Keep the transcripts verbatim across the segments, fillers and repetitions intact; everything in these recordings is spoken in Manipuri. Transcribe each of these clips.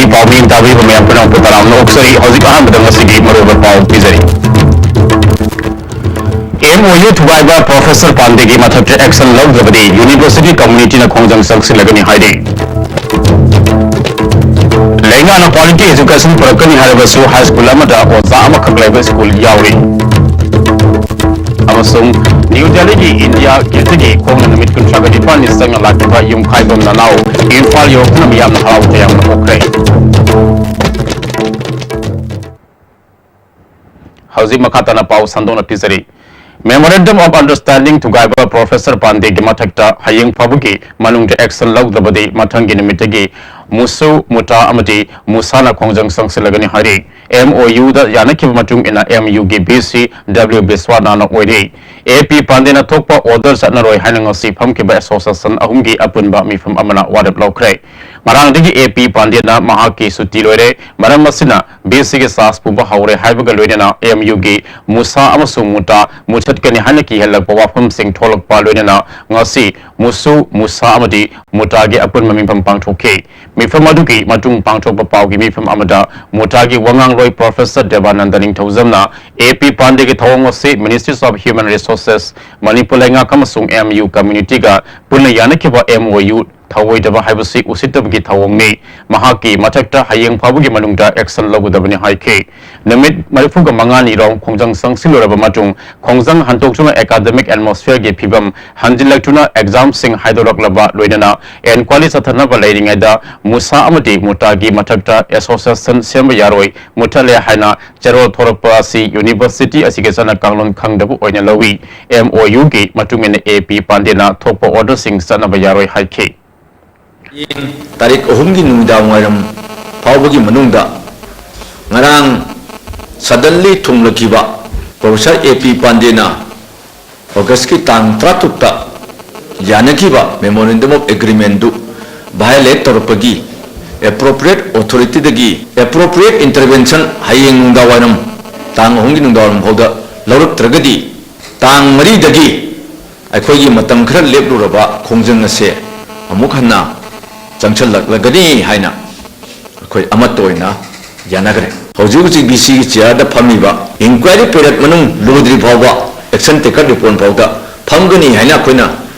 ꯄꯥꯎ ꯃꯤꯠꯌꯦꯡ ꯇꯥꯕꯤꯕ ꯃꯌꯥꯝ ꯄꯨꯝꯅꯃꯛꯄꯨ ꯇꯔꯥꯝꯅ ꯑꯣꯛꯆꯔꯤ꯫ ꯍꯧꯖꯤꯛ ꯑꯍꯥꯟꯕꯗ ꯉꯁꯤꯒꯤ ꯃꯔꯨꯑꯣꯏꯕ ꯄꯥꯎ ꯄꯤꯖꯔꯤ꯫ ꯑꯦꯝ ꯑꯣ ꯌꯨ ꯊꯨꯒꯥꯏꯕ ꯄ꯭ꯔꯣꯐꯦꯁꯔ ꯄꯥꯟꯗꯦꯒꯤ ꯃꯊꯛꯇ action ꯂꯧꯗ꯭ꯔꯕꯗꯤ university communityꯅ ꯈꯣꯡꯖꯪ ꯆꯪꯁꯤꯜꯂꯒꯅꯤ ꯍꯥꯏꯔꯤ꯫ ꯂꯩꯉꯥꯛꯅ quality education ꯄꯨꯔꯛꯀꯅꯤ ꯍꯥꯏꯔꯕꯁꯨ high school ꯑꯃꯗ ꯑꯣꯖꯥ ꯑꯃꯈꯛ ꯂꯩꯕ school ꯌꯥꯎꯔꯤ꯫ ꯑꯃꯁꯨꯡ ꯅ꯭ꯌꯨ ꯗꯦꯜꯂꯤꯒꯤ ꯏꯟꯗꯤꯌꯥ ꯒꯦꯠꯇꯒꯤ ꯈꯣꯡꯅ ꯅꯨꯃꯤꯠ ꯀꯨꯟꯊ꯭ꯔꯥꯒ ꯅꯤꯄꯥꯜꯅꯤ ꯆꯪꯅ ꯂꯥꯛꯈꯤꯕ ꯌꯨꯝꯈꯥꯏꯕꯝ ꯅꯅꯥꯎ ꯏꯝꯐꯥꯜ ꯌꯧꯔꯛꯇꯨꯅ ꯃꯤꯌꯥꯝꯅ ꯍꯔꯥꯎ ꯇꯌꯥꯝꯅ ꯑꯣꯛꯈ꯭ꯔꯦ꯫ ꯍꯧꯖꯤꯛ ꯃꯈꯥ ꯇꯥꯅ ꯄꯥꯎ ꯁꯟꯗꯣꯛꯅ ꯄꯤꯖꯔꯤ꯫ Memorandum of Understanding ꯊꯨꯒꯥꯏꯕ ꯄ꯭ꯔꯣꯐꯦꯁꯔ ꯄꯥꯟꯗꯦꯒꯤ ꯃꯊꯛꯇ ꯍꯌꯦꯡ ꯐꯥꯎꯕꯒꯤ ꯃꯅꯨꯡꯗ action ꯂꯧꯗ꯭ꯔꯕꯗꯤ ꯃꯊꯪꯒꯤ ꯅꯨꯃꯤꯠꯇꯒꯤ ꯃꯨꯁꯨ, ꯃꯨꯇꯥ ꯑꯃꯗꯤ ꯃꯨꯁꯥꯅ ꯈꯣꯡꯖꯪ ꯆꯪꯁꯤꯜꯂꯒꯅꯤ ꯍꯥꯏꯔꯤ꯫ ꯑꯦꯝ ꯑꯣ ꯌꯨꯗ ꯌꯥꯅꯈꯤꯕ ꯃꯇꯨꯡ ꯏꯟꯅ ꯑꯦꯝ ꯌꯨꯒꯤ ꯚꯤ ꯁꯤ ꯗꯕ꯭ꯂꯤꯎ ꯕꯤꯁ꯭ꯋꯥꯅꯥꯊꯅ ꯑꯣꯏꯔꯤ꯫ ꯑꯦ ꯄꯤ ꯄꯥꯟꯗꯦꯅ ꯊꯣꯛꯄ order ꯆꯠꯅꯔꯣꯏ ꯍꯥꯏꯅ ꯉꯁꯤ ꯐꯝꯈꯤꯕ association ꯑꯍꯨꯝꯒꯤ ꯑꯄꯨꯟꯕ ꯃꯤꯐꯝ ꯑꯃꯅ ꯋꯥꯔꯦꯞ ꯂꯧꯈ꯭ꯔꯦ꯫ ꯉꯔꯥꯡꯗꯒꯤ ꯑꯦ ꯄꯤ ꯄꯥꯟꯗꯦꯅ ꯃꯍꯥꯛꯀꯤ ꯁꯨꯇꯤ ꯂꯣꯏꯔꯦ, ꯃꯔꯝ ꯑꯁꯤꯅ ꯚꯤ ꯁꯤꯒꯤ charge ꯄꯨꯕ ꯍꯧꯔꯦ ꯍꯥꯏꯕꯒ ꯂꯣꯏꯅꯅ ꯑꯦꯝ ꯌꯨꯒꯤ ꯃꯨꯁꯥ ꯑꯃꯁꯨꯡ ꯃꯨꯇꯥ ꯃꯨꯊꯠꯀꯅꯤ ꯍꯥꯏꯅ ꯀꯤꯍꯜꯂꯛꯄ ꯋꯥꯐꯝꯁꯤꯡ ꯊꯣꯛꯂꯛꯄ ꯂꯣꯏꯅꯅ ꯉꯁꯤ ꯃꯨꯁꯨ, ꯃꯨꯁꯥ ꯑꯃꯗꯤ ꯃꯨꯇꯥꯒꯤ ꯑꯄꯨꯟꯕ ꯃꯤꯐꯝ ꯄꯥꯡꯊꯣꯛꯈꯤ꯫ ꯃꯤꯐꯝ ꯑꯗꯨꯒꯤ ꯃꯇꯨꯡ ꯄꯥꯡꯊꯣꯛꯄ ꯄꯥꯎꯒꯤ ꯃꯤꯐꯝ ꯑꯃꯗ ꯃꯨꯇꯥꯒꯤ ꯋꯥ ꯉꯥꯡꯂꯣꯏ ꯄ꯭ꯔꯣꯐꯦꯁꯔ ꯗꯦꯕꯥꯅꯟꯗ ꯅꯤꯡꯊꯧꯖꯝꯅ ꯑꯦ ꯄꯤ ꯄꯥꯟꯗꯦꯒꯤ ꯊꯧꯑꯣꯡ ꯑꯁꯤ Ministries of Human Resources, Manipur ꯂꯩꯉꯥꯛ ꯑꯃꯁꯨꯡ ꯑꯦꯝ ꯌꯨ communityꯒ ꯄꯨꯟꯅ ꯌꯥꯅꯈꯤꯕ ꯑꯦꯝ ꯑꯣ ꯌꯨ ꯊꯧꯑꯣꯏꯗꯕ ꯍꯥꯏꯕꯁꯤ ꯎꯁꯤꯠꯇꯕꯒꯤ ꯊꯧꯑꯣꯡꯅꯤ꯫ ꯃꯍꯥꯛꯀꯤ ꯃꯊꯛꯇ ꯍꯌꯦꯡ ꯐꯥꯎꯕꯒꯤ ꯃꯅꯨꯡꯗ action ꯂꯧꯒꯗꯕꯅꯤ ꯍꯥꯏꯈꯤ꯫ ꯅꯨꯃꯤꯠ ꯃꯔꯤꯐꯨꯒ ꯃꯉꯥꯅꯤ ꯔꯣꯝ ꯈꯣꯡꯖꯪ ꯆꯪꯁꯤꯜꯂꯨꯔꯕ ꯃꯇꯨꯡ ꯈꯣꯡꯖꯪ ꯍꯟꯗꯣꯛꯇꯨꯅ academic atmosphereꯒꯤ ꯐꯤꯕꯝ ꯍꯟꯖꯤꯜꯂꯛꯇꯨꯅ examꯁꯤꯡ ꯍꯥꯏꯗꯣꯔꯛꯂꯕ ꯂꯣꯏꯅꯅ enquiry ꯆꯠꯊꯅꯕ ꯂꯩꯔꯤꯉꯩꯗ ꯃꯨꯁꯥ ꯑꯃꯗꯤ ꯃꯨꯇꯥꯒꯤ ꯃꯊꯛꯇ association ꯁꯦꯝꯕ ꯌꯥꯔꯣꯏ, ꯃꯨꯠꯊꯠꯂꯦ ꯍꯥꯏꯅ ꯆꯦꯔꯣꯜ ꯊꯣꯔꯛꯄ ꯑꯁꯤ university ꯑꯁꯤꯒꯤ ꯆꯠꯅ ꯀꯥꯡꯂꯣꯟ ꯈꯪꯗꯕ ꯑꯣꯏꯅ ꯂꯧꯏ꯫ ꯑꯦꯝ ꯑꯣ ꯌꯨꯒꯤ ꯃꯇꯨꯡ ꯏꯟꯅ ꯑꯦ ꯄꯤ ꯄꯥꯟꯗꯦꯅ ꯊꯣꯛꯄ orderꯁꯤꯡ ꯆꯠꯅꯕ ꯌꯥꯔꯣꯏ ꯍꯥꯏꯈꯤ꯫ ꯍꯌꯦꯡ ꯇꯥꯔꯤꯛ ꯑꯍꯨꯝꯒꯤ ꯅꯨꯃꯤꯗꯥꯡ ꯋꯥꯏꯔꯝ ꯐꯥꯎꯕꯒꯤ ꯃꯅꯨꯡꯗ ꯉꯔꯥꯡ suddenly ꯊꯨꯡꯂꯈꯤꯕ ꯄ꯭ꯔꯣꯐꯦꯁꯔ ꯑꯦ ꯄꯤ ꯄꯥꯟꯗꯦꯅ ꯑꯣꯒꯁꯀꯤ ꯇꯥꯡ ꯇꯔꯥꯇꯔꯨꯛꯇ ꯌꯥꯅꯈꯤꯕ Memorandum of Agreementꯗꯨ violate ꯇꯧꯔꯛꯄꯒꯤ appropriate authorityꯗꯒꯤ appropriate intervention ꯍꯌꯦꯡ ꯅꯨꯡꯗꯥꯡꯋꯥꯏꯔꯝ ꯇꯥꯡ ꯑꯍꯨꯝꯒꯤ ꯅꯨꯡꯗꯥꯡꯋꯥꯏꯔꯝ ꯐꯥꯎꯗ ꯂꯧꯔꯛꯇ꯭ꯔꯒꯗꯤ ꯇꯥꯡ ꯃꯔꯤꯗꯒꯤ ꯑꯩꯈꯣꯏꯒꯤ ꯃꯇꯝ ꯈꯔ ꯂꯦꯞꯂꯨꯔꯕ ꯈꯣꯡꯖꯪ ꯑꯁꯦ ꯑꯃꯨꯛ ꯍꯟꯅ ꯆꯪꯁꯤꯜꯂꯛꯂꯒꯅꯤ ꯍꯥꯏꯅ ꯑꯩꯈꯣꯏ ꯑꯩꯈꯣꯏ ꯑꯃꯠꯇ ꯑꯣꯏꯅ ꯌꯥꯅꯈ꯭ꯔꯦ꯫ ꯍꯧꯖꯤꯛ ꯍꯧꯖꯤꯛ ꯕꯤ ꯁꯤꯒꯤ ꯆꯤꯌꯥꯔꯗ ꯐꯝꯃꯤꯕ, ꯏꯟꯀ꯭ꯋꯥꯏꯔꯤ ꯄꯤꯔꯤꯌꯗ ꯃꯅꯨꯡ ꯂꯣꯏꯗ꯭ꯔꯤ ꯐꯥꯎꯕ, ꯑꯦꯛꯁꯟ ꯇꯦꯀꯟ ꯔꯤꯄꯣꯔꯠ ꯐꯥꯎꯗ ꯐꯝꯒꯅꯤ ꯍꯥꯏꯅ ꯑꯩꯈꯣꯏꯅ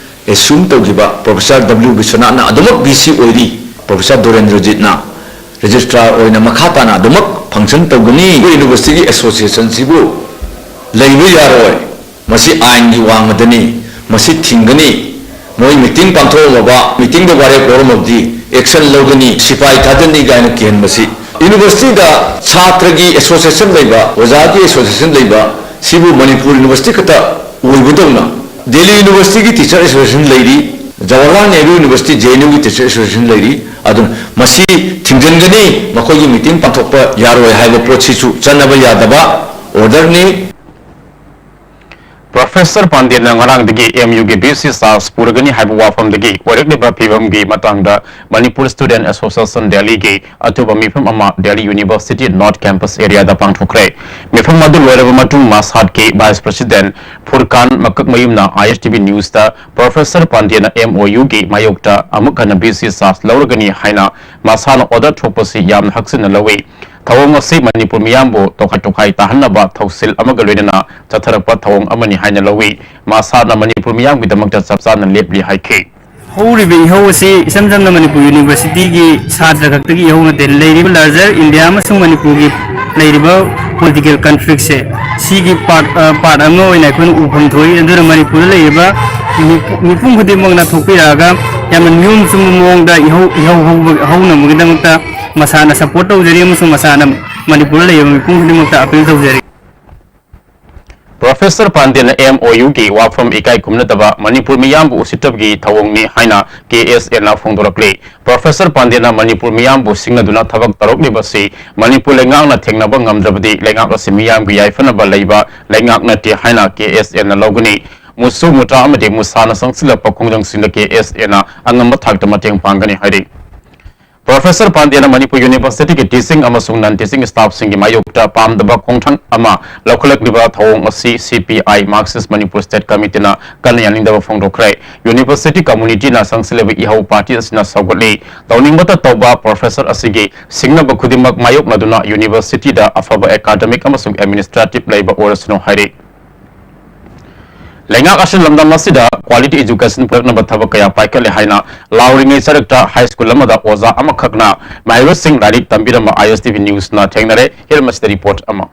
ꯑꯦꯁ꯭ꯌꯨꯝ ꯇꯧꯈꯤꯕ ꯄ꯭ꯔꯣꯐꯦꯁꯔ ꯗꯕ꯭ꯂꯤꯌꯨ ꯕꯤꯁ꯭ꯋꯅꯥꯊꯅ ꯑꯗꯨꯃꯛ ꯕꯤ ꯁꯤ ꯑꯣꯏꯔꯤ, ꯄ꯭ꯔꯣꯐꯦꯁꯔ ꯗꯣꯔꯦꯟꯗ꯭ꯔꯖꯤꯠꯅ ꯔꯦꯖꯤꯁꯇ꯭ꯔꯥꯔ ꯑꯣꯏꯅ ꯃꯈꯥ ꯇꯥꯅ ꯑꯗꯨꯃꯛ ꯐꯪꯁꯟ ꯇꯧꯒꯅꯤ꯫ ꯑꯩꯈꯣꯏ ꯌꯨꯅꯤꯚꯔꯁꯤꯇꯤꯒꯤ ꯑꯦꯁꯣꯁꯤꯌꯦꯁꯟꯁꯤꯕꯨ ꯂꯩꯕ ꯌꯥꯔꯣꯏ, ꯃꯁꯤ ꯑꯥꯏꯟꯒꯤ ꯋꯥꯡꯃꯗꯅꯤ, ꯃꯁꯤ ꯊꯤꯡꯒꯅꯤ, ꯃꯣꯏ ꯃꯤꯇꯤꯡ ꯄꯥꯡꯊꯣꯛꯑꯝꯃꯕ, ꯃꯤꯇꯤꯡꯗ ꯋꯥꯔꯦꯞ ꯂꯧꯔꯝꯃꯕꯗꯤ ꯑꯦꯛꯁꯟ ꯂꯧꯒꯅꯤ, ꯁꯤꯐꯥꯏ ꯊꯥꯗꯅꯤ ꯀꯥꯏꯅ ꯀꯤꯍꯟꯕꯁꯤ꯫ ꯌꯨꯅꯤꯚꯔꯁꯤꯇꯤꯗ ꯁꯥꯇ꯭ꯔꯒꯤ ꯑꯦꯁꯣꯁꯤꯌꯦꯁꯟ ꯂꯩꯕ, ꯑꯣꯖꯥꯒꯤ ꯑꯦꯁꯣꯁꯤꯌꯦꯁꯟ ꯂꯩꯕ, ꯁꯤꯕꯨ ꯃꯅꯤꯄꯨꯔ ꯌꯨꯅꯤꯚꯔꯁꯤꯇꯤ ꯈꯛꯇ ꯑꯣꯏꯕꯗꯧꯅ ꯗꯦꯜꯂꯤ ꯌꯨꯅꯤꯚꯔꯁꯤꯇꯤꯒꯤ ꯇꯤꯆꯔ ꯑꯦꯁꯣꯁꯤꯌꯦꯁꯟ ꯂꯩꯔꯤ, Jawaharlal Nehru university, J and ꯌꯨꯒꯤ ꯇꯤꯆꯔ ꯑꯦꯁꯣꯁꯤꯌꯦꯁꯟ ꯂꯩꯔꯤ꯫ ꯑꯗꯨꯅ ꯃꯁꯤ ꯊꯤꯡꯖꯤꯟꯒꯅꯤ, ꯃꯈꯣꯏꯒꯤ ꯃꯤꯇꯤꯡ ꯄꯥꯡꯊꯣꯛꯄ ꯌꯥꯔꯣꯏ ꯍꯥꯏꯕ ꯄꯣꯠꯁꯤꯁꯨ ꯆꯠꯅꯕ ꯌꯥꯗꯕ ꯑꯣꯔꯗꯔꯅꯤ꯫ ꯄ꯭ꯔꯣꯐꯦꯁꯔ ꯄꯥꯟꯗꯦꯅ ꯉꯔꯥꯡꯗꯒꯤ ꯑꯦꯝ ꯌꯨꯒꯤ ꯕꯤ ꯁꯤ ꯆꯥꯔꯖ ꯄꯨꯔꯒꯅꯤ ꯍꯥꯏꯕ ꯋꯥꯐꯝꯗꯒꯤ ꯑꯣꯏꯔꯛꯂꯤꯕ ꯐꯤꯕꯝꯒꯤ ꯃꯇꯥꯡꯗ ꯃꯅꯤꯄꯨꯔ ꯁ꯭ꯇꯨꯗꯦꯟꯠ ꯑꯦꯁꯣꯁꯤꯌꯦꯁꯟ ꯗꯦꯜꯂꯤꯒꯤ ꯑꯊꯨꯕ ꯃꯤꯐꯝ ꯑꯃ ꯗꯦꯜꯂꯤ ꯌꯨꯅꯤꯚꯔꯁꯤꯇꯤ ꯅꯣꯔꯠ ꯀꯦꯝꯄꯁ ꯑꯦꯔꯤꯌꯥꯗ ꯄꯥꯡꯊꯣꯛꯈ꯭ꯔꯦ꯫ ꯃꯤꯐꯝ ꯑꯗꯨ ꯂꯣꯏꯔꯕ ꯃꯇꯨꯡ ꯃꯁꯥꯗꯀꯤ ꯚꯥꯏꯁ ꯄ꯭ꯔꯁꯤꯗꯦꯟꯠ ꯐꯨꯔꯀꯥꯟ ꯃꯀꯛꯃꯌꯨꯝꯅ ꯑꯥꯏ ꯑꯦꯁ T V ꯅ꯭ꯌꯨꯁꯇ professor ꯄꯥꯟꯗꯦꯅ M O ꯌꯨꯒꯤ ꯃꯥꯌꯣꯛꯇ ꯑꯃꯨꯛ ꯍꯟꯅ ꯕꯤ ꯁꯤ ꯆꯥꯔꯖ ꯂꯧꯔꯒꯅꯤ ꯍꯥꯏꯅ ꯃꯁꯥꯅ ꯑꯣꯔꯗꯔ ꯊꯣꯛꯄꯁꯤ ꯌꯥꯝꯅ ꯍꯛꯆꯤꯟꯅ ꯂꯧꯏ꯫ ꯊꯧꯑꯣꯡ ꯑꯁꯤ ꯃꯅꯤꯄꯨꯔ ꯃꯤꯌꯥꯝꯕꯨ ꯇꯣꯈꯥꯏ ꯇꯣꯈꯥꯏ ꯇꯥꯍꯟꯅꯕ ꯊꯧꯁꯤꯜ ꯑꯃꯒ ꯂꯣꯏꯅꯅ ꯆꯠꯊꯔꯛꯄ ꯊꯧꯑꯣꯡ ꯑꯃꯅꯤ ꯍꯥꯏꯅ ꯂꯧꯏ꯫ ꯃꯁꯥꯅ ꯃꯅꯤꯄꯨꯔ ꯃꯤꯌꯥꯝꯒꯤꯗꯃꯛꯇ ꯆꯞ ꯆꯥꯅ ꯂꯦꯞꯂꯤ ꯍꯥꯏꯈꯤ꯫ ꯍꯧꯔꯤꯕ ꯏꯍꯧ ꯑꯁꯤ ꯏꯁꯝ ꯁꯝꯅ ꯃꯅꯤꯄꯨꯔ ꯌꯨꯅꯤꯚꯔꯁꯤꯇꯤꯒꯤ ꯁꯥꯇ꯭ꯔ ꯈꯛꯇꯒꯤ ꯏꯍꯧ ꯅꯠꯇꯦ꯫ ꯂꯩꯔꯤꯕ ꯂꯥꯔꯖꯔ ꯏꯟꯗꯤꯌꯥ ꯑꯃꯁꯨꯡ ꯃꯅꯤꯄꯨꯔꯒꯤ ꯂꯩꯔꯤꯕ ꯄꯣꯂꯤꯇꯤꯀꯦꯜ ꯀꯟꯐ꯭ꯂꯤꯛꯁꯦ, ꯁꯤꯒꯤ ꯄꯥꯔꯠ, ꯑ, ꯄꯥꯔꯠ ꯑꯃ ꯑꯣꯏꯅ ꯑꯩꯈꯣꯏꯅ ꯎꯐꯝ ꯊꯣꯛꯏ꯫ ꯑꯗꯨꯅ ꯃꯅꯤꯄꯨꯔꯗ ꯂꯩꯔꯤꯕ ꯃꯤꯄꯨ-, ꯃꯤꯄꯨꯝ ꯈꯨꯗꯤꯡꯃꯛꯅ ꯊꯣꯛꯄꯤꯔꯛꯑꯒ ꯌꯥꯝꯅ ꯅꯤꯌꯣꯝ ꯆꯨꯝꯕ ꯃꯑꯣꯡꯗ ꯏꯍꯧ, ꯏꯍꯧ ꯍꯧꯕ, ꯍꯧꯅꯕꯒꯤꯗꯃꯛꯇ ꯃꯁꯥꯅ ꯁꯄꯣꯔꯠ ꯇꯧꯖꯔꯤ ꯑꯃꯁꯨꯡ ꯃꯁꯥꯅ ꯃꯅꯤꯄꯨꯔꯗ ꯂꯩꯔꯤꯕ ꯃꯤꯄꯨꯝ ꯈꯨꯗꯤꯡꯃꯛꯇ ꯑꯄꯤꯜ ꯇꯧꯖꯔꯤ꯫ ꯄ꯭ꯔꯣꯐꯦꯁꯔ ꯄꯥꯟꯗꯦꯅ ꯑꯦꯝ ꯑꯣ ꯌꯨꯒꯤ ꯋꯥꯐꯝ ꯏꯀꯥꯏ ꯈꯨꯝꯅꯗꯕ, ꯃꯅꯤꯄꯨꯔ ꯃꯤꯌꯥꯝꯕꯨ ꯎꯁꯤꯠꯇꯕꯒꯤ ꯊꯧꯑꯣꯡꯅꯤ ꯍꯥꯏꯅ ꯀꯦ ꯑꯦꯁ ꯑꯦꯅ ꯐꯣꯡꯗꯣꯔꯛꯂꯤ꯫ ꯄ꯭ꯔꯣꯐꯦꯁꯔ ꯄꯥꯟꯗꯦꯅ ꯃꯅꯤꯄꯨꯔ ꯃꯤꯌꯥꯝꯕꯨ ꯁꯤꯡꯅꯗꯨꯅ ꯊꯕꯛ ꯇꯧꯔꯛꯂꯤꯕꯁꯤ ꯃꯅꯤꯄꯨꯔ ꯂꯩꯉꯥꯛꯅ ꯊꯦꯡꯅꯕ ꯉꯝꯗ꯭ꯔꯕꯗꯤ ꯂꯩꯉꯥꯛ ꯑꯁꯤ ꯃꯤꯌꯥꯝꯒꯤ ꯌꯥꯏꯐꯅꯕ ꯂꯩꯕ ꯂꯩꯉꯥꯛ ꯅꯠꯇꯦ ꯍꯥꯏꯅ ꯀꯦ ꯑꯦꯁ ꯑꯦꯅ ꯂꯧꯒꯅꯤ꯫ ꯃꯨꯁꯨ ꯃꯨꯇꯥ ꯑꯃꯗꯤ ꯃꯨꯁꯥꯅ ꯆꯪꯁꯤꯜꯂꯛꯄ ꯈꯣꯡꯖꯪꯁꯤꯡꯗ ꯀꯦ ꯑꯦꯁ ꯑꯦꯅ ꯑꯉꯝꯕ ꯊꯥꯛꯇ ꯃꯇꯦꯡ ꯄꯥꯡꯒꯅꯤ ꯍꯥꯏꯔꯤ꯫ ꯄ꯭ꯔꯣꯐꯦꯁꯔ ꯄꯥꯟꯗꯦꯅ ꯃꯅꯤꯄꯨꯔ ꯌꯨꯅꯤꯚꯔꯁꯤꯇꯤꯒꯤ teaching ꯑꯃꯁꯨꯡ non teaching staff ꯁꯤꯡꯒꯤ ꯃꯥꯌꯣꯛꯇ ꯄꯥꯝꯗꯕ ꯈꯣꯡꯊꯥꯡ ꯑꯃ ꯂꯧꯈꯠꯂꯛꯂꯤꯕ ꯊꯧꯑꯣꯡ ꯑꯁꯤ C P I, Marxist Manipur State Committee ꯅ ꯀꯟꯅ ꯌꯥꯅꯤꯡꯗꯕ ꯐꯣꯡꯗꯣꯛꯈ꯭ꯔꯦ꯫ University community ꯅ ꯆꯪꯁꯤꯜꯂꯤꯕ ꯏꯍꯧ party ꯑꯁꯤꯅ ꯁꯧꯒꯠꯂꯤ꯫ ꯇꯧꯅꯤꯡꯕꯇ ꯇꯧꯕ ꯄ꯭ꯔꯣꯐꯦꯁꯔ ꯑꯁꯤꯒꯤ ꯁꯤꯡꯅꯕ ꯈꯨꯗꯤꯡꯃꯛ ꯃꯥꯌꯣꯛꯅꯗꯨꯅ university ꯗ ꯑꯐꯕ academic ꯑꯃꯁꯨꯡ administrative ꯂꯩꯕ ꯑꯣꯏꯔꯁꯅꯨ ꯍꯥꯏꯔꯤ꯫ ꯂꯩꯉꯥꯛ ꯑꯁꯤꯅ ꯂꯝꯗꯝ ꯑꯁꯤꯗ quality education ꯄꯨꯔꯛꯅꯕ ꯊꯕꯛ ꯀꯌꯥ ꯄꯥꯏꯈꯠꯂꯦ ꯍꯥꯏꯅ ꯂꯥꯎꯔꯤꯉꯩ ꯆꯔꯛꯇ high school ꯑꯃꯗ ꯑꯣꯖꯥ ꯑꯃꯈꯛꯅ ꯃꯍꯩꯔꯣꯏꯁꯤꯡ ꯂꯥꯏꯔꯤꯛ ꯇꯝꯕꯤꯔꯝꯕ I S T V news ꯅ ꯊꯦꯡꯅꯔꯦ꯫ ꯍꯤꯔꯝ ꯑꯁꯤꯗ report ꯑꯃ꯫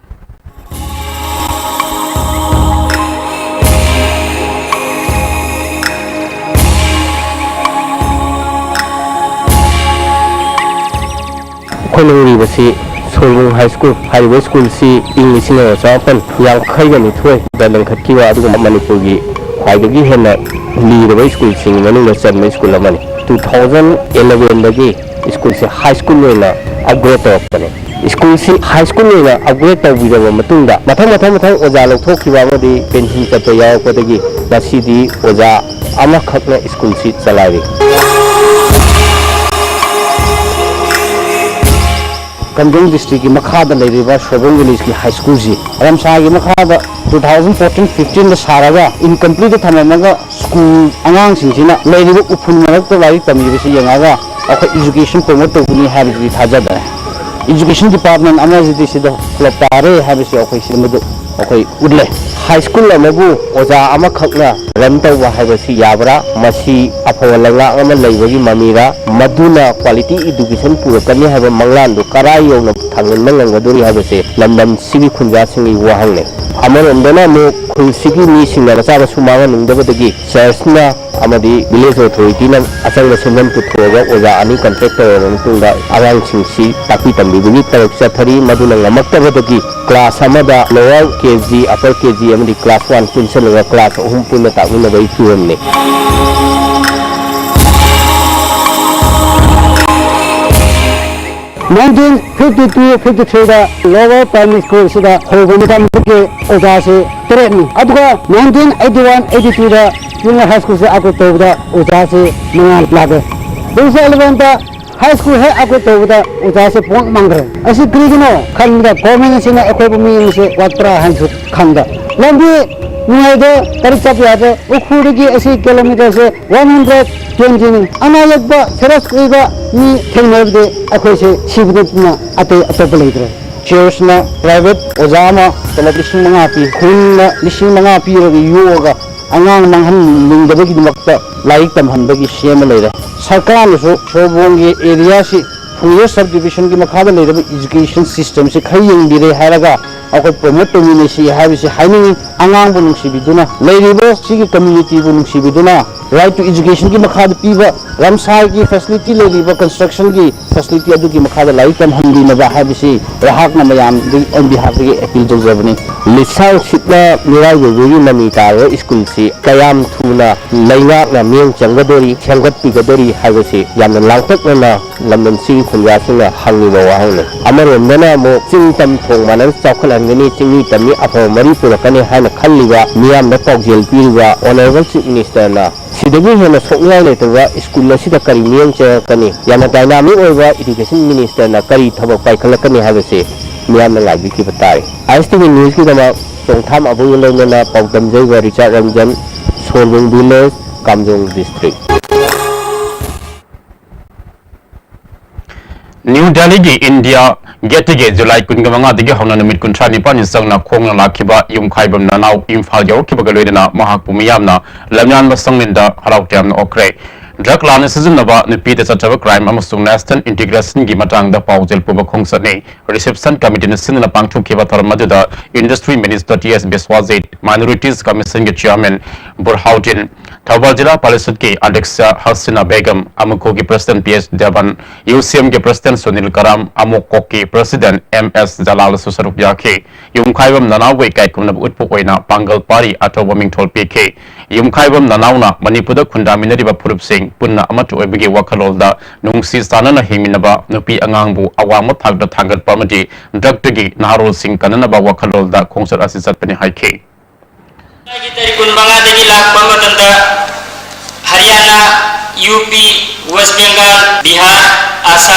ꯑꯩꯈꯣꯏꯅ ꯎꯔꯤꯕꯁꯤ ꯁꯣꯏꯕꯨꯡ High School ꯍꯥꯏꯔꯤꯕ ꯁ꯭ꯀꯨꯜꯁꯤ ꯏꯪ ꯂꯤꯁꯤꯡ ꯑꯃꯒ ꯆꯃꯥꯄꯟ ꯌꯥꯡꯈꯩꯒ ꯅꯤꯊꯣꯏꯗ ꯂꯤꯡꯈꯠꯈꯤꯕ ꯑꯗꯨꯒꯨꯝꯕ ꯃꯅꯤꯄꯨꯔꯒꯤ ꯈ꯭ꯋꯥꯏꯗꯒꯤ ꯍꯦꯟꯅ ꯂꯤꯔꯕ ꯁ꯭ꯀꯨꯜꯁꯤꯡꯒꯤ ꯃꯅꯨꯡꯗ ꯆꯟꯕ ꯁ꯭ꯀꯨꯜ ꯑꯃꯅꯤ꯫ Two thousand elevenꯗꯒꯤ ꯁ꯭ꯀꯨꯜꯁꯤ high school ꯑꯣꯏꯅ upgrade ꯇꯧꯔꯛꯄꯅꯤ꯫ ꯁ꯭ꯀꯨꯜꯁꯤ high school ꯑꯣꯏꯅ upgrade ꯇꯧꯕꯤꯔꯕ ꯃꯇꯨꯡꯗ ꯃꯊꯪ ꯃꯊꯪ ꯃꯊꯪ ꯑꯣꯖꯥ ꯂꯧꯊꯣꯛꯈꯤꯕ ꯑꯃꯗꯤ pension ꯆꯠꯄ ꯌꯥꯎꯔꯛꯄꯗꯒꯤ ꯉꯁꯤꯗꯤ ꯑꯣꯖꯥ ꯑꯃꯈꯛꯅ ꯁ꯭ꯀꯨꯜꯁꯤ ꯆꯂꯥꯏꯔꯤ꯫ ꯀꯥꯝꯖꯣꯡ districtꯀꯤ ꯃꯈꯥꯗ ꯂꯩꯔꯤꯕ ꯁꯣꯏꯕꯨꯡ villageꯀꯤ high schoolꯁꯤ ꯔꯝꯁꯥꯒꯤ ꯃꯈꯥꯗ two thousand fourteen fifteenꯗ ꯁꯥꯔꯒ incompleteꯇ ꯊꯝꯂꯝꯃꯒ ꯁ꯭ꯀꯨꯜ ꯑꯉꯥꯡꯁꯤꯡꯁꯤꯅ ꯂꯩꯔꯤꯕ ꯎꯐꯨꯜ ꯃꯔꯛꯇ ꯂꯥꯏꯔꯤꯛ ꯇꯝꯂꯤꯕꯁꯤ ꯌꯦꯡꯉꯒ ꯑꯩꯈꯣꯏ education promote ꯇꯧꯒꯅꯤ ꯍꯥꯏꯕꯁꯤꯗꯤ ꯊꯥꯖꯗꯔꯦ꯫ Education department ꯑꯃꯁꯤꯗꯤ ꯁꯤꯗ flop ꯇꯥꯔꯦ ꯍꯥꯏꯕꯁꯤ ꯑꯩꯈꯣꯏ ꯁꯤ ꯃꯗꯨ ꯑꯩꯈꯣꯏ ꯎꯠꯂꯦ꯫ High school ꯑꯃꯕꯨ ꯑꯣꯖꯥ ꯑꯃꯈꯛꯅ run ꯇꯧꯕ ꯍꯥꯏꯕꯁꯤ ꯌꯥꯕ꯭ꯔꯥ? ꯃꯁꯤ ꯑꯐꯕ ꯂꯩꯉꯥꯛ ꯑꯃ ꯂꯩꯕꯒꯤ ꯃꯃꯤꯔꯥ? ꯃꯗꯨꯅ quality education ꯄꯨꯔꯛꯀꯅꯤ ꯍꯥꯏꯕ ꯃꯪꯂꯥꯟꯗꯨ ꯀꯔꯥꯏ ꯌꯧꯅ ꯊꯥꯡꯖꯤꯟꯕ ꯉꯝꯒꯗꯣꯔꯤ ꯍꯥꯏꯕꯁꯦ ꯂꯝꯗꯝꯁꯤꯒꯤ ꯈꯨꯟꯖꯥꯁꯤꯡꯒꯤ ꯋꯥꯍꯪꯅꯤ꯫ ꯑꯃꯔꯣꯝꯗꯅ ꯑꯃꯨꯛ ꯈꯨꯜꯁꯤꯒꯤ ꯃꯤꯁꯤꯡꯅ ꯃꯆꯥ ꯃꯁꯨ ꯃꯥꯡꯍꯟꯅꯤꯡꯗꯕꯗꯒꯤ churchꯅ ꯑꯃꯗꯤ village authorityꯅ ꯑꯆꯪꯕ ꯁꯦꯟꯐꯝ ꯄꯨꯊꯣꯛꯑꯒ ꯑꯣꯖꯥ ꯑꯅꯤ contract ꯇꯧꯔꯕ ꯃꯇꯨꯡꯗ ꯑꯉꯥꯡꯁꯤꯡꯁꯤ ꯇꯥꯛꯄꯤ ꯇꯝꯕꯤꯕꯒꯤ ꯊꯕꯛ ꯆꯠꯊꯔꯤ꯫ ꯃꯗꯨꯅ ꯉꯝꯃꯛꯇꯕꯗꯒꯤ class ꯑꯃꯗ lower K G, upper K G ꯑꯃꯗꯤ class one ꯄꯨꯟꯁꯤꯜꯂꯒ class ꯑꯍꯨꯝ ꯄꯨꯟꯅ ꯇꯥꯛꯃꯤꯟꯅꯕꯒꯤ ꯐꯤꯕꯝꯅꯤ꯫ Nineteen fifty two fifty threeꯗ Lower Primary Schoolꯁꯤꯗ ꯍꯧꯕ ꯃꯇꯝꯗꯒꯤ ꯑꯣꯖꯥꯁꯤ ꯇꯔꯦꯠꯅꯤ꯫ ꯑꯗꯨꯒ nineteen eighty one eighty twoꯗ Junior High Schoolꯁꯦ upgrade ꯇꯧꯕꯗ ꯑꯣꯖꯥꯁꯤ ꯃꯉꯥ ꯂꯥꯛꯑꯦ꯫ Two thousand elevenꯗ ꯍꯥꯏ ꯁ꯭ꯀꯨꯜ ꯍꯦꯛ ꯑꯞꯒ꯭ꯔꯦꯗ ꯇꯧꯕꯗ ꯑꯣꯖꯥꯁꯦ ꯄꯨꯡꯃꯥꯡ ꯃꯥꯡꯈ꯭ꯔꯦ꯫ ꯑꯁꯤ ꯀꯔꯤꯒꯤꯅꯣ ꯈꯟꯕꯗ ꯒꯣꯔꯃꯦꯟ ꯑꯁꯤꯅ ꯑꯩꯈꯣꯏꯕꯨ ꯃꯤ ꯑꯃꯁꯦ ꯋꯥꯠꯄ꯭ꯔꯥ ꯍꯥꯏꯅꯁꯨ ꯈꯟꯕ꯫ ꯂꯝꯕꯤ ꯅꯨꯡꯉꯥꯏꯗꯦ, ꯒꯥꯔꯤ ꯆꯠꯄ ꯌꯥꯗꯦ꯫ ꯎꯈ꯭ꯔꯨꯜꯗꯒꯤ ꯑꯁꯤ ꯀꯤꯂꯣꯃꯤꯇꯔꯁꯦ ꯋꯥꯟ ꯍꯟꯗ꯭ꯔꯦꯠ ꯇ꯭ꯋꯦꯟꯇꯤꯅꯤ꯫ ꯑꯅꯥ ꯌꯦꯛꯄ ꯁꯦꯔꯁ ꯑꯣꯏꯕ ꯃꯤ ꯊꯦꯡꯅꯔꯕꯗꯤ ꯑꯩꯈꯣꯏꯁꯦ ꯁꯤꯕ ꯅꯠꯇꯅ ꯑꯇꯩ ꯑꯇꯣꯞꯄ ꯂꯩꯇ꯭ꯔꯦ꯫ ꯆꯔꯆꯅ ꯄ꯭ꯔꯥꯏꯚꯦꯠ ꯑꯣꯖꯥ ꯑꯃ ꯇꯣꯂꯣꯞ ꯂꯤꯁꯤꯡ ꯃꯉꯥ ꯄꯤ, ꯈꯨꯟꯅ ꯂꯤꯁꯤꯡ ꯃꯉꯥ ꯄꯤꯔꯒ ꯌꯣꯛꯑꯒ ꯑꯉꯥꯡ ꯃꯥꯡꯍꯟꯅꯤꯡꯗꯕꯒꯤꯗꯃꯛꯇ ꯂꯥꯏꯔꯤꯛ ꯇꯝꯍꯟꯕꯒꯤ ꯁꯦꯝꯃ ꯂꯩꯔꯦ꯫ ꯁꯔꯀꯥꯔꯅꯁꯨ ꯁꯣꯔꯕꯣꯡꯒꯤ ꯑꯦꯔꯤꯌꯥꯁꯤ ꯐꯨꯡꯖꯣ ꯁꯕ ꯗꯤꯕꯤꯖꯟꯒꯤ ꯃꯈꯥꯗ ꯂꯩꯔꯕ ꯏꯖꯨꯀꯦꯁꯟ ꯁꯤꯁꯇꯦꯝꯁꯤ ꯈꯔ ꯌꯦꯡꯕꯤꯔꯦ ꯍꯥꯏꯔꯒ ꯑꯩꯈꯣꯏ ꯄ꯭ꯔꯣꯃꯣꯠ ꯇꯧꯃꯤꯟꯅꯁꯤ ꯍꯥꯏꯕꯁꯤ ꯍꯥꯏꯅꯤꯡꯏ꯫ ꯑꯉꯥꯡꯕꯨ ꯅꯨꯡꯁꯤꯕꯤꯗꯨꯅ, ꯂꯩꯔꯤꯕ ꯁꯤꯒꯤ ꯀꯝꯃ꯭ꯌꯨꯅꯤꯇꯤꯕꯨ ꯅꯨꯡꯁꯤꯕꯤꯗꯨꯅ, ꯔꯥꯏꯠ ꯇꯨ ꯏꯖꯨꯀꯦꯁꯟꯒꯤ ꯃꯈꯥꯗ ꯄꯤꯕ ꯔꯝꯁꯥꯏꯒꯤ ꯐꯦꯁꯤꯂꯤꯇꯤ, ꯂꯩꯔꯤꯕ ꯀꯟꯁꯇ꯭ꯔꯛꯁꯟꯒꯤ ꯐꯦꯁꯤꯂꯤꯇꯤ ꯑꯗꯨꯒꯤ ꯃꯈꯥꯗ ꯂꯥꯏꯔꯤꯛ ꯇꯝꯍꯟꯕꯤꯅꯕ ꯍꯥꯏꯕꯁꯤ ꯑꯩꯍꯥꯛꯅ ꯃꯌꯥꯝꯗꯒꯤ ꯑꯣꯟ ꯕꯤꯍꯥꯐꯇꯒꯤ ꯑꯦꯄꯤꯜ ꯇꯧꯖꯕꯅꯤ꯫ ꯂꯤꯁꯥꯡ ꯁꯤꯠꯅ ꯃꯤꯔꯥꯏꯕꯒꯤ ꯃꯃꯤ ꯇꯥꯔꯕ ꯁ꯭ꯀꯨꯜꯁꯤ ꯀꯌꯥꯝ ꯊꯨꯅ ꯂꯩꯉꯥꯛꯅ ꯃꯤꯠꯌꯦꯡ ꯆꯪꯒꯗꯣꯔꯤ, ꯁꯦꯝꯒꯠꯄꯤꯒꯗꯣꯔꯤ ꯍꯥꯏꯕꯁꯤ ꯌꯥꯝꯅ ꯂꯥꯡꯇꯛꯅꯅ ꯂꯝꯗꯝꯁꯤꯒꯤ ꯈꯨꯟꯖꯥꯁꯤꯡꯅ ꯍꯪꯂꯤꯕ ꯋꯥꯍꯪꯅꯤ꯫ ꯑꯃꯔꯣꯝꯗꯅ ꯑꯃꯨꯛ ꯆꯤꯡ ꯇꯝ ꯊꯣꯡ ꯃꯥꯟꯅꯅ ꯆꯥꯎꯈꯠꯍꯟꯒꯅꯤ, ꯆꯤꯡꯃꯤ ꯇꯝꯃꯤ ꯑꯐꯕ ꯃꯔꯤ ꯄꯨꯔꯛꯀꯅꯤ ꯍꯥꯏꯅ ꯈꯜꯂꯤꯕ ꯃꯤꯌꯥꯝꯗ ꯄꯥꯎꯖꯦꯜ ꯄꯤꯔꯤꯕ ꯑꯣꯅꯔꯦꯕꯜ ꯆꯤꯐ ꯃꯤꯅꯤꯁꯇꯔꯅ ꯁꯤꯗꯒꯤ ꯍꯦꯟꯅ ꯁꯣꯛꯅꯤꯡꯉꯥꯏ ꯂꯩꯇꯕ ꯁ꯭ꯀꯨꯜ ꯑꯁꯤꯗ ꯀꯔꯤ ꯃꯤꯠꯌꯦꯡ ꯆꯪꯉꯛꯀꯅꯤ, ꯌꯥꯝꯅ ꯗꯥꯏꯅꯥꯃꯤꯛ ꯑꯣꯏꯕ ꯏꯗꯨꯀꯦꯁꯟ ꯃꯤꯅꯤꯁꯇꯔꯅ ꯀꯔꯤ ꯊꯕꯛ ꯄꯥꯏꯈꯠꯂꯛꯀꯅꯤ ꯍꯥꯏꯕꯁꯤ ꯃꯤꯌꯥꯝꯅ ꯉꯥꯏꯕꯤꯈꯤꯕ ꯇꯥꯔꯦ꯫ ꯑꯥꯏ ꯑꯦꯁ ꯇꯤ ꯚꯤ ꯅ꯭ꯌꯨꯁꯀꯤꯗꯃꯛ ꯆꯣꯡꯊꯥꯝ ꯑꯕꯨꯡꯒ ꯂꯣꯏꯅꯅ ꯄꯥꯎꯗꯝꯖꯩꯕ ꯔꯤꯆꯥꯔꯗ ꯔꯟꯖꯟ, ꯁꯣꯔꯕꯨꯡ ꯚꯤꯂꯦꯖ, ꯀꯥꯝꯖꯣꯡ ꯗꯤꯁꯇ꯭ꯔꯤꯛ꯫ ꯅ꯭ꯌꯨ ꯗꯦꯜꯂꯤꯒꯤ ꯏꯟꯗꯤꯌꯥ ꯒꯦꯠꯇꯒꯤ ꯖꯨꯂꯥꯏ ꯀꯨꯟꯒ ꯃꯉꯥꯗꯒꯤ ꯍꯧꯅ ꯅꯨꯃꯤꯠ ꯀꯨꯟꯊ꯭ꯔꯥ ꯅꯤꯄꯥꯜꯅꯤ ꯆꯪꯅ ꯈꯣꯡꯅ ꯂꯥꯛꯈꯤꯕ ꯌꯨꯝꯈꯥꯏꯕꯝ ꯅꯅꯥꯎ ꯏꯝꯐꯥꯜ ꯌꯧꯔꯛꯈꯤꯕꯒ ꯂꯣꯏꯅꯅ ꯃꯍꯥꯛꯄꯨ ꯃꯤꯌꯥꯝꯅ ꯂꯝꯌꯥꯟꯕ ꯁꯪꯂꯦꯟꯗ ꯍꯔꯥꯎ ꯇꯌꯥꯝꯅ ꯑꯣꯛꯈ꯭ꯔꯦ꯫ ꯗ꯭ꯔꯒ ꯂꯥꯟꯅ ꯁꯤꯖꯤꯟꯅꯕ, ꯅꯨꯄꯤꯗ ꯆꯠꯊꯕ ꯀ꯭ꯔꯥꯏꯝ ꯑꯃꯁꯨꯡ ꯅꯦꯁꯅꯦꯜ ꯏꯟꯇꯤꯒ꯭ꯔꯦꯁꯟꯒꯤ ꯃꯇꯥꯡꯗ ꯄꯥꯎꯖꯦꯜ ꯄꯨꯕ ꯈꯣꯡꯆꯠꯅꯤ꯫ ꯔꯤꯁꯦꯞꯁꯟ ꯀꯃꯤꯇꯤꯅ ꯁꯤꯟꯗꯨꯅ ꯄꯥꯡꯊꯣꯛꯈꯤꯕ ꯊꯧꯔꯝ ꯑꯗꯨꯗ industry minister T S Biswajit, minorities ꯀꯃꯤꯁꯟꯒꯤ ꯆꯤꯌꯥꯔꯃꯦꯟ ꯕꯨꯔꯍꯥꯎꯗꯤꯟ, ꯊꯧꯕꯥꯜ ꯖꯤꯂꯥ ꯄꯔꯤꯁꯗꯀꯤ ꯑꯗ꯭ꯌꯛꯁ ꯍꯁꯤꯅꯥ ꯕꯦꯒꯝ, ꯑꯃꯨꯀꯣꯒꯤ president P S Deban, U C ꯑꯦꯝꯒꯤ ꯄ꯭ꯔꯁꯤꯗꯦꯟꯠ ꯁꯨꯅꯤꯜ ꯀꯔꯥꯝ, ꯑꯃꯣꯛ ꯀꯣꯛꯀꯤ ꯄ꯭ꯔꯁꯤꯗꯦꯟꯠ ꯑꯦꯝ ꯑꯦꯁ ꯖꯂꯥꯜꯁꯨ ꯁꯔꯨꯛ ꯌꯥꯈꯤ꯫ ꯌꯨꯝꯈꯥꯏꯕꯝ ꯅꯅꯥꯎꯕꯨ ꯏꯀꯥꯏ ꯈꯨꯝꯅꯕ ꯎꯠꯄ ꯑꯣꯏꯅ ꯄꯥꯡꯒꯜ ꯄꯥꯔꯤ ꯑꯆꯧꯕ ꯃꯤꯡꯊꯣꯜ ꯄꯤꯈꯤ꯫ ꯌꯨꯝꯈꯥꯏꯕꯝ ꯅꯅꯥꯎꯅ ꯃꯅꯤꯄꯨꯔꯗ ꯈꯨꯟꯗꯥꯃꯤꯟꯅꯔꯤꯕ ꯐꯨꯔꯨꯞꯁꯤꯡ ꯄꯨꯟꯅ ꯑꯃꯠꯇ ꯑꯣꯏꯕꯒꯤ ꯋꯥꯈꯜꯂꯣꯟꯗ ꯅꯨꯡꯁꯤ ꯆꯥꯟꯅꯅ ꯍꯤꯡꯃꯤꯟꯅꯕ, ꯅꯨꯄꯤ ꯑꯉꯥꯡꯕꯨ ꯑꯋꯥꯡꯕ ꯊꯥꯛꯇ ꯊꯥꯡꯒꯠꯄ ꯑꯃꯗꯤ ꯗ꯭ꯔꯒꯇꯒꯤ ꯅꯍꯥꯔꯣꯜꯁꯤꯡ ꯀꯟꯅꯅꯕ ꯋꯥꯈꯜꯂꯣꯟꯗ ꯈꯣꯡꯆꯠ ꯑꯁꯤ ꯆꯠꯄꯅꯤ ꯍꯥꯏꯈꯤ꯫ ꯇꯥꯔꯤꯛ ꯀꯨꯟꯃꯉꯥꯗꯒꯤ ꯂꯥꯛꯄ ꯃꯇꯝꯗ ꯍꯔꯤꯌꯥꯅꯥ, ꯌꯨ ꯄꯤ, ꯋꯦꯁ ꯕꯦꯡꯒꯥꯜ, ꯕꯤꯍꯥꯔ,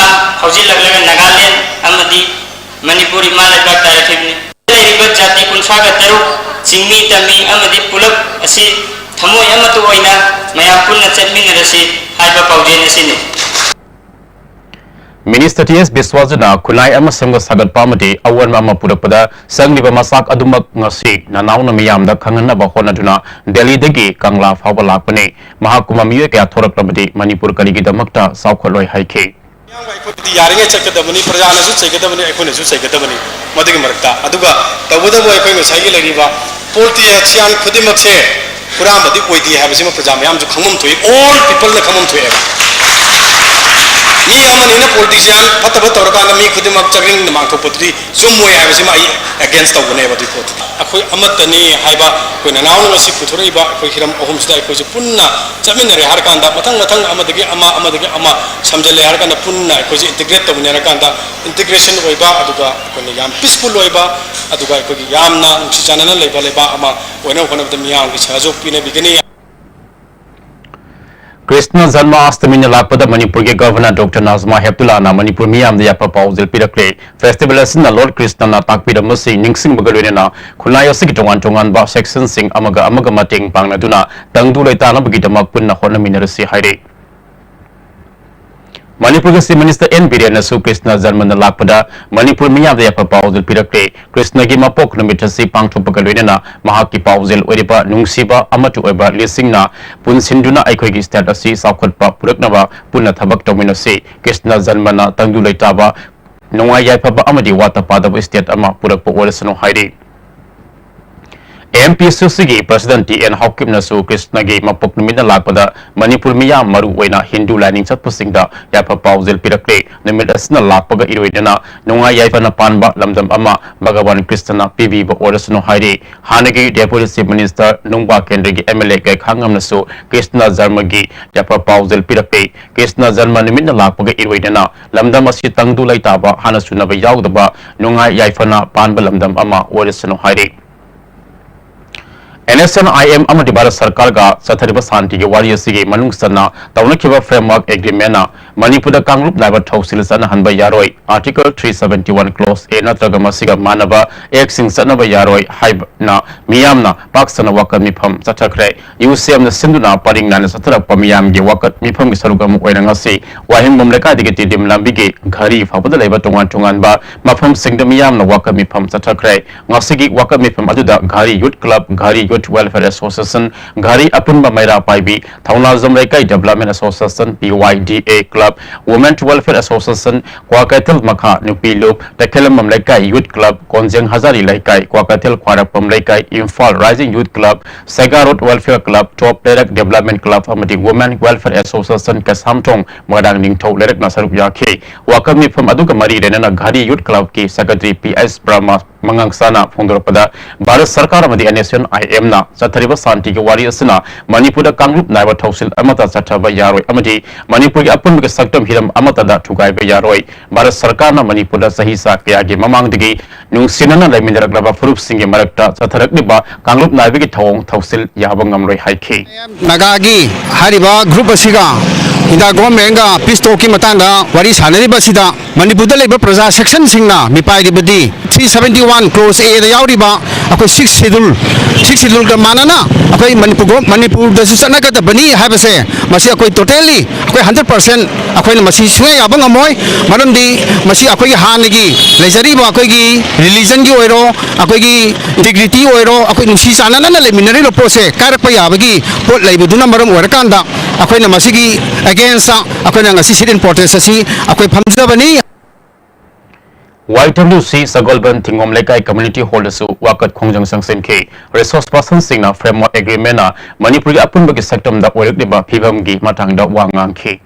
ꯍꯧꯖꯤꯜꯂꯛꯂꯒ ꯅꯥꯒꯥꯂꯦꯟ ꯑꯃꯗꯤ ꯃꯅꯤꯄꯨꯔ ꯏꯃꯥ ꯂꯩꯕꯥꯛ ꯇꯥꯔꯛꯈꯤꯕꯅꯤ꯫ ꯂꯩꯔꯤꯕ ꯖꯥꯇꯤ ꯀꯨꯟꯊ꯭ꯔꯥꯒ ꯇꯔꯨꯛ, ꯆꯤꯡꯃꯤ ꯇꯝꯃꯤ ꯑꯃꯗꯤ ꯄꯨꯂꯞ ꯑꯁꯤ ꯊꯃꯣꯏ ꯑꯃꯠꯇ ꯑꯣꯏꯅ ꯃꯌꯥꯝ ꯄꯨꯟꯅ ꯆꯠꯃꯤꯟꯅꯔꯁꯤ ꯍꯥꯏꯕ ꯄꯥꯎꯖꯦꯜ ꯑꯁꯤꯅꯤ꯫ ꯃꯤꯅꯤꯁꯇꯔ ꯇꯤ ꯑꯦꯁ ꯕꯤꯁ꯭ꯋꯥꯁꯖꯤꯠꯅ ꯈꯨꯟꯅꯥꯏ ꯑꯃ ꯁꯦꯝꯒꯠ ꯁꯥꯒꯠꯄ ꯑꯃꯗꯤ ꯑꯑꯣꯟꯕ ꯑꯃ ꯄꯨꯔꯛꯄꯗ ꯆꯪꯂꯤꯕ ꯃꯆꯥꯛ ꯑꯗꯨꯃꯛ ꯉꯁꯤ ꯅꯅꯥꯎꯅ ꯃꯤꯌꯥꯝꯗ ꯈꯪꯍꯟꯅꯕ ꯍꯣꯠꯅꯗꯨꯅ ꯗꯦꯜꯂꯤꯗꯒꯤ ꯀꯪꯂꯥ ꯐꯥꯎꯕ ꯂꯥꯛꯄꯅꯤ꯫ ꯃꯍꯥꯛꯀꯨꯝꯕ ꯃꯤꯑꯣꯏ ꯀꯌꯥ ꯊꯣꯔꯛꯂꯕꯗꯤ ꯃꯅꯤꯄꯨꯔ ꯀꯔꯤꯒꯤꯗꯃꯛꯇ ꯆꯥꯎꯈꯠꯂꯣꯏ ꯍꯥꯏꯈꯤ꯫ ꯑꯌꯥꯝꯕ ꯑꯩꯈꯣꯏꯗꯤ ꯌꯥꯔꯤꯉꯩ ꯆꯠꯀꯗꯕꯅꯤ, ꯄ꯭ꯔꯖꯥꯅꯁꯨ ꯆꯩꯒꯗꯕꯅꯤ, ꯑꯩꯈꯣꯏꯅꯁꯨ ꯆꯩꯒꯗꯕꯅꯤ꯫ ꯃꯗꯨꯒꯤ ꯃꯔꯛꯇ ꯑꯗꯨꯒ ꯇꯧꯕꯇꯕꯨ ꯑꯩꯈꯣꯏ ꯉꯁꯥꯏꯒꯤ ꯂꯩꯔꯤꯕ ꯄꯣꯂꯤꯇꯤꯁꯤꯌꯥꯟ ꯈꯨꯗꯤꯡꯃꯛꯁꯦ ꯍꯨꯔꯥꯟꯕꯗꯤ ꯑꯣꯏꯗꯦ ꯍꯥꯏꯕꯁꯤꯃ ꯄ꯭ꯔꯖꯥ ꯃꯌꯥꯝꯁꯨ ꯈꯪꯐꯝ ꯊꯣꯛꯏ, ꯑꯣꯜ ꯄꯤꯄꯜꯅ ꯈꯪꯐꯝ ꯊꯣꯛꯑꯦꯕ꯫ ꯃꯤ ꯑꯃꯅꯤꯅ ꯄꯣꯂꯤꯇꯤꯁꯤꯌꯥꯟ ꯐꯠꯇꯕ ꯇꯧꯔꯀꯥꯟꯗ ꯃꯤ ꯈꯨꯗꯤꯡꯃꯛ ꯆꯥꯛꯅꯤꯡꯅ ꯃꯥꯡꯊꯣꯛꯄꯗꯨꯗꯤ ꯆꯨꯝꯃꯣꯏ ꯍꯥꯏꯕꯁꯤꯃ ꯑꯩ ꯑꯦꯒꯦꯟꯁ ꯇꯧꯒꯅꯦꯕ ꯑꯗꯨꯒꯤ ꯄꯣꯠꯇꯨꯗꯤ꯫ ꯑꯩꯈꯣꯏ ꯑꯃꯠꯇꯅꯤ ꯍꯥꯏꯕ ꯑꯩꯈꯣꯏ ꯅꯅꯥꯎꯅ ꯉꯁꯤ ꯄꯨꯊꯣꯔꯛꯏꯕ ꯑꯩꯈꯣꯏ ꯍꯤꯔꯝ ꯑꯍꯨꯝꯁꯤꯗ ꯑꯩꯈꯣꯏꯁꯦ ꯄꯨꯟꯅ ꯆꯠꯃꯤꯟꯅꯔꯦ ꯍꯥꯏꯔꯀꯥꯟꯗ ꯃꯊꯪ ꯃꯊꯪ ꯑꯃꯗꯒꯤ ꯑꯃ, ꯑꯃꯗꯒꯤ ꯑꯃ ꯁꯝꯖꯜꯂꯦ ꯍꯥꯏꯔꯀꯥꯟꯗ ꯄꯨꯟꯅ ꯑꯩꯈꯣꯏꯁꯦ ꯏꯟꯇꯤꯒ꯭ꯔꯦꯠ ꯇꯧꯃꯤꯟꯅꯔꯀꯥꯟꯗ ꯏꯟꯇꯤꯒ꯭ꯔꯦꯁꯟ ꯑꯣꯏꯕ, ꯑꯗꯨꯒ ꯑꯩꯈꯣꯏꯅ ꯌꯥꯝ ꯄꯤꯁꯐꯨꯜ ꯑꯣꯏꯕ, ꯑꯗꯨꯒ ꯑꯩꯈꯣꯏꯒꯤ ꯌꯥꯝꯅ ꯅꯨꯡꯁꯤ ꯆꯥꯟꯅꯅ ꯂꯩꯕ ꯂꯩꯕꯥꯛ ꯑꯃ ꯑꯣꯏꯅꯕ ꯍꯣꯠꯅꯕꯗ ꯃꯤꯌꯥꯝꯒꯤ ꯁꯍꯖꯣꯒ ꯄꯤꯅꯕꯤꯒꯅꯤ꯫ ꯀ꯭ꯔꯤꯁꯅ ꯖꯟꯃ ꯑꯁꯇꯃꯤꯅ ꯂꯥꯛꯄꯗ ꯃꯅꯤꯄꯨꯔꯒꯤ ꯒꯚꯔꯅꯔ ꯗꯣꯛꯇꯔ ꯅꯥꯖꯃꯥ ꯍꯦꯞꯇꯨꯂꯥꯅ ꯃꯅꯤꯄꯨꯔ ꯃꯤꯌꯥꯝꯗ ꯌꯥꯏꯐ ꯄꯥꯎꯖꯦꯜ ꯄꯤꯔꯛꯂꯦ꯫ ꯐꯦꯁꯇꯤꯚꯦꯜ ꯑꯁꯤꯅ ꯂꯣꯔꯗ ꯀ꯭ꯔꯤꯁꯅꯅ ꯇꯥꯛꯄꯤꯔꯝꯕꯁꯤꯡ ꯅꯤꯡꯁꯤꯡꯕꯒ ꯂꯣꯏꯅꯅ ꯈꯨꯟꯅꯥꯏ ꯑꯁꯤꯒꯤ ꯇꯣꯉꯥꯟ ꯇꯣꯉꯥꯟꯕ ꯁꯦꯛꯁꯟꯁꯤꯡ ꯑꯃꯒ ꯑꯃꯒ ꯃꯇꯦꯡ ꯄꯥꯡꯅꯗꯨꯅ ꯇꯪꯗꯨ ꯂꯩꯇꯥꯅꯕꯒꯤꯗꯃꯛ ꯄꯨꯟꯅ ꯍꯣꯠꯅꯃꯤꯟꯅꯔꯁꯤ ꯍꯥꯏꯔꯤ꯫ ꯃꯅꯤꯄꯨꯔꯒꯤ ꯆꯤꯐ ꯃꯤꯅꯤꯁꯇꯔ ꯑꯦꯟ ꯕꯤꯔꯦꯟꯅꯁꯨ ꯀ꯭ꯔꯤꯁꯅ ꯖꯟꯃꯅ ꯂꯥꯛꯄꯗ ꯃꯅꯤꯄꯨꯔ ꯃꯤꯌꯥꯝꯗ ꯌꯥꯏꯐ ꯄꯥꯎꯖꯦꯜ ꯄꯤꯔꯛꯂꯦ꯫ ꯀ꯭ꯔꯤꯁꯅꯒꯤ ꯃꯄꯣꯛ ꯅꯨꯃꯤꯠ ꯑꯁꯤ ꯄꯥꯡꯊꯣꯛꯄꯒ ꯂꯣꯏꯅꯅ ꯃꯍꯥꯛꯀꯤ ꯄꯥꯎꯖꯦꯜ ꯑꯣꯏꯔꯤꯕ ꯅꯨꯡꯁꯤꯕ ꯑꯃꯠꯇ ꯑꯣꯏꯕ ꯂꯤꯁꯤꯡꯅ ꯄꯨꯟꯁꯤꯟꯗꯨꯅ ꯑꯩꯈꯣꯏꯒꯤ ꯁ꯭ꯇꯦꯠ ꯑꯁꯤ ꯆꯥꯎꯈꯠꯄ ꯄꯨꯔꯛꯅꯕ ꯄꯨꯟꯅ ꯊꯕꯛ ꯇꯧꯃꯤꯟꯅꯁꯤ꯫ ꯀ꯭ꯔꯤꯁꯅ ꯖꯟꯃꯅ ꯇꯪꯗꯨ ꯂꯩꯇꯥꯕ, ꯅꯨꯡꯉꯥꯏ ꯌꯥꯏꯐꯕ ꯑꯃꯗꯤ ꯋꯥꯠꯇ ꯄꯥꯗꯕ ꯁ꯭ꯇꯦꯠ ꯑꯃ ꯄꯨꯔꯛꯄ ꯑꯣꯏꯔꯁꯅꯨ ꯍꯥꯏꯔꯤ꯫ ꯑꯦꯝ ꯄꯤ ꯁꯤ ꯁꯤꯒꯤ ꯄ꯭ꯔꯁꯤꯗꯦꯟꯠ ꯇꯤ ꯑꯦꯟ ꯍꯥꯎꯀꯤꯞꯅꯁꯨ ꯀ꯭ꯔꯤꯁꯅꯒꯤ ꯃꯄꯣꯛ ꯅꯨꯃꯤꯠꯅ ꯂꯥꯛꯄꯗ ꯃꯅꯤꯄꯨꯔ ꯃꯤꯌꯥꯝ, ꯃꯔꯨ ꯑꯣꯏꯅ ꯍꯤꯟꯗꯨ ꯂꯥꯏꯅꯤꯡ ꯆꯠꯄꯁꯤꯡꯗ ꯌꯥꯏꯐ ꯄꯥꯎꯖꯦꯜ ꯄꯤꯔꯛꯂꯦ꯫ ꯅꯨꯃꯤꯠ ꯑꯁꯤꯅ ꯂꯥꯛꯄꯒ ꯏꯔꯣꯏꯅꯅ ꯅꯨꯡꯉꯥꯏ ꯌꯥꯏꯐꯅ ꯄꯥꯟꯕ ꯂꯝꯗꯝ ꯑꯃ ꯚꯒꯋꯥꯟ ꯀ꯭ꯔꯤꯁꯅꯅ ꯄꯤꯕꯤꯕ ꯑꯣꯏꯔꯁꯅꯨ ꯍꯥꯏꯔꯤ꯫ ꯍꯥꯟꯅꯒꯤ ꯗꯦꯄꯨꯇꯤ ꯆꯤꯐ ꯃꯤꯅꯤꯁꯇꯔ ꯅꯨꯡꯕꯥ ꯀꯦꯟꯗ꯭ꯔꯒꯤ ꯑꯦꯝ ꯑꯦꯜ ꯑꯦ ꯒꯥꯏꯈꯥꯉꯝꯅꯁꯨ ꯀ꯭ꯔꯤꯁꯅ ꯖꯔꯃꯒꯤ ꯌꯥꯏꯐ ꯄꯥꯎꯖꯦꯜ ꯄꯤꯔꯛꯂꯦ꯫ ꯀ꯭ꯔꯤꯁꯅ ꯖꯔꯃ ꯅꯨꯃꯤꯠꯅ ꯂꯥꯛꯄꯒ ꯏꯔꯣꯏꯅꯅ ꯂꯝꯗꯝ ꯑꯁꯤ ꯇꯪꯗꯨ ꯂꯩꯇꯥꯕ, ꯍꯥꯟꯅ ꯁꯨꯅꯕ ꯌꯥꯎꯗꯕ, ꯅꯨꯡꯉꯥꯏ ꯌꯥꯏꯐꯅ ꯄꯥꯟꯕ ꯂꯝꯗꯝ ꯑꯃ ꯑꯣꯏꯔꯁꯅꯨ ꯍꯥꯏꯔꯤ꯫ N S N I M ꯑꯃꯗꯤ ꯚꯥꯔꯠ ꯁꯔꯀꯥꯔꯒ ꯆꯠꯊꯔꯤꯕ ꯁꯥꯟꯇꯤꯒꯤ ꯋꯥꯔꯤ ꯑꯁꯤꯒꯤ ꯃꯅꯨꯡ ꯆꯟꯅ ꯇꯧꯅꯈꯤꯕ ꯐ꯭ꯔꯦꯝꯋꯥꯔꯛ ꯑꯦꯒ꯭ꯔꯤꯃꯦꯟꯅ ꯃꯅꯤꯄꯨꯔꯗ ꯀꯥꯡꯂꯨꯞ ꯅꯥꯏꯕ ꯊꯧꯁꯤꯜ ꯆꯠꯅꯍꯟꯕ ꯌꯥꯔꯣꯏ, Article three seventy one Clause A ꯅꯠꯇ꯭ꯔꯒ ꯃꯁꯤꯒ ꯃꯥꯟꯅꯕ Actꯁꯤꯡ ꯆꯠꯅꯕ ꯌꯥꯔꯣꯏ ꯍꯥꯏꯕꯅ ꯃꯤꯌꯥꯝꯅ ꯄꯥꯛ ꯁꯟꯅ ꯋꯥꯀꯠ ꯃꯤꯐꯝ ꯆꯠꯊꯈ꯭ꯔꯦ꯫ UCMꯅ ꯁꯤꯟꯗꯨꯅ ꯄꯔꯤꯡ ꯅꯥꯏꯅ ꯆꯠꯊꯔꯛꯄ ꯃꯤꯌꯥꯝꯒꯤ ꯋꯥꯀꯠ ꯃꯤꯐꯝꯒꯤ ꯁꯔꯨꯛ ꯑꯃ ꯑꯣꯏꯅ ꯉꯁꯤ ꯋꯥꯍꯦꯡꯕꯝ ꯂꯩꯀꯥꯏꯗꯒꯤ ꯇꯤꯗꯤꯝ ꯂꯝꯕꯤꯒꯤ ꯘꯔꯤ ꯐꯥꯎꯕꯗ ꯂꯩꯕ ꯇꯣꯉꯥꯟ ꯇꯣꯉꯥꯟꯕ ꯃꯐꯝꯁꯤꯡꯗ ꯃꯤꯌꯥꯝꯅ ꯋꯥꯀꯠ ꯃꯤꯐꯝ ꯆꯠꯊꯈ꯭ꯔꯦ꯫ ꯉꯁꯤꯒꯤ ꯋꯥꯀꯠ ꯃꯤꯐꯝ ꯑꯗꯨꯗ ꯘꯔꯤ Youth Club, ꯘꯔꯤ Youth Welfare Association, ꯘꯔꯤ ꯑꯄꯨꯟꯕ ꯃꯩꯔꯥ ꯄꯥꯏꯕꯤ, ꯊꯧꯅꯥꯖꯝ ꯂꯩꯀꯥꯏ Development Association, P Y D A Club, Women Welfare Association, Kwakeithel ꯃꯈꯥ ꯅꯨꯄꯤ ꯂꯨꯞ, ꯇꯈꯦꯂꯝꯕꯝ ꯂꯩꯀꯥꯏ Youth Club, ꯀꯣꯟꯖꯦꯡ ꯍꯖꯥꯔꯤ ꯂꯩꯀꯥꯏ, ꯀ꯭ꯋꯥꯀꯩꯊꯦꯜ ꯈ꯭ꯋꯥꯏꯔꯥꯛꯄꯝ ꯂꯩꯀꯥꯏ, Imphal Rising Youth Club, ꯁꯦꯒꯥ Road Welfare Club, Top ꯂꯩꯔꯛ Development Club ꯑꯃꯗꯤ Women Welfare Association ꯀꯩꯁꯥꯝꯊꯣꯡ ꯃꯣꯏꯔꯥꯡ ꯅꯤꯡꯊꯧ ꯂꯩꯔꯛꯅ ꯁꯔꯨꯛ ꯌꯥꯈꯤ꯫ ꯋꯥꯀꯠ ꯃꯤꯐꯝ ꯑꯗꯨꯒ ꯃꯔꯤ ꯂꯩꯅꯅ ꯘꯔꯤ Youth Clubꯀꯤ Secretary P S ꯕ꯭ꯔꯍ꯭ꯃ ꯃꯉꯥꯡꯁꯥꯅ ꯐꯣꯡꯗꯣꯔꯛꯄꯗ, Bharat ꯁꯔꯀꯥꯔ ꯑꯃꯗꯤ NSCN-IMꯅ ꯆꯠꯊꯔꯤꯕ ꯁꯥꯟꯇꯤꯒꯤ ꯋꯥꯔꯤ ꯑꯁꯤꯅ ꯃꯅꯤꯄꯨꯔꯗ ꯀꯥꯡꯂꯨꯞ ꯅꯥꯏꯕ ꯊꯧꯁꯤꯜ ꯑꯃꯠꯇ ꯆꯠꯊꯕ ꯌꯥꯔꯣꯏ ꯑꯃꯗꯤ ꯃꯅꯤꯄꯨꯔꯒꯤ ꯑꯄꯨꯟꯕꯒꯤ ꯁꯛꯇꯝ ꯍꯤꯔꯝ ꯑꯃꯠꯇꯗ ꯊꯨꯒꯥꯏꯕ ꯌꯥꯔꯣꯏ꯫ ꯚꯥꯔꯠ ꯁꯔꯀꯥꯔꯅ ꯃꯅꯤꯄꯨꯔꯗ ꯆꯍꯤ ꯆꯥ ꯀꯌꯥꯒꯤ ꯃꯃꯥꯡꯗꯒꯤ ꯅꯨꯡꯁꯤꯅꯅ ꯂꯩꯃꯤꯟꯅꯔꯛꯂꯕ ꯐꯨꯔꯨꯞꯁꯤꯡꯒꯤ ꯃꯔꯛꯇ ꯆꯠꯊꯔꯛꯂꯤꯕ ꯀꯥꯡꯂꯨꯞ ꯅꯥꯏꯕꯒꯤ ꯊꯧꯑꯣꯡ ꯊꯧꯁꯤꯜ ꯌꯥꯕ ꯉꯝꯂꯣꯏ ꯍꯥꯏꯈꯤ꯫ ꯅꯥꯒꯥꯒꯤ ꯍꯥꯏꯔꯤꯕ ꯒ꯭ꯔꯨꯞ ꯑꯁꯤꯒ ꯏꯟꯗꯤꯌꯥ ꯒꯣꯚꯔꯟꯃꯦꯟꯒ ꯄꯤꯁ ꯇꯣꯛꯀꯤ ꯃꯇꯥꯡꯗ ꯋꯥꯔꯤ ꯁꯥꯟꯅꯔꯤꯕ ꯑꯁꯤꯗ ꯃꯅꯤꯄꯨꯔꯗ ꯂꯩꯕ ꯄ꯭ꯔꯖꯥ ꯁꯦꯛꯁꯟꯁꯤꯡꯅ ꯃꯤꯄꯥꯏꯔꯤꯕꯗꯤ three seventy one Clause Aꯗ ꯌꯥꯎꯔꯤꯕ ꯑꯩꯈꯣꯏ Sixth Schedule, Sixth Scheduleꯒ ꯃꯥꯟꯅꯅ ꯑꯩꯈꯣꯏ ꯃꯅꯤꯄꯨꯔ ꯃꯅꯤꯄꯨꯔꯗꯁꯨ ꯆꯠꯅꯒꯗꯕꯅꯤ ꯍꯥꯏꯕꯁꯦ ꯃꯁꯤ ꯑꯩꯈꯣꯏ totally ꯑꯩꯈꯣꯏ hundred percent ꯑꯩꯈꯣꯏꯅ ꯃꯁꯤ ꯁꯨꯡꯌꯥ ꯌꯥꯕ ꯉꯝꯃꯣꯏ꯫ ꯃꯔꯝꯗꯤ ꯃꯁꯤ ꯑꯩꯈꯣꯏꯒꯤ ꯍꯥꯟꯅꯒꯤ ꯂꯩꯖꯔꯤꯕ ꯑꯩꯈꯣꯏꯒꯤ religionꯒꯤ ꯑꯣꯏꯔꯣ, ꯑꯩꯈꯣꯏꯒꯤ dignity ꯑꯣꯏꯔꯣ, ꯑꯩꯈꯣꯏ ꯅꯨꯡꯁꯤ ꯆꯥꯟꯅꯅ ꯂꯩꯃꯤꯟꯅꯔꯤꯕ ꯄꯣꯠꯁꯦ ꯀꯥꯏꯔꯛꯄ ꯌꯥꯕꯒꯤ ꯄꯣꯠ ꯂꯩꯕꯗꯨꯅ ꯃꯔꯝ ꯑꯣꯏꯔꯀꯥꯟꯗ ꯑꯩꯈꯣꯏꯅ ꯃꯁꯤꯒꯤ againstꯇ ꯑꯩꯈꯣꯏꯅ ꯉꯁꯤ sit-in protest ꯑꯁꯤ ꯑꯩꯈꯣꯏ ꯐꯝꯖꯕꯅꯤ꯫ YWC ꯁꯒꯣꯜꯕꯟ ꯊꯤꯡꯒꯣꯝ ꯂꯩꯀꯥꯏ Community Hallꯗꯁꯨ ꯋꯥꯀꯠ ꯈꯣꯡꯖꯪ ꯆꯪꯁꯤꯟꯈꯤ꯫ Resource personꯁꯤꯡꯅ Framework Agreementꯅ ꯃꯅꯤꯄꯨꯔꯒꯤ ꯑꯄꯨꯟꯕꯒꯤ ꯁꯛꯇꯝꯗ ꯑꯣꯏꯔꯛꯂꯤꯕ ꯐꯤꯕꯝꯒꯤ ꯃꯇꯥꯡꯗ ꯋꯥ ꯉꯥꯡꯈꯤ꯫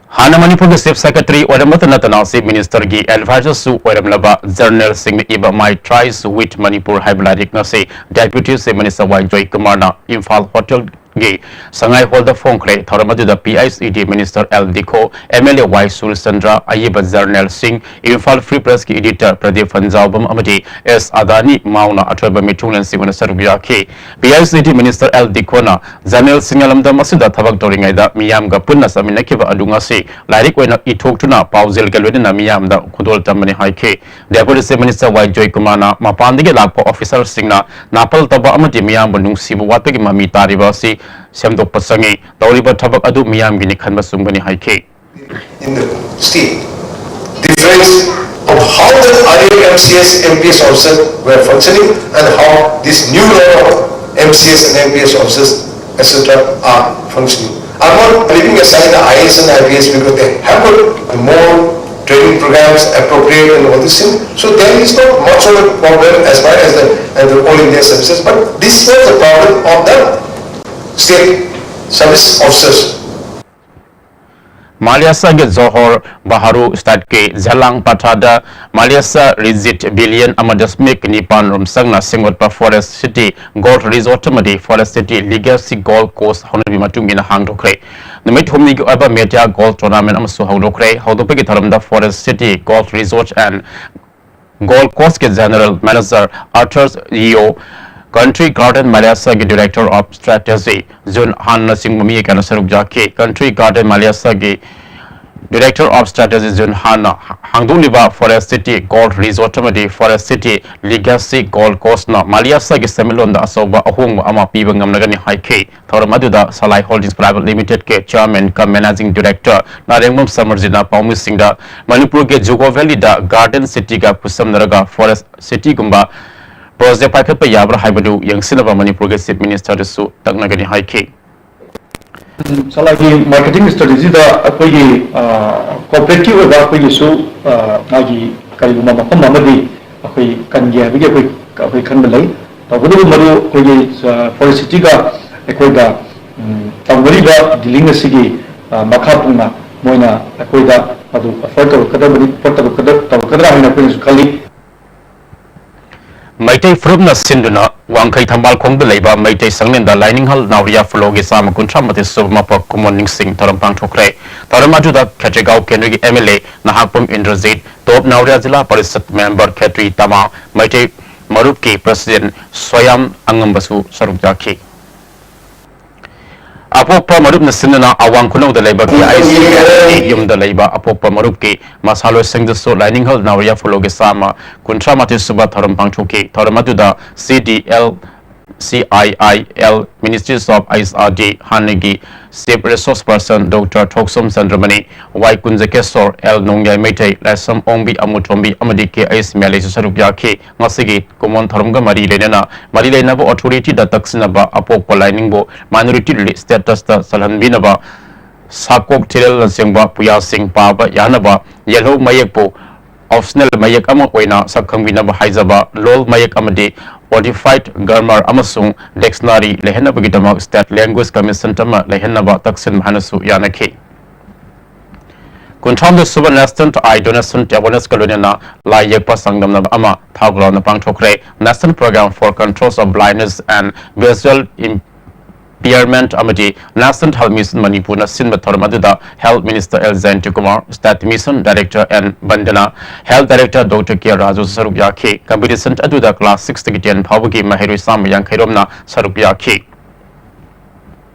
ꯍꯥꯟꯅ ꯃꯅꯤꯄꯨꯔꯒꯤ Chief Secretary ꯑꯣꯏꯔꯝꯕꯇ ꯅꯠꯇꯅ Chief Ministerꯒꯤ advisorꯁꯨ ꯑꯣꯏꯔꯝꯂꯕ General ꯁꯤꯡꯅ ꯏꯕ My Ties with Manipur ꯍꯥꯏꯕ ꯂꯥꯏꯔꯤꯛ ꯉꯁꯤ Deputy Chief Minister ꯋꯥꯏ ꯖꯣꯏꯀꯨꯃꯥꯔꯅ ꯏꯝꯐꯥꯜ ꯍꯣꯇꯦꯜ ꯒꯤ ꯁꯉꯥꯏ ꯍꯣꯜꯗ ꯐꯣꯡꯈ꯭ꯔꯦ꯫ ꯊꯧꯔꯝ ꯑꯗꯨꯗ P I C E D Minister L ꯗꯤꯈꯣ, M L A Y Surchandra, ꯑꯏꯕ ꯖꯔꯅꯦꯜ ꯁꯤꯡ, ꯏꯝꯐꯥꯜ ꯐ꯭ꯔꯤ ꯄ꯭ꯔꯦꯁꯀꯤ ꯏꯗꯤꯇꯔ ꯄ꯭ꯔꯗꯤꯞ ꯐꯟꯖꯥꯎꯕꯝ ꯑꯃꯗꯤ S ꯑꯗꯥꯅꯤ ꯃꯥꯎꯅ ꯑꯊꯣꯏꯕ ꯃꯤꯊꯨꯡꯂꯦꯟꯁꯤꯡ ꯑꯣꯏꯅ ꯁꯔꯨꯛ ꯌꯥꯈꯤ꯫ P I C E D Minister L ꯗꯤꯈꯣꯅ ꯖꯔꯅꯦꯜꯁꯤꯡꯅ ꯂꯝꯗꯝ ꯑꯁꯤꯗ ꯊꯕꯛ ꯇꯧꯔꯤꯉꯩꯗ ꯃꯤꯌꯥꯝꯒ ꯄꯨꯟꯅ ꯆꯠꯃꯤꯟꯅꯈꯤꯕ ꯑꯗꯨ ꯉꯁꯤ ꯂꯥꯏꯔꯤꯛ ꯑꯣꯏꯅ ꯏꯊꯣꯛꯇꯨꯅ ꯄꯥꯎꯖꯦꯜꯒ ꯂꯣꯏꯅꯅ ꯃꯤꯌꯥꯝꯗ ꯈꯨꯗꯣꯜ ꯇꯝꯕꯅꯤ ꯍꯥꯏꯈꯤ꯫ Deputy Chief Minister Y ꯖꯣꯏꯀꯨꯃꯥꯔꯅ ꯃꯄꯥꯟꯗꯒꯤ ꯂꯥꯛꯄ ꯑꯣꯐꯤꯁꯔꯁꯤꯡꯅ ꯅꯥꯄꯜ ꯇꯧꯕ ꯑꯃꯗꯤ ꯃꯤꯌꯥꯝꯕꯨ ꯅꯨꯡꯁꯤꯕ ꯋꯥꯠꯄꯒꯤ ꯃꯃꯤ ꯇꯥꯔꯤꯕ ꯑꯁꯤ ꯁꯦꯝꯗꯣꯛꯄ ꯆꯪꯏ꯫ ꯇꯧꯔꯤꯕ ꯊꯕꯛ ꯑꯗꯨ ꯃꯤꯌꯥꯝꯒꯤꯅꯤ ꯈꯟꯕ ꯆꯨꯝꯒꯅꯤ ꯍꯥꯏꯈꯤ꯫ In the state, difference of how the earlier M C S, M P S officers were functioning and how this new level of M C S and M P S officers, et cetera, are functioning. I'm not leaving aside the I A S and I P S because they have got more training programs appropriate and all these things. So there is not much of a problem as far as the, as the all India services. But this was the problem of the state service officers. ꯃꯥꯂꯦꯁꯤꯌꯥꯒꯤ ꯖꯣꯍꯣꯔ ꯕꯥꯍꯔꯨ ꯁ꯭ꯇꯦꯠꯀꯤ ꯖꯦꯂꯥꯡ ꯄꯊꯥꯗ ꯃꯥꯂꯦꯁꯤꯌꯥ ꯔꯤꯖꯤꯠ ꯕꯤꯂꯤꯌꯟ ꯑꯃ ꯗꯁꯃꯤꯛ ꯅꯤꯄꯥꯟ ꯔꯣꯝ ꯆꯪꯅ ꯁꯦꯝꯒꯠꯄ ꯐꯣꯔꯦꯁ ꯁꯤꯇꯤ ꯒꯣꯜꯐ ꯔꯤꯖꯣꯔꯠ ꯑꯃꯗꯤ forest city legacy golf course ꯍꯧꯅꯕꯤ ꯃꯇꯨꯡ ꯏꯟꯅ ꯍꯥꯡꯗꯣꯛꯈ꯭ꯔꯦ꯫ ꯅꯨꯃꯤꯠ ꯍꯨꯝꯅꯤꯒꯤ ꯑꯣꯏꯕ ꯃꯦꯗꯤꯌꯥ ꯒꯣꯜꯐ ꯇꯣꯔꯅꯥꯃꯦꯟꯠ ꯑꯃꯁꯨ ꯍꯧꯗꯣꯛꯈ꯭ꯔꯦ꯫ ꯍꯧꯗꯣꯛꯄꯒꯤ ꯊꯧꯔꯝꯗ forest city golf resort and golf ꯀꯣꯔꯁꯀꯤ general manager Arthur Yeo, country garden ꯃꯥꯂꯦꯁꯤꯌꯥꯒꯤ ꯗꯤꯔꯦꯛꯇꯔ ꯑꯣꯐ ꯁ꯭ꯇ꯭ꯔꯦꯇꯦꯖꯤ ꯖꯨꯟ ꯍꯥꯟꯅꯆꯤꯡꯕ ꯃꯤ ꯀꯌꯥꯅ ꯁꯔꯨꯛ ꯌꯥꯈꯤ꯫ ꯀꯟꯇ꯭ꯔꯤ ꯒꯥꯔꯗꯦꯟ ꯃꯥꯂꯦꯁꯤꯌꯥꯒꯤ ꯗꯤꯔꯦꯛꯇꯔ ꯑꯣꯐ ꯁ꯭ꯇ꯭ꯔꯦꯇꯦꯖꯤ ꯖꯨꯟ ꯍꯥꯟꯅ ꯍꯥꯡꯗꯣꯛꯂꯤꯕ ꯐꯣꯔꯦꯁ ꯁꯤꯇꯤ ꯒꯣꯜꯐ ꯔꯤꯖꯣꯔꯠ ꯑꯃꯗꯤ ꯐꯣꯔꯦꯁ ꯁꯤꯇꯤ ꯂꯤꯒꯦꯁꯤ ꯒꯣꯜꯐ ꯀꯣꯔꯁꯅ ꯃꯥꯂꯦꯁꯤꯌꯥꯒꯤ ꯁꯦꯟꯃꯤꯠꯂꯣꯟꯗ ꯑꯆꯧꯕ ꯑꯍꯣꯡꯕ ꯑꯃ ꯄꯤꯕ ꯉꯝꯂꯒꯅꯤ ꯍꯥꯏꯈꯤ꯫ ꯊꯧꯔꯝ ꯑꯗꯨꯗ ꯁꯂꯥꯏ ꯍꯣꯜꯗꯤꯡꯁ ꯄ꯭ꯔꯥꯏꯚꯦꯠ ꯂꯤꯃꯤꯇꯦꯗꯀꯤ chairman cum managing director Narengbam ꯁꯃꯔꯖꯤꯠꯅ ꯄꯥꯎꯃꯤꯁꯤꯡꯗ ꯃꯅꯤꯄꯨꯔꯒꯤ Dzuko valid garden ꯁꯤꯇꯤꯒ ꯈꯨꯠꯁꯝꯅꯔꯒ forest ꯁꯤꯇꯤꯒꯨꯝꯕ project ꯄꯥꯏꯈꯠꯄ ꯌꯥꯕ꯭ꯔꯥ ꯍꯥꯏꯕꯗꯨ ꯌꯦꯡꯁꯤꯟꯅꯕ ꯃꯅꯤꯄꯨꯔꯒꯤ ꯆꯤꯐ ꯃꯤꯅꯤꯁꯇꯔꯗꯁꯨ ꯇꯛꯅꯒꯅꯤ ꯍꯥꯏꯈꯤ꯫ ꯁꯂꯥꯏꯒꯤ ꯃꯥꯔꯀꯦꯇꯤꯡ ꯁ꯭ꯇ꯭ꯔꯦꯇꯦꯖꯤꯗ ꯑꯩꯈꯣꯏꯒꯤ, ꯑ, ꯀꯣꯔꯄꯣꯔꯦꯠꯀꯤ ꯑꯣꯏꯕ ꯑꯩꯈꯣꯏꯒꯤꯁꯨ, ꯑ, ꯃꯥꯒꯤ ꯀꯔꯤꯒꯨꯝꯕ ꯃꯐꯝ ꯑꯃꯗꯤ ꯑꯩꯈꯣꯏ ꯀꯟꯒꯦ ꯍꯥꯏꯕꯒꯤ ꯑꯩꯈꯣꯏ, ꯑꯩꯈꯣꯏ ꯈꯟꯕ ꯂꯩ꯫ ꯇꯧꯕꯇꯕꯨ ꯃꯗꯨ ꯑꯩꯈꯣꯏꯒꯤ, ꯑ, ꯐꯣꯔꯦꯁ ꯁꯤꯇꯤꯒ ꯑꯩꯈꯣꯏꯒ, ꯎꯝ, ꯇꯧꯅꯔꯤꯕ ꯗꯤꯂꯤꯡ ꯑꯁꯤꯒꯤ, ꯑ, ꯃꯈꯥ ꯄꯣꯟꯅ ꯃꯣꯏꯅ ꯑꯩꯈꯣꯏꯗ ꯃꯗꯨ ꯑꯣꯐꯔ ꯇꯧꯔꯛꯀꯗꯕꯅꯤ, ꯑꯣꯐꯔ ꯇꯧꯔꯛꯀꯗ-, ꯇꯧꯔꯛꯀꯗ꯭ꯔꯥ ꯍꯥꯏꯅ ꯑꯩꯈꯣꯏꯅꯁꯨ ꯈꯜꯂꯤ꯫ ꯃꯩꯇꯩ ꯐꯨꯔꯨꯞꯅ ꯁꯤꯟꯗꯨꯅ ꯋꯥꯡꯈꯩ ꯊꯝꯕꯥꯜ ꯈꯣꯡꯗ ꯂꯩꯕ ꯃꯩꯇꯩ ꯁꯪꯂꯦꯟꯗ ꯂꯥꯏꯅꯤꯡꯍꯜ ꯅꯥꯎꯔꯤꯌꯥ ꯐꯣꯂꯣꯒꯤ ꯆꯥꯝꯃ ꯀꯨꯟꯊ꯭ꯔꯥ ꯃꯥꯊꯣꯏ ꯁꯨꯕ ꯃꯄꯣꯛ ꯀꯨꯝꯑꯣꯟ ꯅꯤꯡꯁꯤꯡ ꯊꯧꯔꯝ ꯄꯥꯡꯊꯣꯛꯈ꯭ꯔꯦ꯫ ꯊꯧꯔꯝ ꯑꯗꯨꯗ ꯈꯦꯇ꯭ꯔꯤꯒꯥꯎ ꯀꯦꯟꯗ꯭ꯔꯒꯤ M L A ꯅꯍꯥꯛꯄꯝ ꯏꯟꯗ꯭ꯔꯖꯤꯠ, ꯇꯣꯞ ꯅꯥꯎꯔꯤꯌꯥ ꯖꯤꯂꯥ ꯄꯔꯤꯁꯠ ꯃꯦꯝꯕꯔ ꯈꯦꯇ꯭ꯔꯤ ꯇꯃꯥ, ꯃꯩꯇꯩ ꯃꯔꯨꯞꯀꯤ ꯄ꯭ꯔꯁꯤꯗꯦꯟ ꯁꯣꯌꯥꯝ ꯑꯉꯝꯕꯁꯨ ꯁꯔꯨꯛ ꯌꯥꯈꯤ꯫ ꯑꯄꯣꯛꯄ ꯃꯔꯨꯞꯅ ꯁꯤꯟꯗꯨꯅ ꯑꯋꯥꯡ ꯈꯨꯅꯧꯗ ꯂꯩꯕ K I C ꯌꯨꯝꯗ ꯂꯩꯕ ꯑꯄꯣꯛꯄ ꯃꯔꯨꯞꯀꯤ ꯃꯁꯥꯂꯣꯏꯁꯤꯡꯗꯁꯨ ꯂꯥꯏꯅꯤꯡꯍꯜ ꯅꯥꯎꯔꯤꯌꯥ ꯐꯣꯂꯣꯒꯤ ꯆꯥꯝꯃ ꯀꯨꯟꯊ꯭ꯔꯥ ꯃꯥꯊꯣꯏ ꯁꯨꯕ ꯊꯧꯔꯝ ꯄꯥꯡꯊꯣꯛꯈꯤ꯫ ꯊꯧꯔꯝ ꯑꯗꯨꯗ C D L, C I I L, Ministries of H R D, ꯍꯥꯟꯅꯒꯤ Chief Resource Person Doctor ꯊꯣꯛꯁꯣꯝ ꯆꯟꯗ꯭ꯔꯃꯅꯤ, ꯋꯥꯏ ꯀꯨꯟꯖꯀꯦꯁꯣꯔ, L ꯅꯣꯡꯌꯥꯏ ꯃꯩꯇꯩ, ꯂꯥꯏꯁ꯭ꯔꯝ ꯑꯣꯡꯕꯤ ꯑꯃꯨꯊꯣꯝꯕꯤ ꯑꯃꯗꯤ K I C M L Aꯁꯨ ꯁꯔꯨꯛ ꯌꯥꯈꯤ꯫ ꯉꯁꯤꯒꯤ ꯀꯨꯝꯑꯣꯟ ꯊꯧꯔꯝꯒ ꯃꯔꯤ ꯂꯩꯅꯅ ꯃꯔꯤ ꯂꯩꯅꯕ authorityꯗ ꯇꯛꯁꯤꯟꯅꯕ ꯑꯄꯣꯛꯄ ꯂꯥꯏꯅꯤꯡꯕꯨ minority statusꯇ ꯆꯜꯍꯟꯕꯤꯅꯕ ꯁꯥꯀꯣꯛ ꯊꯤꯔꯦꯜꯅꯆꯤꯡꯕ ꯄꯨꯌꯥꯁꯤꯡ ꯄꯥꯕ ꯌꯥꯅꯕ ꯌꯦꯜꯍꯧ ꯃꯌꯦꯛꯄꯨ optional ꯃꯌꯦꯛ ꯑꯃ ꯑꯣꯏꯅ ꯁꯛꯈꯪꯕꯤꯅꯕ ꯍꯥꯏꯖꯕ ꯂꯣꯜ ꯃꯌꯦꯛ ꯑꯃꯗꯤ codified grammar ꯑꯃꯁꯨꯡ dictionary ꯂꯩꯍꯟꯅꯕꯒꯤꯗꯃꯛ State Language Commission ꯑꯃ ꯂꯩꯍꯟꯅꯕ ꯇꯛꯁꯤꯟꯕ ꯍꯥꯏꯅꯁꯨ ꯌꯥꯅꯈꯤ꯫ ꯀꯨꯟꯊ꯭ꯔꯥꯍꯨꯝꯗꯣꯏ ꯁꯨꯕ National Eye Donation Awarenessꯀ ꯂꯣꯏꯅꯅ ꯂꯥꯏ ꯌꯦꯛꯄ ꯆꯥꯡꯗꯝꯅꯕ ꯑꯃ ꯊꯥꯒ꯭ꯔꯥꯎꯅ ꯄꯥꯡꯊꯣꯛꯈ꯭ꯔꯦ꯫ National Program for Control of Blindness and Visual Impairment ꯑꯃꯗꯤ National Health Mission ꯃꯅꯤꯄꯨꯔꯅ ꯁꯤꯟꯕ ꯊꯧꯔꯝ ꯑꯗꯨꯗ Health Minister L ꯖꯌꯟꯇ Kumar, State Mission Director N ꯕꯟꯗꯅꯥ, Health Director Doctor K Raju ꯁꯔꯨꯛ ꯌꯥꯈꯤ꯫ Competition ꯑꯗꯨꯗ class sixꯇꯒꯤ ten ꯐꯥꯎꯕꯒꯤ ꯃꯍꯩꯔꯣꯏ ꯆꯥꯝꯃ ꯌꯥꯡꯈꯩ ꯔꯣꯝꯅ ꯁꯔꯨꯛ ꯌꯥꯈꯤ꯫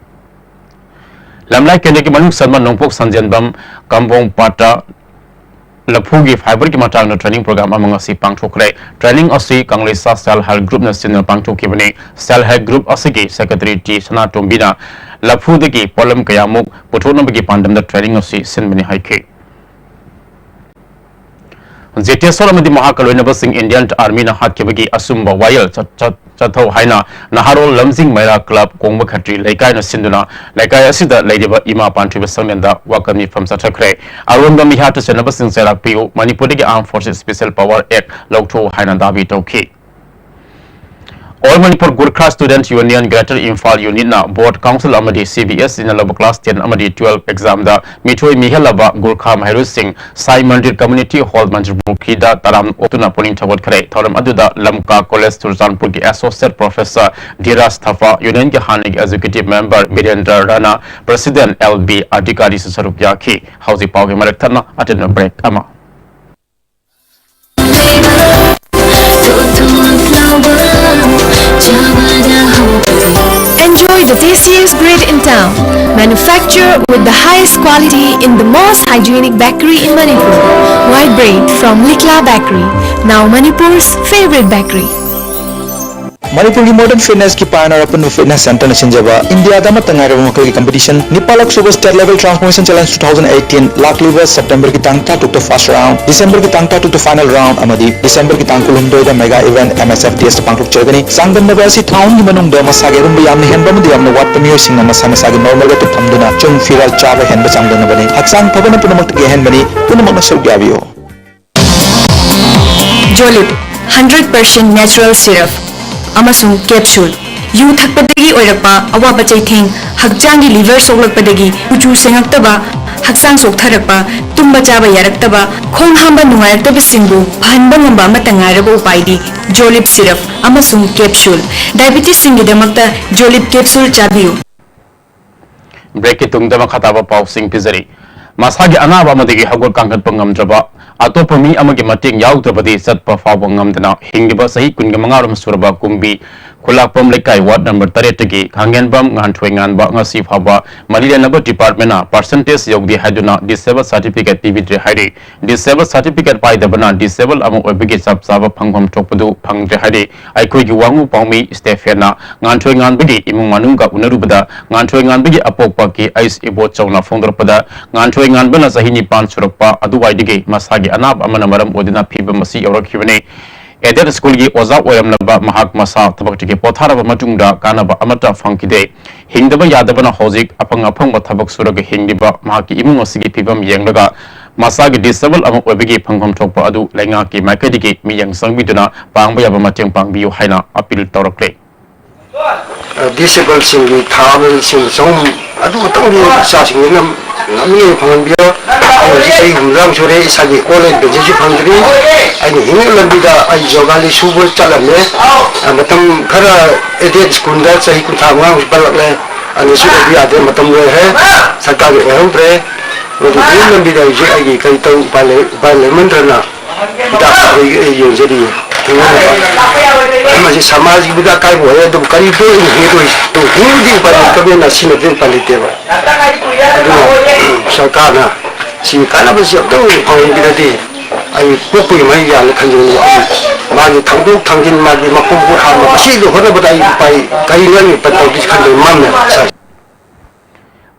ꯂꯝꯂꯥꯏ ꯀꯦꯟꯗ꯭ꯔꯒꯤ ꯃꯅꯨꯡ ꯆꯟꯕ ꯅꯣꯡꯄꯣꯛ ꯁꯟꯖꯦꯟꯕꯝ, ꯀꯝꯕꯣꯡ ꯄꯥꯠꯇ ꯂꯐꯨꯒꯤ fiberꯒꯤ ꯃꯇꯥꯡꯗ training program ꯑꯃ ꯉꯁꯤ ꯄꯥꯡꯊꯣꯛꯈ꯭ꯔꯦ꯫ Training ꯑꯁꯤ ꯀꯪꯂꯩꯁꯥ Self Help Groupꯅ ꯁꯤꯟꯗꯨꯅ ꯄꯥꯡꯊꯣꯛꯈꯤꯕꯅꯤ꯫ Self Help Group ꯑꯁꯤꯒꯤ Secretary T ꯁꯅꯥꯇꯣꯝꯕꯤꯅ ꯂꯐꯨꯗꯒꯤ ꯄꯣꯠꯂꯝ ꯀꯌꯥꯃꯨꯛ ꯄꯨꯊꯣꯛꯅꯕꯒꯤ ꯄꯥꯟꯗꯝꯗ training ꯑꯁꯤ ꯁꯤꯟꯕꯅꯤ ꯍꯥꯏꯈꯤ꯫ ꯖꯦꯇꯦꯁꯣꯔ ꯑꯃꯗꯤ ꯃꯍꯥꯛꯀ ꯂꯣꯏꯅꯕꯁꯤꯡ Indian Armyꯅ ꯍꯥꯠꯈꯤꯕꯒꯤ ꯑꯆꯨꯝꯕ ꯋꯥꯌꯦꯜ ꯆꯠ-, ꯆꯠ-, ꯆꯠꯊꯧ ꯍꯥꯏꯅ ꯅꯍꯥꯔꯣꯜ ꯂꯝꯖꯤꯡ ꯃꯩꯔꯥ club ꯀꯣꯡꯕ ꯈꯇ꯭ꯔꯤ ꯂꯩꯀꯥꯏꯅ ꯁꯤꯟꯗꯨꯅ ꯂꯩꯀꯥꯏ ꯑꯁꯤꯗ ꯂꯩꯔꯤꯕ ꯏꯃꯥ ꯄꯥꯟꯊꯣꯏꯕ ꯁꯪꯂꯦꯟꯗ ꯋꯥꯀꯠ ꯃꯤꯐꯝ ꯆꯠꯊꯈ꯭ꯔꯦ꯫ ꯑꯔꯣꯟꯕ ꯃꯤꯍꯥꯠꯇ ꯆꯦꯟꯅꯕꯁꯤꯡ ꯆꯩꯔꯥꯛ ꯄꯤꯌꯨ, ꯃꯅꯤꯄꯨꯔꯗꯒꯤ Armed Forces Special Power Act ꯂꯧꯊꯣꯛꯎ ꯍꯥꯏꯅ ꯗꯥꯕꯤ ꯇꯧꯈꯤ꯫ All Manipur Gurkha Student Union Greater Imphal Unit ꯅ Board Council ꯑꯃꯗꯤ C B S E ꯅ ꯂꯧꯕ class ten ꯑꯃꯗꯤ twelve exam ꯗ ꯃꯤꯊꯣꯏ ꯃꯤꯍꯦꯜꯂꯕ ꯒꯨꯔꯈꯥ ꯃꯍꯩꯔꯣꯏꯁꯤꯡ ꯁꯥꯏ ꯃꯟꯗꯤꯔ Community Hall ꯃꯟꯇ꯭ꯔꯤꯄꯨꯈ꯭ꯔꯤꯗ ꯇꯔꯥꯝꯅ ꯑꯣꯛꯇꯨꯅ ꯄꯨꯛꯅꯤꯡ ꯊꯧꯒꯠꯈ꯭ꯔꯦ꯫ ꯊꯧꯔꯝ ꯑꯗꯨꯗ ꯂꯝꯀꯥ College ꯆꯨꯔꯆꯥꯟꯄꯨꯔꯒꯤ Associate Professor ꯙꯤꯔꯥꯖ ꯊꯥꯄꯥ, Union ꯒꯤ ꯍꯥꯟꯅꯒꯤ Executive Member ꯕꯤꯔꯦꯟꯗ꯭ꯔ ꯔꯥꯅꯥ, President L B ꯑꯙꯤꯀꯥꯔꯤꯁꯨ ꯁꯔꯨꯛ ꯌꯥꯈꯤ꯫ ꯍꯧꯖꯤꯛ ꯄꯥꯎꯒꯤ ꯃꯔꯛ ꯊꯠꯅ ꯑꯇꯦꯟꯕ break ꯑꯃ꯫ Enjoy the tastiest bread in town. Manufactured with the highest quality in the most hygienic bakery in Manipur. White bread from Likla Bakery, now Manipur's favorite bakery. ꯃꯅꯤꯄꯨꯔꯒꯤ modern fitness ꯀꯤ pioneer ꯑꯄꯨꯟꯕ fitness centre ꯅ ꯁꯤꯟꯖꯕ ꯏꯟꯗꯤꯌꯥꯗ ꯑꯃꯠꯇ ꯉꯥꯏꯔꯕ ꯃꯈꯜꯒꯤ competition ꯅꯤꯄꯥꯜꯂꯛ ꯁꯨꯕ State Level Transformation Challenge two thousand eighteen ꯂꯥꯛꯂꯤꯕ September ꯒꯤ ꯇꯥꯡ ꯇꯔꯥꯇꯔꯨꯛꯇ first round, December ꯒꯤ ꯇꯥꯡ ꯇꯔꯥꯇꯔꯨꯛꯇ final round ꯑꯃꯗꯤ December ꯒꯤ ꯇꯥꯡ ꯀꯨꯟꯍꯨꯝꯗꯣꯏꯗ mega event M S F D S ꯇ ꯄꯥꯡꯊꯣꯛꯆꯒꯅꯤ꯫ ꯆꯥꯡꯗꯝꯅꯕ ꯑꯁꯤ ꯊꯥ ꯑꯍꯨꯝꯒꯤ ꯃꯅꯨꯡꯗ ꯃꯁꯥꯒꯤ ꯑꯔꯨꯝꯕ ꯌꯥꯝꯅ ꯍꯦꯟꯕ ꯑꯃꯗꯤ ꯌꯥꯝꯅ ꯋꯥꯠꯄ ꯃꯤꯑꯣꯏꯁꯤꯡꯅ ꯃꯁꯥ ꯃꯁꯥꯒꯤ normal weight ꯇ ꯊꯝꯗꯨꯅ ꯆꯨꯡ ꯐꯤꯔꯥꯜ ꯆꯥꯕ ꯍꯦꯟꯕ ꯆꯥꯡꯗꯝꯅꯕꯅꯤ꯫ ꯍꯛꯆꯥꯡ ꯐꯕꯅ ꯄꯨꯝꯅꯃꯛꯇꯒꯤ ꯑꯍꯦꯟꯕꯅꯤ꯫ ꯄꯨꯝꯅꯃꯛꯅ ꯁꯔꯨꯛ ꯌꯥꯕꯤꯌꯨ꯫ Jolib hundred percent natural syrup ꯑꯃꯁꯨꯡ capsule꯫ ꯌꯨ ꯊꯛꯄꯗꯒꯤ ꯑꯣꯏꯔꯛꯄ ꯑꯋꯥꯕ ꯆꯩꯊꯦꯡ, ꯍꯛꯆꯥꯡꯒꯤ liver ꯁꯣꯛꯂꯛꯄꯗꯒꯤ ꯀꯨꯆꯨ ꯁꯦꯡꯉꯛꯇꯕ, ꯍꯛꯆꯥꯡ ꯆꯣꯛꯊꯔꯛꯄ, ꯇꯨꯝꯕ ꯆꯥꯕ ꯌꯥꯔꯛꯇꯕ, ꯈꯣꯡ ꯍꯥꯝꯕ ꯅꯨꯡꯉꯥꯏꯔꯛꯇꯕꯁꯤꯡꯕꯨ ꯐꯍꯟꯕ ꯉꯝꯕ ꯑꯃꯠꯇ ꯉꯥꯏꯔꯕ ꯎꯄꯥꯏꯗꯤ Jolib syrup ꯑꯃꯁꯨꯡ capsule꯫ Diabetes ꯁꯤꯡꯒꯤꯗꯃꯛꯇ Jolib capsule ꯆꯥꯕꯤꯌꯨ꯫ Break ꯀꯤ ꯇꯨꯡꯗ ꯃꯈꯥ ꯇꯥꯕ ꯄꯥꯎꯁꯤꯡ ꯄꯤꯖꯔꯤ꯫ ꯃꯁꯥꯒꯤ ꯑꯅꯥꯕ ꯑꯃꯗꯒꯤ ꯍꯧꯒꯠ ꯀꯥꯡꯈꯠꯄ ꯉꯝꯗ꯭ꯔꯕ ꯑꯇꯣꯞꯄ ꯃꯤ ꯑꯃꯒꯤ ꯃꯇꯦꯡ ꯌꯥꯎꯗ꯭ꯔꯕꯗꯤ ꯆꯠꯄ ꯐꯥꯎꯕ ꯉꯝꯗꯅ ꯍꯤꯡꯂꯤꯕ ꯆꯍꯤ ꯀꯨꯟꯒ ꯃꯉꯥ ꯔꯣꯝ ꯁꯨꯔꯕ ꯀꯨꯝꯕꯤ ꯈꯨꯂꯥꯛꯄꯝ ꯂꯩꯀꯥꯏ ward number ꯇꯔꯦꯠꯇꯒꯤ ꯈꯥꯡꯉꯦꯟꯕꯝ ꯉꯥꯟꯊꯣꯏ ꯉꯥꯟꯕ ꯉꯁꯤ ꯐꯥꯎꯕ ꯃꯔꯤ ꯂꯩꯅꯕ department ꯅ percentage ꯌꯧꯗꯦ ꯍꯥꯏꯗꯨꯅ disable certificate ꯄꯤꯕꯤꯗ꯭ꯔꯦ ꯍꯥꯏꯔꯤ꯫ Disable certificate ꯄꯥꯏꯗꯕꯅ disable ꯑꯃ ꯑꯣꯏꯕꯒꯤ ꯆꯞ ꯆꯥꯕ ꯐꯪꯐꯝ ꯊꯣꯛꯄꯗꯨ ꯐꯪꯗ꯭ꯔꯦ ꯍꯥꯏꯔꯤ꯫ ꯑꯩꯈꯣꯏꯒꯤ ꯋꯥꯉꯨ ꯄꯥꯎꯃꯤ ꯁ꯭ꯇꯦꯐꯦꯟꯅ ꯉꯥꯟꯊꯣꯏ ꯉꯥꯟꯕꯒꯤ ꯏꯃꯨꯡ ꯃꯅꯨꯡꯒ ꯎꯅꯔꯨꯕꯗ ꯉꯥꯟꯊꯣꯏ ꯉꯥꯟꯕꯒꯤ ꯑꯄꯣꯛꯄ ꯀꯦ ꯑꯩꯆ ꯏꯕꯣꯆꯧꯅ ꯐꯣꯡꯗꯣꯔꯛꯄꯗ ꯉꯥꯟꯊꯣꯏ ꯉꯥꯟꯕꯅ ꯆꯍꯤ ꯅꯤꯄꯥꯟ ꯁꯨꯔꯛꯄ ꯑꯗꯨꯋꯥꯏꯗꯒꯤ ꯃꯁꯥꯒꯤ ꯑꯅꯥꯕ ꯑꯃꯅ ꯃꯔꯝ ꯑꯣꯏꯗꯨꯅ ꯐꯤꯕꯝ ꯑꯁꯤ ꯌꯧꯔꯛꯈꯤꯕꯅꯤ꯫ Aided school ꯒꯤ ꯑꯣꯖꯥ ꯑꯣꯏꯔꯝꯂꯕ ꯃꯍꯥꯛ ꯃꯁꯥ ꯊꯕꯛꯇꯒꯤ ꯄꯣꯊꯥꯔꯕ ꯃꯇꯨꯡꯗ ꯀꯥꯟꯅꯕ ꯑꯃꯠꯇ ꯐꯪꯈꯤꯗꯦ꯫ ꯍꯤꯡꯗꯕ ꯌꯥꯗꯕꯅ ꯍꯧꯖꯤꯛ ꯑꯐꯪ ꯑꯐꯪꯕ ꯊꯕꯛ ꯁꯨꯔꯒ ꯍꯤꯡꯂꯤꯕ ꯃꯍꯥꯛꯀꯤ ꯏꯃꯨꯡ ꯑꯁꯤꯒꯤ ꯐꯤꯕꯝ ꯌꯦꯡꯂꯒ ꯃꯁꯥꯒꯤ ꯗꯤꯁꯦꯕꯜ ꯑꯃ ꯑꯣꯏꯕꯒꯤ ꯐꯪꯐꯝ ꯊꯣꯛꯄ ꯑꯗꯨ ꯂꯩꯉꯥꯛꯀꯤ ꯃꯥꯏꯀꯩꯗꯒꯤ ꯃꯤꯠꯌꯦꯡ ꯆꯪꯕꯤꯗꯨꯅ ꯄꯥꯡꯕ ꯌꯥꯕ ꯃꯇꯦꯡ ꯄꯥꯡꯕꯤꯌꯨ ꯍꯥꯏꯅ ꯑꯄꯤꯜ ꯇꯧꯔꯛꯂꯦ꯫ ꯗꯤꯁꯦꯕꯜꯁꯤꯡꯒꯤ ꯊꯥ ꯑꯃꯗ ꯂꯤꯁꯤꯡ ꯆꯍꯨꯝ ꯑꯗꯨ ꯈꯛꯇꯪꯗꯤ ꯏꯆꯥꯁꯤꯡꯁꯤꯅ ꯉꯝꯃꯤꯉꯩ ꯐꯪꯍꯟꯕꯤꯌꯣ꯫ ꯑꯩ ꯍꯧꯖꯤꯛ ꯆꯍꯤ ꯍꯨꯝꯐꯨꯇꯔꯥꯃꯨꯛ ꯁꯨꯔꯦ, ꯏꯁꯥꯒꯤ ꯑꯣꯜ ꯑꯦꯖ ꯄꯦꯟꯁꯤꯟꯁꯨ ꯐꯪꯗ꯭ꯔꯤ꯫ ꯑꯩꯅ ꯍꯤꯡꯅꯕ ꯂꯝꯕꯤꯗ ꯑꯩ ꯖꯣꯒꯥꯂꯤ ꯁꯨꯕ ꯆꯠꯂꯝꯃꯦ꯫ ꯃꯇꯝ ꯈꯔ ꯑꯦꯗꯦꯠ ꯁ꯭ꯀꯨꯜꯗ ꯆꯍꯤ ꯀꯨꯟꯊ꯭ꯔꯥ ꯃꯉꯥꯃꯨꯛ ꯄꯜꯂꯛꯂꯦ꯫ ꯑꯗꯨꯁꯨ ꯑꯣꯏꯕ ꯌꯥꯗꯦ, ꯃꯇꯝ ꯂꯣꯏꯈ꯭ꯔꯦ꯫ ꯁꯔꯀꯥꯔꯒꯤ ꯑꯣꯏꯍꯧꯗ꯭ꯔꯦ꯫ ꯃꯗꯨ ꯍꯤꯡꯅꯕ ꯂꯝꯕꯤꯗ ꯍꯧꯖꯤꯛ ꯑꯩꯒꯤ ꯀꯔꯤ ꯇꯧ ꯎꯄꯥꯏ ꯂꯩ, ꯎꯄꯥꯏ ꯂꯩꯃꯟꯗ꯭ꯔꯅ ꯍꯤꯗꯥꯛ ꯑꯩ ꯌꯦꯡꯖꯔꯤ꯫ ꯍꯤꯡꯅꯅꯕ꯫ ꯃꯁꯤ ꯁꯃꯥꯖꯒꯤꯕꯨꯗꯤ ꯑꯀꯥꯏꯕ ꯑꯣꯏꯔꯦ, ꯑꯗꯨꯕꯨ ꯀꯔꯤ ꯄꯣꯠ ꯑꯣꯏꯅ ꯍꯤꯡꯗꯣꯏ? ꯑꯗꯨ ꯍꯤꯡꯕꯗꯤ ꯎꯄꯥꯏ ꯂꯩꯇꯕꯅꯤꯅ ꯁꯤꯅꯗꯤ ꯎꯄꯥꯏ ꯂꯩꯇꯦꯕ꯫ ꯑꯗꯨꯅ ꯁꯔꯀꯥꯔꯅ ꯁꯤꯒꯤ ꯀꯥꯟꯅꯕꯁꯤ ꯑꯝꯇꯪ ꯐꯪꯍꯟꯕꯤꯔꯗꯤ ꯑꯩ ꯄꯣꯛꯄꯒꯤ ꯃꯍꯩ ꯌꯥꯜꯂꯦ ꯈꯟꯖꯕꯅꯤ꯫ ꯑꯩ ꯃꯥꯒꯤ ꯊꯥꯡꯗꯣꯛ ꯊꯥꯡꯖꯤꯟ, ꯃꯥꯒꯤ ꯃꯈꯣꯡ ꯈꯨꯠ ꯍꯥꯝꯕ, ꯃꯁꯤꯗ ꯍꯣꯠꯅꯕꯗ ꯑꯩ ꯎꯄꯥꯏ ꯀꯔꯤ ꯂꯩ? ꯎꯄꯥꯏ ꯇꯧꯗꯦ ꯈꯟꯕꯒꯤ ꯃꯝꯃꯦ ꯁꯥꯔ꯫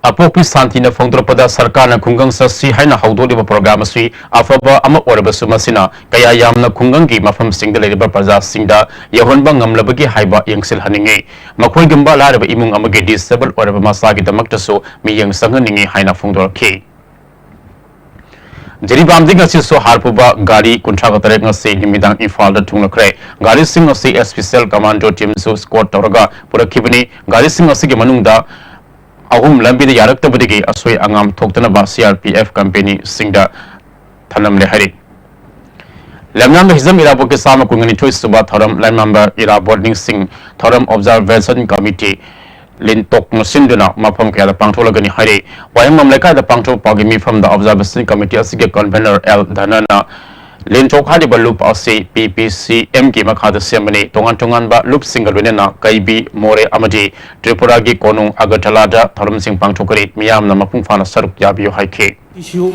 ꯑꯄꯣꯛꯄꯤ ꯁꯥꯟꯇꯤꯅ ꯐꯣꯡꯗꯣꯔꯛꯄꯗ, ꯁꯔꯀꯥꯔꯅ ꯈꯨꯡꯒꯪ ꯆꯠꯁꯤ ꯍꯥꯏꯅ ꯍꯧꯗꯣꯛꯂꯤꯕ ꯄ꯭ꯔꯣꯒ꯭ꯔꯥꯝ ꯑꯁꯤ ꯑꯐꯕ ꯑꯃ ꯑꯣꯏꯔꯕꯁꯨ, ꯃꯁꯤꯅ ꯀꯌꯥ ꯌꯥꯝꯅ ꯈꯨꯡꯒꯪꯒꯤ ꯃꯐꯝꯁꯤꯡꯗ ꯂꯩꯔꯤꯕ ꯄ꯭ꯔꯖꯥꯁꯤꯡꯗ ꯌꯧꯍꯟꯕ ꯉꯝꯂꯕꯒꯦ ꯍꯥꯏꯕ ꯌꯦꯡꯁꯤꯜꯍꯟꯅꯤꯡꯏ꯫ ꯃꯈꯣꯏꯒꯨꯝꯕ ꯂꯥꯏꯔꯕ ꯏꯃꯨꯡ ꯑꯃꯒꯤ ꯗꯤꯁꯦꯕꯜ ꯑꯣꯏꯔꯕ ꯃꯆꯥꯒꯤꯗꯃꯛꯇꯁꯨ ꯃꯤꯠꯌꯦꯡ ꯆꯪꯍꯟꯅꯤꯡꯏ ꯍꯥꯏꯅ ꯐꯣꯡꯗꯣꯔꯛꯈꯤ꯫ ꯖꯤꯔꯤꯕꯥꯝꯗꯒꯤ ꯉꯁꯤꯁꯨ ꯍꯥꯔ ꯄꯨꯕ ꯒꯥꯔꯤ ꯀꯨꯟꯊ꯭ꯔꯥꯒ ꯇꯔꯦꯠ ꯉꯁꯤ ꯅꯨꯃꯤꯗꯥꯡ ꯏꯝꯐꯥꯜꯗ ꯊꯨꯡꯂꯈ꯭ꯔꯦ꯫ ꯒꯥꯔꯤꯁꯤꯡ ꯑꯁꯤ ꯁ꯭ꯄꯦꯁꯦꯜ ꯀꯃꯥꯟꯗꯣ ꯇꯤꯝꯁꯨ ꯁ꯭ꯀꯣꯠ ꯇꯧꯔꯒ ꯄꯨꯔꯛꯈꯤꯕꯅꯤ꯫ ꯒꯥꯔꯤꯁꯤꯡ ꯑꯁꯤꯒꯤ ꯃꯅꯨꯡꯗ ꯑꯍꯨꯝ ꯂꯝꯕꯤꯗ ꯌꯥꯔꯛꯇꯕꯗꯒꯤ ꯑꯁꯣꯏ ꯑꯉꯥꯝ ꯊꯣꯛꯇꯅꯕ ꯁꯤ ꯑꯥꯔ ꯄꯤ ꯑꯦꯐ ꯀꯝꯄꯦꯅꯤꯁꯤꯡꯗ ꯊꯅꯝꯂꯦ ꯍꯥꯏꯔꯤ꯫ ꯂꯝꯌꯥꯟꯕ ꯍꯤꯖꯝ ꯏꯔꯥꯕꯣꯠꯀꯤ ꯆꯥꯝꯃ ꯀꯨꯟꯅꯤꯊꯣꯏ ꯁꯨꯕ ꯊꯧꯔꯝ ꯂꯥꯏꯃꯥꯝꯕ ꯏꯔꯥꯕꯣꯠ ꯅꯤꯡꯁꯤꯡ ꯊꯧꯔꯝ ꯑꯣꯕꯖꯥꯔꯕꯦꯁꯟ ꯀꯃꯤꯇꯤ ꯂꯤꯟꯇꯣꯛꯅ ꯁꯤꯟꯗꯨꯅ ꯃꯐꯝ ꯀꯌꯥꯗ ꯄꯥꯡꯊꯣꯛꯂꯒꯅꯤ ꯍꯥꯏꯔꯤ꯫ ꯋꯥꯍꯦꯡꯕꯝ ꯂꯩꯀꯥꯏꯗ ꯄꯥꯡꯊꯣꯛꯄꯒꯤ ꯃꯤꯐꯝꯗ ꯑꯣꯕꯖꯥꯔꯕꯦꯁꯟ ꯀꯃꯤꯇꯤ ꯑꯁꯤꯒꯤ ꯀꯟꯚꯦꯅꯔ ꯑꯦꯜ ꯙꯅꯅ ꯂꯤꯟꯊꯣꯛ ꯍꯥꯏꯔꯤꯕ ꯂꯨꯞ ꯑꯁꯤ ꯄꯤ ꯄꯤ ꯁꯤ ꯑꯦꯝꯒꯤ ꯃꯈꯥꯗ ꯁꯦꯝꯕꯅꯤ꯫ ꯇꯣꯉꯥꯟ ꯇꯣꯉꯥꯟꯕ ꯂꯨꯞꯁꯤꯡꯒ ꯂꯣꯏꯅꯅ ꯀꯩꯕꯤ, ꯃꯣꯔꯦ ꯑꯃꯗꯤ ꯇ꯭ꯔꯤꯄꯨꯔꯥꯒꯤ ꯀꯣꯅꯨꯡ ꯑꯒꯔꯇꯂꯥꯗ ꯊꯧꯔꯝꯁꯤꯡ ꯄꯥꯡꯊꯣꯛꯀꯅꯤ꯫ ꯃꯤꯌꯥꯝꯅ ꯃꯄꯨꯡ ꯐꯥꯅ ꯁꯔꯨꯛ ꯌꯥꯕꯤꯌꯨ ꯍꯥꯏꯈꯤ꯫ ꯁꯤꯁꯨ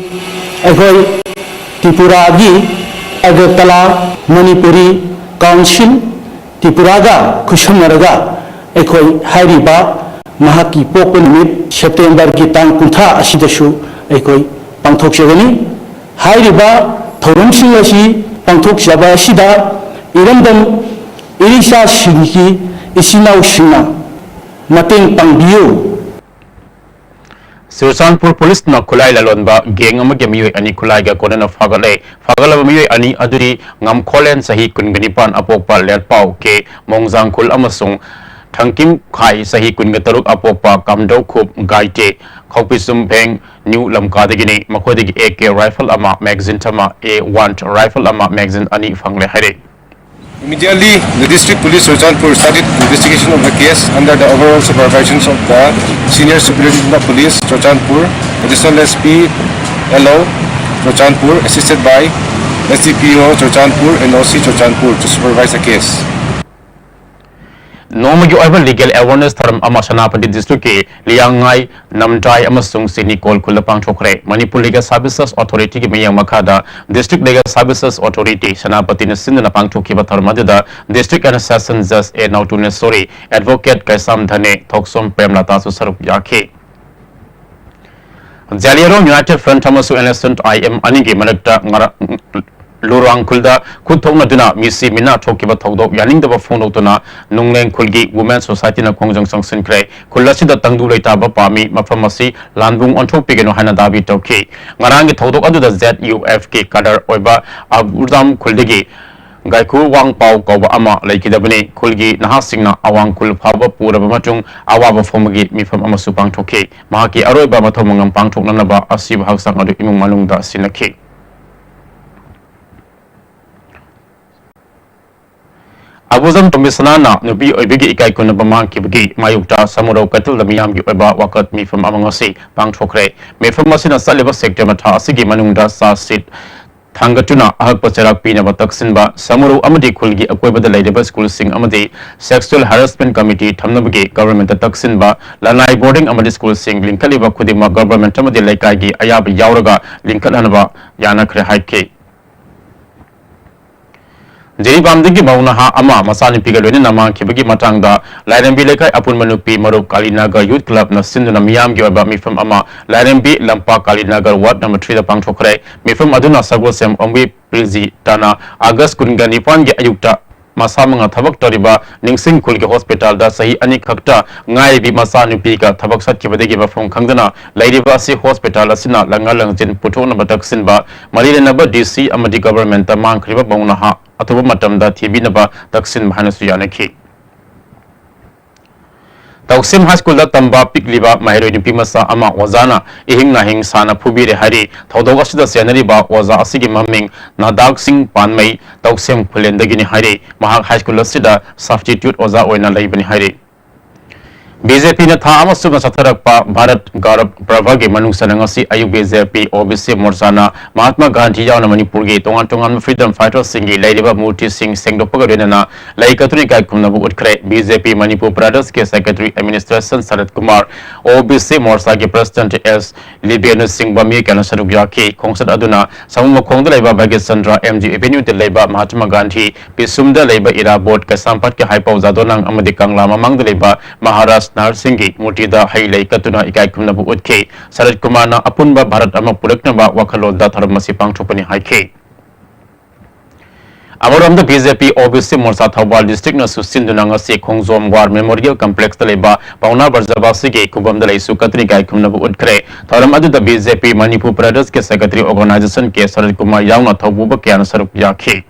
ꯑꯩꯈꯣꯏ ꯇ꯭ꯔꯤꯄꯨꯔꯥꯒꯤ ꯑꯒꯔꯇꯂꯥ ꯃꯅꯤꯄꯨꯔꯤ ꯀꯥꯎꯟꯁꯤꯜ ꯇ꯭ꯔꯤꯄꯨꯔꯥꯒ ꯈꯨꯠꯁꯝꯅꯔꯒ ꯑꯩꯈꯣꯏ ꯍꯥꯏꯔꯤꯕ ꯃꯍꯥꯛꯀꯤ ꯄꯣꯛꯄ ꯅꯨꯃꯤꯠ ꯁꯦꯞꯇꯦꯝꯕꯔꯒꯤ ꯇꯥꯡ ꯀꯨꯟꯊ꯭ꯔꯥ ꯑꯁꯤꯗꯁꯨ ꯑꯩꯈꯣꯏ ꯄꯥꯡꯊꯣꯛꯆꯒꯅꯤ꯫ ꯍꯥꯏꯔꯤꯕ ꯊꯧꯔꯝꯁꯤꯡ ꯑꯁꯤ ꯄꯥꯡꯊꯣꯛꯆꯕ ꯑꯁꯤꯗ ꯏꯔꯝꯗꯝ ꯏꯔꯤꯆꯥꯁꯤꯡꯒꯤ ꯏꯆꯤꯟ ꯏꯅꯥꯎꯁꯤꯡꯅ ꯃꯇꯦꯡ ꯄꯥꯡꯕꯤꯌꯨ꯫ ꯆꯨꯔꯆꯥꯟꯄꯨꯔ ꯄꯨꯂꯤꯁꯅ ꯈꯨꯠꯂꯥꯏ ꯂꯂꯣꯟꯕ ꯒꯦꯡ ꯑꯃꯒꯤ ꯃꯤꯑꯣꯏ ꯑꯅꯤ ꯈꯨꯠꯂꯥꯏꯒ ꯀꯣꯟꯅꯅ ꯐꯥꯒꯠꯂꯦ꯫ ꯐꯥꯒꯠꯂꯕ ꯃꯤꯑꯣꯏ ꯑꯅꯤ ꯑꯗꯨꯗꯤ ꯉꯝꯈꯣꯂꯦꯟ ꯆꯍꯤ ꯀꯨꯟꯒ ꯅꯤꯄꯥꯟ ꯑꯄꯣꯛꯄ ꯂꯦꯠꯄꯥꯎ ꯀꯦ ꯃꯣꯡꯖꯥꯡꯈꯨꯜ ꯑꯃꯁꯨꯡ ꯊꯪꯀꯤꯝ ꯈꯥꯏ ꯆꯍꯤ ꯀꯨꯟꯒ ꯇꯔꯨꯛ ꯑꯄꯣꯛꯄ ꯀꯥꯝꯗꯧꯈꯨꯞ ꯒꯥꯏꯇꯦ ꯈꯧꯄꯤꯁꯨꯝ ꯐꯦꯡ ꯅ꯭ꯌꯨ ꯂꯝꯀꯥꯗꯒꯤꯅꯤ꯫ ꯃꯈꯣꯏꯗꯒꯤ ꯑꯦ ꯀꯦ ꯔꯥꯏꯐꯜ ꯑꯃ, ꯃꯦꯒꯥꯖꯤꯟ ꯑꯃ, ꯑꯦ ꯋꯥꯟ ꯔꯥꯏꯐꯜ ꯑꯃ, ꯃꯦꯒꯥꯖꯤꯟ ꯑꯅꯤ ꯐꯪꯂꯦ ꯍꯥꯏꯔꯦ꯫ Immediately, the District Police Churachandpur started investigation of the case under the overall supervision of the Senior Superintendent of Police Churachandpur, Additional S P L O Churachandpur, assisted by S D P O Churachandpur and O C Churachandpur to supervise the case. ꯅꯣꯡꯃꯒꯤ ꯑꯣꯏꯕ legal awareness ꯊꯧꯔꯝ ꯑꯃ ꯁꯦꯅꯥꯄꯇꯤ district ꯀꯤ ꯂꯤꯌꯥꯡꯉꯥꯏ, ꯅꯝꯗ꯭ꯔꯥꯏ ꯑꯃꯁꯨꯡ ꯆꯤꯅꯤꯀꯣꯜ ꯈꯨꯜꯗ ꯄꯥꯡꯊꯣꯛꯈ꯭ꯔꯦ꯫ ꯃꯅꯤꯄꯨꯔ Legal Services Authority ꯒꯤ ꯃꯤꯠꯌꯦꯡ ꯃꯈꯥꯗ District Legal Services Authority ꯁꯦꯅꯥꯄꯇꯤꯅ ꯁꯤꯟꯗꯨꯅ ꯄꯥꯡꯊꯣꯛꯈꯤꯕ ꯊꯧꯔꯝ ꯑꯗꯨꯗ District and Session Judge A ꯅꯧꯇꯨꯅꯦꯁꯣꯔꯤ, Advocate ꯀꯩꯁꯥꯝ ꯙꯅꯦ, ꯊꯣꯛꯆꯣꯝ ꯄ꯭ꯔꯦꯝꯂꯇꯥꯁꯨ ꯁꯔꯨꯛ ꯌꯥꯈꯤ꯫ ꯖꯥꯂꯤꯌꯥꯔꯣꯡ United Front ꯑꯃꯁꯨꯡ Innocent I M ꯑꯅꯤꯒꯤ ꯃꯔꯛꯇ ꯉꯔꯥꯡ ꯂꯨꯔꯥꯡ ꯈꯨꯜꯗ ꯈꯨꯠ ꯊꯣꯛꯅꯗꯨꯅ ꯃꯤꯁꯤ ꯃꯤꯅꯥ ꯊꯣꯛꯈꯤꯕ ꯊꯧꯗꯣꯛ ꯌꯥꯅꯤꯡꯗꯕ ꯐꯣꯡꯗꯣꯛꯇꯨꯅ ꯅꯨꯡꯂꯦꯡ ꯈꯨꯜꯒꯤ Women Society ꯅ ꯈꯣꯡꯖꯪ ꯆꯪꯁꯤꯟꯈ꯭ꯔꯦ꯫ ꯈꯨꯜ ꯑꯁꯤꯗ ꯇꯪꯗꯨ ꯂꯩꯇꯥꯕ ꯄꯥꯝꯃꯤ, ꯃꯐꯝ ꯑꯁꯤ ꯂꯥꯟꯕꯨꯡ ꯑꯣꯟꯊꯣꯛꯄꯤꯒꯅꯨ ꯍꯥꯏꯅ ꯗꯥꯕꯤ ꯇꯧꯈꯤ꯫ ꯉꯔꯥꯡꯒꯤ ꯊꯧꯗꯣꯛ ꯑꯗꯨꯗ Z U F ꯀꯤ cadre ꯑꯣꯏꯕ ꯑꯕꯨꯔꯗꯥꯝ ꯈꯨꯜꯗꯒꯤ ꯒꯥꯏꯈꯨ ꯋꯥꯡꯄꯥꯎ ꯀꯧꯕ ꯑꯃ ꯂꯩꯈꯤꯗꯕꯅꯤ꯫ ꯈꯨꯜꯒꯤ ꯅꯍꯥꯁꯤꯡꯅ ꯑꯋꯥꯡ ꯈꯨꯜ ꯐꯥꯎꯕ ꯄꯨꯔꯕ ꯃꯇꯨꯡ ꯑꯋꯥꯕ ꯐꯣꯡꯕꯒꯤ ꯃꯤꯐꯝ ꯑꯃꯁꯨ ꯄꯥꯡꯊꯣꯛꯈꯤ꯫ ꯃꯍꯥꯛꯀꯤ ꯑꯔꯣꯏꯕ ꯃꯊꯧ ꯃꯉꯝ ꯄꯥꯡꯊꯣꯛꯅꯅꯕ ꯑꯁꯤꯕ ꯍꯛꯆꯥꯡ ꯑꯗꯨ ꯏꯃꯨꯡ ꯃꯅꯨꯡꯗ ꯁꯤꯟꯅꯈꯤ꯫ ꯑꯕꯨꯖꯝ ꯇꯣꯝꯕꯤꯁꯅꯥꯅ ꯅꯨꯄꯤ ꯑꯣꯏꯕꯒꯤ ꯏꯀꯥꯏ ꯈꯨꯝꯅꯕ ꯃꯥꯡꯈꯤꯕꯒꯤ ꯃꯥꯌꯣꯛꯇ ꯁꯃꯨꯔꯧ ꯀꯩꯊꯦꯜꯗ ꯃꯤꯌꯥꯝꯒꯤ ꯑꯣꯏꯕ ꯋꯥꯀꯠ ꯃꯤꯐꯝ ꯑꯃ ꯉꯁꯤ ꯄꯥꯡꯊꯣꯛꯈ꯭ꯔꯦ꯫ ꯃꯤꯐꯝ ꯑꯁꯤꯅ ꯆꯠꯂꯤꯕ September ꯊꯥ ꯑꯁꯤꯒꯤ ꯃꯅꯨꯡꯗ ꯆꯥꯔꯖ ꯁꯤꯠ ꯊꯥꯡꯒꯠꯇꯨꯅ ꯑꯍꯛꯄ ꯆꯩꯔꯥꯛ ꯄꯤꯅꯕ ꯇꯛꯁꯤꯟꯕ, ꯁꯃꯨꯔꯧ ꯑꯃꯗꯤ ꯈꯨꯜꯒꯤ ꯑꯀꯣꯏꯕꯗ ꯂꯩꯔꯤꯕ ꯁ꯭ꯀꯨꯜꯁꯤꯡ ꯑꯃꯗꯤ sexual harassment committee ꯊꯝꯅꯕꯒꯤ government ꯇ ꯇꯛꯁꯤꯟꯕ, ꯂꯅꯥꯏ boarding ꯑꯃꯗꯤ ꯁ꯭ꯀꯨꯜꯁꯤꯡ ꯂꯤꯡꯈꯠꯂꯤꯕ ꯈꯨꯗꯤꯡꯃꯛ government ꯑꯃꯗꯤ ꯂꯩꯀꯥꯏꯒꯤ ꯑꯌꯥꯕ ꯌꯥꯎꯔꯒ ꯂꯤꯡꯈꯠꯍꯟꯅꯕ ꯌꯥꯅꯈ꯭ꯔꯦ ꯍꯥꯏꯈꯤ꯫ ꯖꯤꯔꯤꯕꯥꯝꯗꯒꯤ ꯃꯧ ꯅꯍꯥ ꯑꯃ ꯃꯆꯥꯅꯨꯄꯤꯒ ꯂꯣꯏꯅꯅ ꯃꯥꯡꯈꯤꯕꯒꯤ ꯃꯇꯥꯡꯗ ꯂꯥꯏꯔꯦꯝꯕꯤ ꯂꯩꯀꯥꯏ ꯑꯄꯨꯟꯕ ꯅꯨꯄꯤ ꯃꯔꯨꯞ ꯀꯥꯂꯤꯅꯒꯔ Youth Club ꯅ ꯁꯤꯟꯗꯨꯅ ꯃꯤꯌꯥꯝꯒꯤ ꯑꯣꯏꯕ ꯃꯤꯐꯝ ꯑꯃ ꯂꯥꯏꯔꯦꯝꯕꯤ ꯂꯝꯄꯥꯛ ꯀꯥꯂꯤꯅꯒꯔ ward number three ꯗ ꯄꯥꯡꯊꯣꯛꯈ꯭ꯔꯦ꯫ ꯃꯤꯐꯝ ꯑꯗꯨꯅ ꯁꯒꯣꯜꯁꯦꯝ ꯑꯣꯡꯕꯤ ꯄ꯭ꯔꯤꯖꯤꯇꯥꯅ August ꯀꯨꯟꯒ ꯅꯤꯄꯥꯟꯒꯤ ꯑꯌꯨꯛꯇ ꯃꯁꯥ ꯃꯉꯥ ꯊꯕꯛ ꯇꯧꯔꯤꯕ ꯅꯤꯡꯁꯤꯡ ꯈꯨꯜꯒꯤ ꯍꯣꯁꯄꯤꯇꯥꯜꯗ ꯆꯍꯤ ꯑꯅꯤ ꯈꯛꯇ ꯉꯥꯏꯔꯤꯕꯤ ꯃꯆꯥꯅꯨꯄꯤꯒ ꯊꯕꯛ ꯆꯠꯈꯤꯕꯗꯒꯤ ꯃꯐꯝ ꯈꯪꯗꯅ ꯂꯩꯔꯤꯕ ꯑꯁꯤ ꯍꯣꯁꯄꯤꯇꯥꯜ ꯑꯁꯤꯅ ꯂꯪꯉꯥ ꯂꯪꯖꯤꯟ ꯄꯨꯊꯣꯛꯅꯕ ꯇꯛꯁꯤꯟꯕ ꯃꯔꯤ ꯂꯩꯅꯕ ꯗꯤ ꯁꯤ ꯑꯃꯗꯤ ꯒꯚꯔꯟꯃꯦꯟꯠꯇ ꯃꯥꯡꯈ꯭ꯔꯤꯕ ꯃꯧ ꯅꯍꯥ ꯑꯊꯨꯕ ꯃꯇꯝꯗ ꯊꯤꯕꯤꯅꯕ ꯇꯛꯁꯤꯟꯕ ꯍꯥꯏꯅꯁꯨ ꯌꯥꯅꯈꯤ꯫ ꯇꯧꯁꯤꯝ ꯍꯥꯏ ꯁ꯭ꯀꯨꯜꯗ ꯇꯝꯕ ꯄꯤꯛꯂꯤꯕ ꯃꯍꯩꯔꯣꯏ ꯅꯨꯄꯤ ꯃꯆꯥ ꯑꯃ ꯑꯣꯖꯥꯅ ꯏꯍꯤꯡ ꯅꯥꯍꯤꯡ ꯁꯥꯅ ꯐꯨꯕꯤꯔꯦ ꯍꯥꯏꯔꯤ꯫ ꯊꯧꯗꯣꯛ ꯑꯁꯤꯗ ꯆꯦꯟꯅꯔꯤꯕ ꯑꯣꯖꯥ ꯑꯁꯤꯒꯤ ꯃꯃꯤꯡ ꯅꯥꯗꯥꯛ ꯁꯤꯡ ꯄꯥꯟꯃꯩ, ꯇꯧꯁꯤꯝ ꯈꯨꯂꯦꯟꯗꯒꯤꯅꯤ ꯍꯥꯏꯔꯤ꯫ ꯃꯍꯥꯛ ꯍꯥꯏ ꯁ꯭ꯀꯨꯜ ꯑꯁꯤꯗ ꯁꯕꯁꯇꯤꯇ꯭ꯌꯨꯠ ꯑꯣꯖꯥ ꯑꯣꯏꯅ ꯂꯩꯕꯅꯤ ꯍꯥꯏꯔꯤ꯫ ꯕꯤ ꯖꯦ ꯄꯤꯅ ꯊꯥ ꯑꯃ ꯆꯨꯞꯅ ꯆꯠꯊꯔꯛꯄ ꯚꯥꯔꯠ ꯒꯧꯔꯕ ꯄꯔꯚꯒꯤ ꯃꯅꯨꯡ ꯆꯟꯅ ꯉꯁꯤ ꯑꯌꯨꯛ ꯕꯤ ꯖꯦ ꯄꯤ ꯑꯣ ꯕꯤ ꯁꯤ ꯃꯣꯔꯆꯥꯅ ꯃꯍꯥꯠꯃꯥ ꯒꯥꯟꯙꯤ ꯌꯥꯎꯅ ꯃꯅꯤꯄꯨꯔꯒꯤ ꯇꯣꯉꯥꯟ ꯇꯣꯉꯥꯟꯕ ꯐ꯭ꯔꯤꯗꯝ ꯐꯥꯏꯇꯔꯁꯤꯡꯒꯤ ꯂꯩꯔꯤꯕ ꯃꯨꯔꯇꯤꯁꯤꯡ ꯁꯦꯡꯗꯣꯛꯄꯒ ꯂꯣꯏꯅꯅ ꯂꯩ ꯀꯠꯇꯨꯅ ꯏꯀꯥꯏ ꯈꯨꯝꯅꯕ ꯎꯠꯈ꯭ꯔꯦ꯫ ꯕꯤ ꯖꯦ ꯄꯤ ꯃꯅꯤꯄꯨꯔ ꯄ꯭ꯔꯗꯦꯁꯀꯤ ꯁꯦꯀ꯭ꯔꯦꯇꯔꯤ ꯑꯦꯗꯃꯤꯅꯤꯁꯇ꯭ꯔꯦꯁꯟ ꯁꯔꯠ ꯀꯨꯃꯥꯔ, ꯑꯣ ꯕꯤ ꯁꯤ ꯃꯣꯔꯆꯥꯒꯤ ꯄ꯭ꯔꯁꯤꯗꯦꯟꯠ ꯑꯦꯁ ꯂꯤꯕꯦꯅꯆꯤꯡꯕ ꯃꯤꯑꯣꯏ ꯀꯌꯥꯅ ꯁꯔꯨꯛ ꯌꯥꯈꯤ꯫ ꯈꯣꯡꯆꯠ ꯑꯗꯨꯅ ꯁꯃꯨ ꯃꯈꯣꯡꯗ ꯂꯩꯕ ꯚꯥꯒ꯭ꯌꯆꯟꯗ꯭ꯔ ꯑꯦꯝ ꯖꯤ ꯑꯦꯚꯦꯅ꯭ꯌꯨꯗ ꯂꯩꯕ ꯃꯍꯥꯠꯃꯥ ꯒꯥꯟꯙꯤ ꯄꯤꯁꯨꯝꯗ ꯂꯩꯕ ꯏꯔꯥꯕꯣꯠ, ꯀꯩꯁꯥꯝꯄꯥꯠꯀꯤ ꯍꯥꯏꯄꯥꯎ ꯖꯥꯗꯣꯅꯥꯡ ꯑꯃꯗꯤ ꯀꯪꯂꯥ ꯃꯃꯥꯡꯗ ꯂꯩꯕ ꯃꯍꯥꯔꯥꯖ ꯅꯍꯔ ꯁꯤꯡꯒꯤ ꯃꯨꯔꯇꯤꯗ ꯍꯩ ꯂꯩ ꯀꯠꯇꯨꯅ ꯏꯀꯥꯏ ꯈꯨꯝꯅꯕ ꯎꯠꯈꯤ꯫ ꯁꯔꯠ ꯀꯨꯃꯥꯔꯅ ꯑꯄꯨꯟꯕ ꯚꯥꯔꯠ ꯑꯃ ꯄꯨꯔꯛꯅꯕ ꯋꯥꯈꯜꯂꯣꯟꯗ ꯊꯧꯔꯝ ꯑꯁꯤ ꯄꯥꯡꯊꯣꯛꯄꯅꯤ ꯍꯥꯏꯈꯤ꯫ ꯑꯃꯔꯣꯝꯗ ꯕꯤ ꯖꯦ ꯄꯤ ꯑꯣ ꯕꯤ ꯁꯤ ꯃꯣꯔꯆꯥ ꯊꯧꯕꯥꯜ ꯗꯤꯁꯇ꯭ꯔꯤꯛꯅꯁꯨ ꯁꯤꯟꯗꯨꯅ ꯉꯁꯤ ꯈꯣꯡꯖꯣꯝ ꯋꯥꯔ ꯃꯦꯃꯣꯔꯤꯌꯦꯜ ꯀꯝꯄ꯭ꯂꯦꯛꯁꯇ ꯂꯩꯕ ꯄꯥꯎꯅꯥ ꯕ꯭ꯔꯖꯕꯥꯁꯤꯒꯤ ꯈꯨꯕꯝꯗ ꯂꯩꯁꯨ ꯀꯠꯇꯨꯅ ꯏꯀꯥꯏ ꯈꯨꯝꯅꯕ ꯎꯠꯈ꯭ꯔꯦ꯫ ꯊꯧꯔꯝ ꯑꯗꯨꯗ ꯕꯤ ꯖꯦ ꯄꯤ ꯃꯅꯤꯄꯨꯔ ꯄ꯭ꯔꯗꯦꯁꯀꯤ ꯁꯦꯀ꯭ꯔꯦꯇꯔꯤ ꯑꯣꯔꯒꯅꯥꯏꯖꯦꯁꯟ ꯀꯦ ꯁꯔꯠ ꯀꯨꯃꯥꯔ ꯌꯥꯎꯅ ꯊꯧꯄꯨꯕ ꯀꯌꯥꯅ ꯁꯔꯨꯛ ꯌꯥꯈꯤ꯫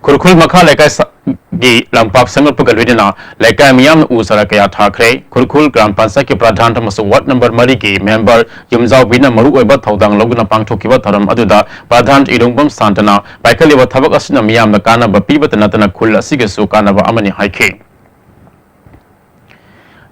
ꯈꯨꯔꯈꯨꯜ ꯃꯈꯥ ꯂꯩꯀꯥꯏꯒꯤ ꯂꯝꯄꯥꯛ ꯁꯦꯝꯒꯠꯄꯒ ꯂꯣꯏꯅꯅ ꯂꯩꯀꯥꯏ ꯃꯤꯌꯥꯝꯅ ꯎ ꯆꯥꯔꯥ ꯀꯌꯥ ꯊꯥꯈ꯭ꯔꯦ꯫ ꯈꯨꯔꯈꯨꯜ ꯒ꯭ꯔꯥꯝ ꯄꯟꯆꯥꯌꯠꯀꯤ ꯄ꯭ꯔꯙꯥꯟ ꯑꯃꯁꯨꯡ ꯋꯥꯔꯗ ꯅꯝꯕꯔ ꯃꯔꯤꯒꯤ ꯃꯦꯝꯕꯔ ꯌꯨꯝꯖꯥꯎꯕꯤꯅ ꯃꯔꯨꯑꯣꯏꯕ ꯊꯧꯗꯥꯡ ꯂꯧꯗꯨꯅ ꯄꯥꯡꯊꯣꯛꯈꯤꯕ ꯊꯧꯔꯝ ꯑꯗꯨꯗ ꯄ꯭ꯔꯙꯥꯟ ꯏꯔꯣꯡꯕꯝ ꯁꯥꯟꯇꯅ ꯄꯥꯏꯈꯠꯂꯤꯕ ꯊꯕꯛ ꯑꯁꯤꯅ ꯃꯤꯌꯥꯝꯗ ꯀꯥꯟꯅꯕ ꯄꯤꯕꯇ ꯅꯠꯇꯅ ꯈꯨꯜ ꯑꯁꯤꯒꯤꯁꯨ ꯀꯥꯟꯅꯕ ꯑꯃꯅꯤ ꯍꯥꯏꯈꯤ꯫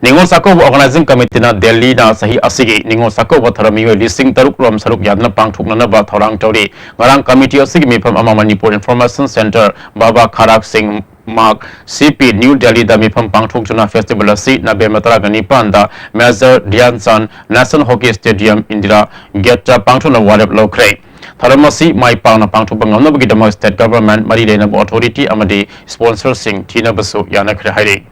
ꯅꯤꯉꯣꯜ ꯆꯥꯛꯀꯧꯕ ꯑꯣꯔꯒꯅꯥꯏꯖꯤꯡ ꯀꯃꯤꯇꯤꯅ ꯗꯦꯜꯂꯤꯗ ꯆꯍꯤ ꯑꯁꯤꯒꯤ ꯅꯤꯉꯣꯜ ꯆꯥꯛꯀꯧꯕ ꯊꯧꯔꯝ ꯃꯤꯑꯣꯏ ꯂꯤꯁꯤꯡ ꯇꯔꯨꯛ ꯔꯣꯝ ꯁꯔꯨꯛ ꯌꯥꯗꯨꯅ ꯄꯥꯡꯊꯣꯛꯅꯅꯕ ꯊꯧꯔꯥꯡ ꯇꯧꯔꯤ꯫ ꯉꯔꯥꯡ ꯀꯃꯤꯇꯤ ꯑꯁꯤꯒꯤ ꯃꯤꯐꯝ ꯑꯃ ꯃꯅꯤꯄꯨꯔ ꯏꯟꯐꯣꯔꯃꯦꯁꯟ ꯁꯦꯟꯇꯔ, ꯕꯥꯕꯥ ꯈꯥꯔꯥꯛ ꯁꯤꯡ ꯃꯥꯔꯛ, ꯁꯤ ꯄꯤ, ꯅ꯭ꯌꯨ ꯗꯦꯜꯂꯤꯗ ꯃꯤꯐꯝ ꯄꯥꯡꯊꯣꯛꯇꯨꯅ ꯐꯦꯁꯇꯤꯚꯦꯜ ꯑꯁꯤ ꯅꯕꯦꯝꯕꯔ ꯇꯔꯥꯒ ꯅꯤꯄꯥꯟꯗ major Dhyan Chand national hockey stadium, Indira ꯒꯦꯠꯇ ꯄꯥꯡꯊꯣꯛꯅꯕ ꯋꯥꯔꯦꯞ ꯂꯧꯈ꯭ꯔꯦ꯫ ꯊꯧꯔꯝ ꯑꯁꯤ ꯃꯥꯏ ꯄꯥꯛꯅ ꯄꯥꯡꯊꯣꯛꯄ ꯉꯝꯅꯕꯒꯤꯗꯃꯛ ꯁ꯭ꯇꯦꯠ ꯒꯚꯔꯟꯃꯦꯟꯠ, ꯃꯔꯤ ꯂꯩꯅꯕ ꯑꯣꯊꯣꯔꯤꯇꯤ ꯑꯃꯗꯤ ꯁ꯭ꯄꯣꯟꯁꯔꯁꯤꯡ ꯊꯤꯅꯕꯁꯨ ꯌꯥꯅꯈ꯭ꯔꯦ ꯍꯥꯏꯔꯤ꯫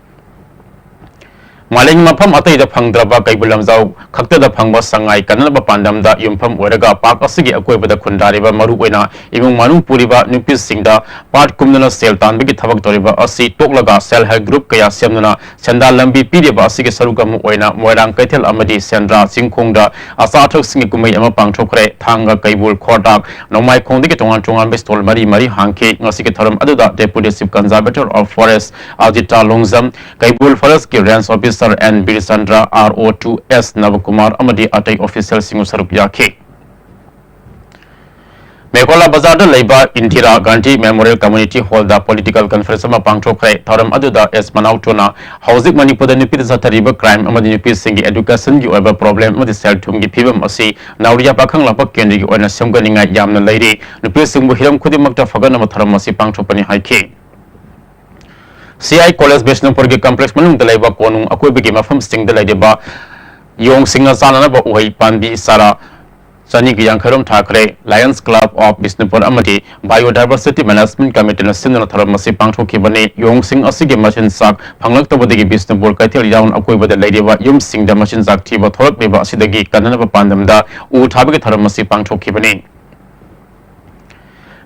ꯃꯥꯂꯦꯝꯒꯤ ꯃꯐꯝ ꯑꯇꯩꯗ ꯐꯪꯗ꯭ꯔꯕ ꯀꯩꯕꯨꯜ ꯂꯝꯖꯥꯎ ꯈꯛꯇꯗ ꯐꯪꯕ ꯁꯉꯥꯏ ꯀꯟꯅꯅꯕ ꯄꯥꯟꯗꯝꯗ ꯌꯨꯝꯐꯝ ꯑꯣꯏꯔꯒ ꯄꯥꯔꯛ ꯑꯁꯤꯒꯤ ꯑꯀꯣꯏꯕꯗ ꯈꯨꯟꯗꯥꯔꯤꯕ ꯃꯔꯨꯑꯣꯏꯅ ꯏꯃꯨꯡ ꯃꯅꯨꯡ ꯄꯨꯔꯤꯕ ꯅꯨꯄꯤꯁꯤꯡꯗ ꯄꯥꯠ ꯀꯨꯝꯗꯨꯅ ꯁꯦꯜ ꯇꯥꯟꯕꯒꯤ ꯊꯕꯛ ꯇꯧꯔꯤꯕ ꯑꯁꯤ ꯇꯣꯛꯂꯒ self help group ꯀꯌꯥ ꯁꯦꯝꯗꯨꯅ ꯁꯦꯟꯗꯥꯟ ꯂꯝꯕꯤ ꯄꯤꯔꯤꯕ ꯑꯁꯤꯒꯤ ꯁꯔꯨꯛ ꯑꯃ ꯑꯣꯏꯅ ꯃꯣꯏꯔꯥꯡ ꯀꯩꯊꯦꯜ ꯑꯃꯗꯤ ꯁꯦꯟꯗ꯭ꯔꯥ ꯆꯤꯡꯈꯣꯡꯗ ꯑꯆꯥ ꯑꯊꯛꯁꯤꯡꯒꯤ ꯀꯨꯝꯍꯩ ꯑꯃ ꯄꯥꯡꯊꯣꯛꯈ꯭ꯔꯦ꯫ ꯊꯥꯡꯒ, ꯀꯩꯕꯨꯜ, ꯈꯣꯔꯗꯥꯛ, ꯅꯣꯡꯃꯥꯏꯈꯣꯡꯗꯒꯤ ꯇꯣꯉꯥꯟ ꯇꯣꯉꯥꯟꯕ stall ꯃꯔꯤ ꯃꯔꯤ ꯍꯥꯡꯈꯤ꯫ ꯉꯁꯤꯒꯤ ꯊꯧꯔꯝ ꯑꯗꯨꯗ Deputy Chief Conservator of Forest ꯑꯖꯤꯇꯥ Longjam, Keibul Forest ꯀꯤ Range Officer N ꯕꯤꯔꯆꯟꯗ꯭ꯔ, R O two S ꯅꯕꯀꯨꯃꯥꯔ ꯑꯃꯗꯤ ꯑꯇꯩ official ꯁꯤꯡ ꯁꯔꯨꯛ ꯌꯥꯈꯤ꯫ ꯃꯦꯀꯣꯂꯥ ꯕꯖꯥꯔꯗ ꯂꯩꯕ Indira Gandhi Memorial Community Hall ꯗ political conference ꯑꯃ ꯄꯥꯡꯊꯣꯛꯈ꯭ꯔꯦ꯫ ꯊꯧꯔꯝ ꯑꯗꯨꯗ S ꯃꯅꯥꯎꯇꯣꯅ ꯍꯧꯖꯤꯛ ꯃꯅꯤꯄꯨꯔꯗ ꯅꯨꯄꯤꯗ ꯆꯠꯊꯔꯤꯕ crime ꯑꯃꯗꯤ ꯅꯨꯄꯤꯁꯤꯡꯒꯤ education ꯒꯤ ꯑꯣꯏꯕ problem ꯑꯃꯗꯤ ꯁꯦꯜ ꯊꯨꯝꯒꯤ ꯐꯤꯕꯝ ꯑꯁꯤ ꯅꯥꯎꯔꯤꯌꯥ ꯄꯥꯈꯪ ꯂꯥꯛꯄ ꯀꯦꯟꯗ꯭ꯔꯒꯤ ꯑꯣꯏꯅ ꯁꯦꯝꯒꯠꯅꯤꯡꯉꯥꯏ ꯌꯥꯝꯅ ꯂꯩꯔꯤ꯫ ꯅꯨꯄꯤꯁꯤꯡꯕꯨ ꯍꯤꯔꯝ ꯈꯨꯗꯤꯡꯃꯛꯇ ꯐꯒꯠꯅꯕ ꯊꯧꯔꯝ ꯑꯁꯤ ꯄꯥꯡꯊꯣꯛꯄꯅꯤ ꯍꯥꯏꯈꯤ꯫ C I College ꯕꯤꯁꯅꯨꯄꯨꯔꯒꯤ complex ꯃꯅꯨꯡꯗ ꯂꯩꯕ ꯀꯣꯅꯨꯡ ꯑꯀꯣꯏꯕꯒꯤ ꯃꯐꯝꯁꯤꯡꯗ ꯂꯩꯔꯤꯕ ꯌꯣꯡꯁꯤꯡꯅ ꯆꯥꯅꯅꯕ ꯎꯍꯩ ꯄꯥꯝꯕꯤ ꯆꯥꯔꯥ ꯆꯅꯤꯒ ꯌꯥꯡꯈꯩ ꯔꯣꯝ ꯊꯥꯈ꯭ꯔꯦ꯫ Lions Club of ꯕꯤꯁꯅꯨꯄꯨꯔ ꯑꯃꯗꯤ Biodiversity Management Committee ꯅ ꯁꯤꯟꯗꯨꯅ ꯊꯧꯔꯝ ꯑꯁꯤ ꯄꯥꯡꯊꯣꯛꯈꯤꯕꯅꯤ꯫ ꯌꯣꯡꯁꯤꯡ ꯑꯁꯤꯒꯤ ꯃꯆꯤꯟꯖꯥꯛ ꯐꯪꯂꯛꯇꯕꯗꯒꯤ ꯕꯤꯁꯅꯨꯄꯨꯔ ꯀꯩꯊꯦꯜ ꯌꯥꯎꯅ ꯑꯀꯣꯏꯕꯗ ꯂꯩꯔꯤꯕ ꯌꯨꯝꯁꯤꯡꯗ ꯃꯆꯤꯟꯖꯥꯛ ꯊꯤꯕ ꯊꯣꯛꯂꯛꯂꯤꯕ ꯑꯁꯤꯗꯒꯤ ꯀꯟꯅꯅꯕ ꯄꯥꯟꯗꯝꯗ ꯎ ꯊꯥꯕꯒꯤ ꯊꯧꯔꯝ ꯑꯁꯤ ꯄꯥꯡꯊꯣꯛꯈꯤꯕꯅꯤ꯫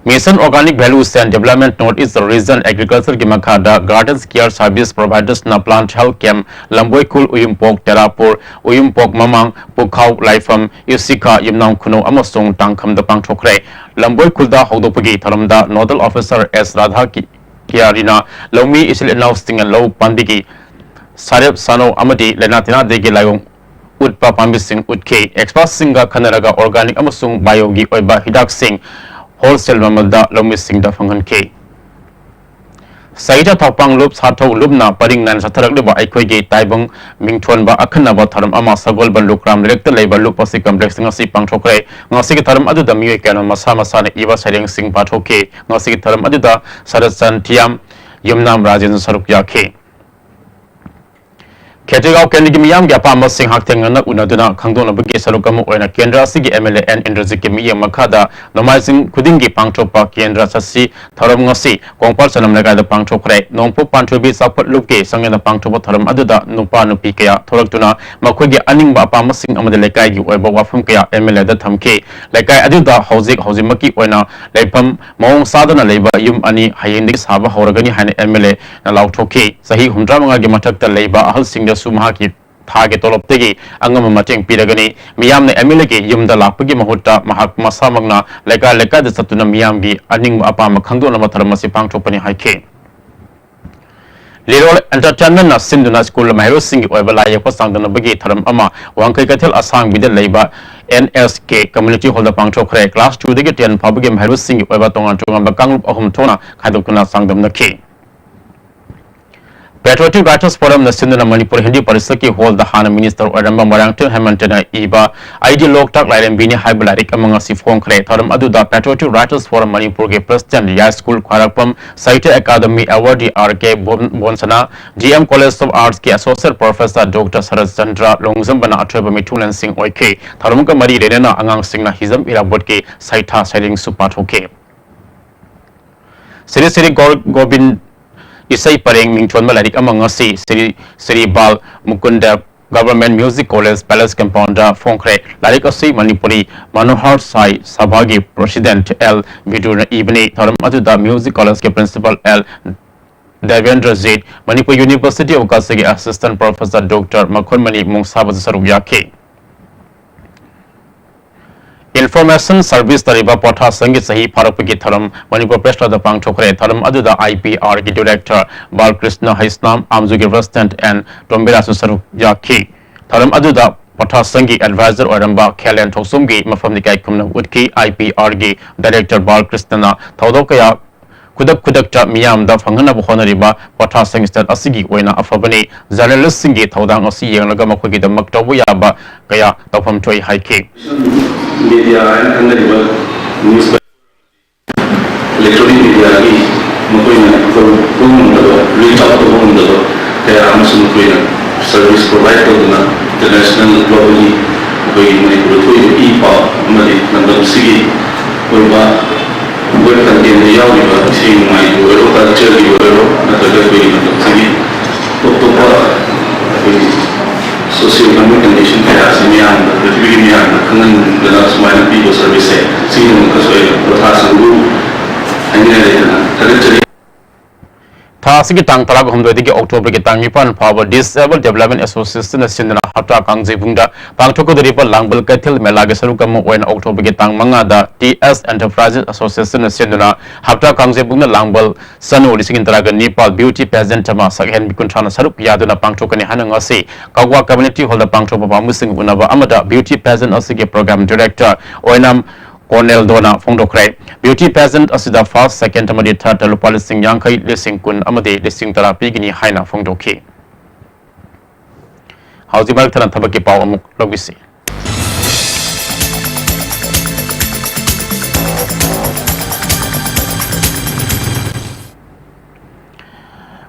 Mission Organic Value Chain Development North East Region Agriculture ꯒꯤ ꯃꯈꯥꯗ Gardens Care Service Providers ꯅ Plant Health Camp ꯂꯝꯕꯣꯏꯈꯨꯜ, ꯎꯌꯨꯝꯄꯣꯛ, ꯇꯦꯔꯥꯄꯨꯔ, ꯎꯌꯨꯝꯄꯣꯛ ꯃꯃꯥꯡ, ꯄꯨꯈꯥꯎ, ꯂꯥꯏꯐꯝ, ꯏꯁꯤꯀꯥ, ꯌꯨꯝꯅꯥꯝ ꯈꯨꯅꯧ ꯑꯃꯁꯨꯡ ꯇꯥꯡꯈꯝꯗ ꯄꯥꯡꯊꯣꯛꯈ꯭ꯔꯦ꯫ ꯂꯝꯕꯣꯏꯈꯨꯜꯗ ꯍꯧꯗꯣꯛꯄꯒꯤ ꯊꯧꯔꯝꯗ Nodal Officer S ꯔꯥꯙꯥ ꯀꯤ-, ꯀꯤꯌꯥꯔꯤꯅ ꯂꯧꯃꯤ ꯏꯆꯤꯜ ꯏꯅꯥꯎꯁꯤꯡꯅ ꯂꯧ ꯄꯥꯝꯕꯤꯒꯤ ꯁꯥꯔꯦꯞ ꯁꯥꯅꯧ ꯑꯃꯗꯤ ꯂꯥꯏꯅꯥ ꯇꯤꯟꯅꯥꯗꯒꯤ ꯂꯥꯏꯑꯣꯡ ꯎꯠꯄ ꯄꯥꯝꯕꯤꯁꯤꯡ ꯎꯠꯈꯤ꯫ Expert ꯁꯤꯡꯒ ꯈꯟꯅꯔꯒ organic ꯑꯃꯁꯨꯡ bio ꯒꯤ ꯑꯣꯏꯕ ꯍꯤꯗꯥꯛꯁꯤꯡ wholesale ꯃꯃꯜꯗ ꯂꯧꯃꯤꯁꯤꯡꯗ ꯐꯪꯍꯟꯈꯤ꯫ ꯁꯍꯤꯗ ꯊꯧꯄꯥꯡ ꯂꯨꯞ ꯁꯥꯊꯧ ꯂꯨꯞꯅ ꯄꯔꯤꯡ ꯅꯥꯏꯅ ꯆꯠꯊꯔꯛꯂꯤꯕ ꯑꯩꯈꯣꯏꯒꯤ ꯇꯥꯏꯕꯪ ꯃꯤꯡꯊꯣꯟꯕ ꯑꯈꯟꯅꯕ ꯊꯧꯔꯝ ꯑꯃ ꯁꯒꯣꯜꯕꯟ ꯂꯨꯀ꯭ꯔꯥꯝ ꯂꯩꯔꯛꯇ ꯂꯩꯕ ꯂꯨꯞ ꯑꯁꯤ complex ꯉꯁꯤ ꯄꯥꯡꯊꯣꯛꯈ꯭ꯔꯦ꯫ ꯉꯁꯤꯒꯤ ꯊꯧꯔꯝ ꯑꯗꯨꯗ ꯃꯤꯑꯣꯏ ꯀꯌꯥꯅ ꯃꯁꯥ ꯃꯁꯥꯅ ꯏꯕ ꯁꯩꯔꯦꯡꯁꯤꯡ ꯄꯥꯊꯣꯛꯈꯤ꯫ ꯉꯁꯤꯒꯤ ꯊꯧꯔꯝ ꯑꯗꯨꯗ ꯁꯔꯠ ꯆꯟ ꯊꯤꯌꯥꯝ, ꯌꯨꯝꯅꯥꯝ ꯔꯥꯖꯦꯟ ꯁꯔꯨꯛ ꯌꯥꯈꯤ꯫ ꯈꯦꯇ꯭ꯔꯤꯒꯥꯎ ꯀꯦꯟꯗ꯭ꯔꯒꯤ ꯃꯤꯌꯥꯝꯒꯤ ꯑꯄꯥꯝꯕꯁꯤꯡ ꯍꯛꯊꯦꯡꯅꯅ ꯎꯅꯗꯨꯅ ꯈꯪꯗꯣꯛꯅꯕꯒꯤ ꯁꯔꯨꯛ ꯑꯃ ꯑꯣꯏꯅ ꯀꯦꯟꯗ꯭ꯔ ꯑꯁꯤꯒꯤ M L A N ꯏꯟꯗ꯭ꯔꯖꯤꯠꯀꯤ ꯃꯤꯠꯌꯦꯡ ꯃꯈꯥꯗ ꯅꯣꯡꯃꯥꯏꯖꯤꯡ ꯈꯨꯗꯤꯡꯒꯤ ꯄꯥꯡꯊꯣꯛꯄ ꯀꯦꯟꯗ꯭ꯔ ꯆꯠꯁꯤ ꯊꯧꯔꯝ ꯉꯁꯤ ꯀꯣꯡꯄꯥꯜ ꯆꯅꯝ ꯂꯩꯀꯥꯏꯗ ꯄꯥꯡꯊꯣꯛꯈ꯭ꯔꯦ꯫ ꯅꯣꯡꯄꯣꯛ ꯄꯥꯟꯊꯣꯏꯕꯤ ꯆꯥꯎꯈꯠ ꯂꯨꯞꯀꯤ ꯆꯪꯌꯦꯡꯗ ꯄꯥꯡꯊꯣꯛꯄ ꯊꯧꯔꯝ ꯑꯗꯨꯗ ꯅꯨꯄꯥ ꯅꯨꯄꯤ ꯀꯌꯥ ꯊꯣꯛꯂꯛꯇꯨꯅ ꯃꯈꯣꯏꯒꯤ ꯑꯅꯤꯡꯕ ꯑꯄꯥꯝꯕꯁꯤꯡ ꯑꯃꯗꯤ ꯂꯩꯀꯥꯏꯒꯤ ꯑꯣꯏꯕ ꯋꯥꯐꯝ ꯀꯌꯥ M L A ꯗ ꯊꯝꯈꯤ꯫ ꯂꯩꯀꯥꯏ ꯑꯗꯨꯗ ꯍꯧꯖꯤꯛ ꯍꯧꯖꯤꯛꯃꯛꯀꯤ ꯑꯣꯏꯅ ꯂꯩꯐꯝ ꯃꯑꯣꯡ ꯆꯥꯗꯅ ꯂꯩꯕ ꯌꯨꯝ ꯑꯅꯤ ꯍꯌꯦꯡꯗꯒꯤ ꯁꯥꯕ ꯍꯧꯔꯒꯅꯤ ꯍꯥꯏꯅ M L A ꯅ ꯂꯥꯎꯊꯣꯛꯈꯤ꯫ ꯆꯍꯤ ꯍꯨꯝꯗ꯭ꯔꯥ ꯃꯉꯥꯒꯤ ꯃꯊꯛꯇ ꯂꯩꯕ ꯑꯍꯜꯁꯤꯡꯗꯁꯨ ꯃꯍꯥꯛꯀꯤ ꯊꯥꯒꯤ ꯇꯣꯂꯣꯞꯇꯒꯤ ꯑꯉꯝꯕ ꯃꯇꯦꯡ ꯄꯤꯔꯒꯅꯤ꯫ ꯃꯤꯌꯥꯝꯅ M L A ꯒꯤ ꯌꯨꯝꯗ ꯂꯥꯛꯄꯒꯤ ꯃꯍꯨꯠꯇ ꯃꯍꯥꯛ ꯃꯁꯥꯃꯛꯅ ꯂꯩꯀꯥꯏ ꯂꯩꯀꯥꯏꯗ ꯆꯠꯇꯨꯅ ꯃꯤꯌꯥꯝꯒꯤ ꯑꯅꯤꯡꯕ ꯑꯄꯥꯝꯕ ꯈꯪꯗꯣꯛꯅꯕ ꯊꯧꯔꯝ ꯑꯁꯤ ꯄꯥꯡꯊꯣꯛꯄꯅꯤ ꯍꯥꯏꯈꯤ꯫ ꯂꯤꯔꯣꯜ Entertainment ꯅ ꯁꯤꯟꯗꯨꯅ ꯁ꯭ꯀꯨꯜ ꯃꯍꯩꯔꯣꯏꯁꯤꯡꯒꯤ ꯑꯣꯏꯕ ꯂꯥꯏ ꯌꯦꯛꯄ ꯆꯥꯡꯗꯝꯅꯕꯒꯤ ꯊꯧꯔꯝ ꯑꯃ ꯋꯥꯡꯈꯩ ꯀꯩꯊꯦꯜ ꯑꯁꯥꯡꯕꯤꯗ ꯂꯩꯕ N S K Community Hall ꯗ ꯄꯥꯡꯊꯣꯛꯈ꯭ꯔꯦ꯫ Class two ꯗꯒꯤ ten ꯐꯥꯎꯕꯒꯤ ꯃꯍꯩꯔꯣꯏꯁꯤꯡꯒꯤ ꯑꯣꯏꯕ ꯇꯣꯉꯥꯟ ꯇꯣꯉꯥꯟꯕ ꯀꯥꯡꯂꯨꯞ ꯑꯍꯨꯝ ꯊꯣꯛꯅ ꯈꯥꯏꯗꯣꯛꯇꯨꯅ ꯆꯥꯡꯗꯝꯅꯈꯤ꯫ Patriotic Writers Forum ꯅ ꯁꯤꯟꯗꯨꯅ ꯃꯅꯤꯄꯨꯔ ꯍꯤꯟꯗꯤ ꯄꯔꯤꯁꯠꯀꯤ ꯍꯣꯜꯗ ꯍꯥꯟꯅ ꯃꯤꯅꯤꯁꯇꯔ ꯑꯣꯏꯔꯝꯕ ꯃꯣꯏꯔꯥꯡꯊꯦꯝ ꯍꯦꯃꯟꯇꯅ ꯏꯕ ꯑꯩꯗꯤ ꯂꯣꯛꯇꯥꯛ ꯂꯥꯏꯔꯦꯝꯕꯤꯅꯤ ꯍꯥꯏꯕ ꯂꯥꯏꯔꯤꯛ ꯑꯃ ꯉꯁꯤ ꯐꯣꯡꯈ꯭ꯔꯦ꯫ ꯊꯧꯔꯝ ꯑꯗꯨꯗ Patriotic Writers Forum ꯃꯅꯤꯄꯨꯔꯒꯤ president Yaiskul Khwairakpam, Sahitya academy awardee R K ꯕꯣꯟ-, ꯕꯣꯟꯁꯅꯥ, D M College of Arts ꯀꯤ associate professor doctor Sarat Chandra ꯂꯣꯡꯖꯝꯕꯅ ꯑꯊꯣꯏꯕ ꯃꯤꯊꯨꯡꯂꯦꯟꯁꯤꯡ ꯑꯣꯏꯈꯤ꯫ ꯊꯧꯔꯝꯒ ꯃꯔꯤ ꯂꯩꯅꯅ ꯑꯉꯥꯡꯁꯤꯡꯅ ꯍꯤꯖꯝ ꯏꯔꯥꯕꯣꯠꯀꯤ ꯁꯩꯊꯥ ꯁꯩꯔꯦꯡꯁꯨ ꯄꯥꯊꯣꯛꯈꯤ꯫ ꯁ꯭ꯔꯤ ꯁ꯭ꯔꯤ ꯒꯧꯔ ꯒꯣꯕꯤꯟ ꯏꯁꯩ ꯄꯔꯦꯡ ꯃꯤꯡꯊꯣꯟꯕ ꯂꯥꯏꯔꯤꯛ ꯑꯃ ꯉꯁꯤ ꯁ꯭ꯔꯤ ꯁ꯭ꯔꯤ ꯕꯥꯜ ꯃꯨꯀꯨꯟꯗ Government Music College Palace Compound ꯗ ꯐꯣꯡꯈ꯭ꯔꯦ꯫ ꯂꯥꯏꯔꯤꯛ ꯑꯁꯤ ꯃꯅꯤꯄꯨꯔꯤ ꯃꯅꯣꯍꯔ ꯁꯥꯏ ꯁꯚꯥꯒꯤ ꯄ꯭ꯔꯁꯤꯗꯦꯟꯠ ꯑꯦꯜ ꯚꯤꯗꯨꯔꯅ ꯏꯕꯅꯤ꯫ ꯊꯧꯔꯝ ꯑꯗꯨꯗ Music College ꯀꯤ Principal L Debendrajit, Manipur University of Kachiꯒꯤ Assistant Professor ꯗꯣꯛꯇꯔ ꯃꯈꯣꯟꯃꯅꯤ ꯃꯣꯡꯁꯥꯕꯁꯨ ꯁꯔꯨꯛ ꯌꯥꯈꯤ꯫ Information Service ꯇꯧꯔꯤꯕ ꯄꯣꯊꯥ ꯁꯪꯒꯤ ꯆꯍꯤ ꯐꯥꯔꯛꯄꯒꯤ ꯊꯧꯔꯝ ꯃꯅꯤꯄꯨꯔ Press Club ꯇ ꯄꯥꯡꯊꯣꯛꯈ꯭ꯔꯦ꯫ ꯊꯧꯔꯝ ꯑꯗꯨꯗ I P R ꯒꯤ Director Balkrishna Heisnam, ꯑꯥꯝꯖꯨꯒꯤ President and ꯇꯣꯝꯕꯤꯔꯥꯁꯨ ꯁꯔꯨꯛ ꯌꯥꯈꯤ꯫ ꯊꯧꯔꯝ ꯑꯗꯨꯗ ꯄꯣꯊꯥ ꯁꯪꯒꯤ Advisor ꯑꯣꯏꯔꯝꯕ ꯈꯦꯂꯦꯟ ꯊꯣꯛꯆꯣꯝꯒꯤ ꯃꯐꯝꯗ ꯏꯀꯥꯏ ꯈꯨꯝꯅꯕ ꯎꯠꯈꯤ꯫ I P R ꯒꯤ Director ꯕꯥꯜꯀ꯭ꯔꯤꯁꯅꯅ ꯊꯧꯗꯣꯛ ꯀꯌꯥ ꯈꯨꯗꯛ ꯈꯨꯗꯛꯇ ꯃꯤꯌꯥꯝꯗ ꯐꯪꯍꯟꯅꯕ ꯍꯣꯠꯅꯔꯤꯕ ꯄꯣꯊꯥ ꯁꯪ state ꯑꯁꯤꯒꯤ ꯑꯣꯏꯅ ꯑꯐꯕꯅꯤ꯫ Journalist ꯁꯤꯡꯒꯤ ꯊꯧꯗꯥꯡ ꯑꯁꯤ ꯌꯦꯡꯂꯒ ꯃꯈꯣꯏꯒꯤꯗꯃꯛ ꯇꯧꯕ ꯌꯥꯕ ꯀꯌꯥ ꯇꯧꯐꯝ ꯊꯣꯛꯏ ꯍꯥꯏꯈꯤ꯫ Media ꯍꯥꯏꯅ ꯈꯪꯅꯔꯤꯕ news electronic media ꯒꯤ ꯃꯈꯣꯏꯅ ꯇꯧꯕ ꯉꯝꯗꯕ, reach out ꯇꯧꯕ ꯉꯝꯗꯕ ꯀꯌꯥ ꯑꯃꯁꯨ ꯃꯈꯣꯏꯅ ꯁꯔꯚꯤꯁ ꯄ꯭ꯔꯣꯚꯥꯏꯗ ꯇꯧꯗꯨꯅ ꯏꯟꯇꯔꯅꯦꯁꯅꯦꯜ ꯒ꯭ꯂꯣꯕꯦꯜꯒꯤ ꯑꯩꯈꯣꯏꯒꯤ ꯃꯅꯤꯄꯨꯔꯗ ꯊꯣꯛꯏꯕ ꯏ ꯄꯥꯎ ꯑꯃꯗꯤ ꯂꯝꯗꯝꯁꯤꯒꯤ ꯑꯣꯏꯕ ꯋꯦꯕ ꯀꯟꯇꯦꯟꯗ ꯌꯥꯎꯔꯤꯕ ꯏꯁꯩ ꯅꯣꯡꯃꯥꯏꯕꯨ ꯑꯣꯏꯔꯣ, ꯀꯜꯆꯔꯒꯤ ꯑꯣꯏꯔꯣ, ꯅꯠꯇ꯭ꯔꯒ ꯑꯩꯈꯣꯏꯒꯤ ꯂꯝꯗꯝꯁꯤꯒꯤ ꯇꯣꯞ ꯇꯣꯞꯄ ꯑꯩꯈꯣꯏꯒꯤ ꯁꯣꯁꯤꯌꯣ ꯏꯀꯣꯅꯣꯃꯤꯛ ꯀꯟꯗꯤꯁꯟ ꯀꯌꯥ ꯑꯁꯤ ꯃꯤꯌꯥꯝꯗ, ꯄ꯭ꯔꯤꯊꯤꯕꯤꯒꯤ ꯃꯤꯌꯥꯝꯗ ꯈꯪꯍꯟꯗꯨꯅ ꯁꯨꯃꯥꯏꯅ ꯄꯤꯕ ꯁꯔꯚꯤꯁꯁꯦ ꯁꯤꯒꯤꯗꯃꯛꯇꯁꯨ ꯑꯩ ꯄꯣꯊꯥꯁꯤꯡꯕꯨ ꯍꯥꯏꯅꯤꯡꯉꯥꯏ ꯂꯩꯇꯅ ꯊꯥꯒꯠꯆꯔꯤ꯫ ꯊꯥ ꯑꯁꯤꯒꯤ ꯇꯥꯡ ꯇꯔꯥꯍꯨꯝꯗꯣꯏꯗꯒꯤ ꯑꯣꯛꯇꯣꯕꯔꯒꯤ ꯇꯥꯡ ꯅꯤꯄꯥꯟ ꯐꯥꯎꯕ Disabled Development Association ꯅ ꯁꯤꯟꯗꯨꯅ ꯍꯞꯇꯥ ꯀꯥꯡꯖꯩꯕꯨꯡꯗ ꯄꯥꯡꯊꯣꯛꯀꯗꯧꯔꯤꯕ ꯂꯥꯡꯕꯜ ꯀꯩꯊꯦꯜ ꯃꯦꯂꯥꯒꯤ ꯁꯔꯨꯛ ꯑꯃ ꯑꯣꯏꯅ ꯑꯣꯛꯇꯣꯕꯔꯒꯤ ꯇꯥꯡ ꯃꯉꯥꯗ T S Enterprises Association ꯅ ꯁꯤꯟꯗꯨꯅ ꯍꯞꯇꯥ ꯀꯥꯡꯖꯩꯕꯨꯡꯗ ꯂꯥꯡꯕꯜ ꯁꯅꯨ ꯂꯤꯁꯤꯡ ꯇꯔꯥꯒ ꯅꯤꯄꯥꯜ beauty pageant ꯑꯃ ꯁꯛꯍꯦꯟꯕꯤ ꯀꯨꯟꯊ꯭ꯔꯥꯅ ꯁꯔꯨꯛ ꯌꯥꯗꯨꯅ ꯄꯥꯡꯊꯣꯛꯀꯅꯤ ꯍꯥꯏꯅ ꯉꯁꯤ ꯀꯒꯋꯥ Community Hall ꯗ ꯄꯥꯡꯊꯣꯛꯄ ꯄꯥꯝꯕꯁꯤꯡ ꯎꯅꯕ ꯑꯃꯗ beauty pageant ꯑꯁꯤꯒꯤ program director ꯑꯣꯏꯅ ꯀꯣꯔꯅꯦꯜꯗꯣꯅ ꯐꯣꯡꯗꯣꯛꯈ꯭ꯔꯦ꯫ Beauty pageant ꯑꯁꯤꯗ first, second ꯑꯃꯗꯤ third ꯇ ꯂꯨꯄꯥ ꯂꯤꯁꯤꯡ ꯌꯥꯡꯈꯩ, ꯂꯤꯁꯤꯡ ꯀꯨꯟ ꯑꯃꯗꯤ ꯂꯤꯁꯤꯡ ꯇꯔꯥ ꯄꯤꯒꯅꯤ ꯍꯥꯏꯅ ꯐꯣꯡꯗꯣꯛꯈꯤ꯫ ꯍꯧꯖꯤꯛ ꯃꯔꯛ ꯊꯠꯅ ꯊꯕꯛꯀꯤ ꯄꯥꯎ ꯑꯃꯨꯛ ꯂꯧꯈꯤꯁꯤ꯫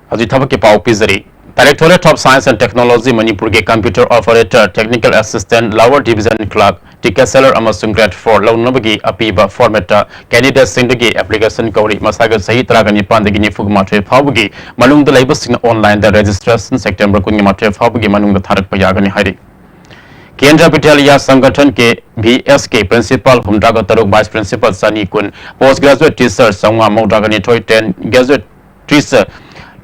ꯍꯧꯖꯤꯛ ꯊꯕꯛꯀꯤ ꯄꯥꯎ ꯄꯤꯖꯔꯤ꯫ Directorate of Science and Technology ꯃꯅꯤꯄꯨꯔꯒꯤ computer operator, technical assistant, lower division clerk, ticket seller ꯑꯃꯁꯨꯡ grade four ꯂꯧꯅꯕꯒꯤ ꯑꯄꯤꯕ format ꯇ candidate ꯁꯤꯡꯗꯒꯤ application ꯀꯧꯔꯤ꯫ ꯃꯁꯥꯒꯤ ꯆꯍꯤ ꯇꯔꯥꯒ ꯅꯤꯄꯥꯟꯗꯒꯤ ꯅꯤꯐꯨꯒ ꯃꯥꯊꯣꯏ ꯐꯥꯎꯕꯒꯤ ꯃꯅꯨꯡꯗ ꯂꯩꯕꯁꯤꯡꯅ online ꯗ registration September ꯀꯨꯟꯒ ꯃꯥꯊꯣꯏ ꯐꯥꯎꯕꯒꯤ ꯃꯅꯨꯡꯗ ꯊꯥꯔꯛꯄ ꯌꯥꯒꯅꯤ ꯍꯥꯏꯔꯤ꯫ ꯀꯦꯟꯗ꯭ꯔ ꯕꯤꯗ꯭ꯌꯥꯂꯌ ꯁꯪꯒꯊꯟ ꯀꯦ ꯚꯤ ꯑꯦꯁ ꯀꯦ principal ꯍꯨꯝꯗ꯭ꯔꯥꯒ ꯇꯔꯨꯛ, vice principal ꯆꯅꯤ ꯀꯨꯟ, post graduate teacher ꯆꯥꯝꯃꯉꯥ ꯃꯧꯗ꯭ꯔꯥꯒ ꯅꯤꯊꯣꯏ, ten graduate teacher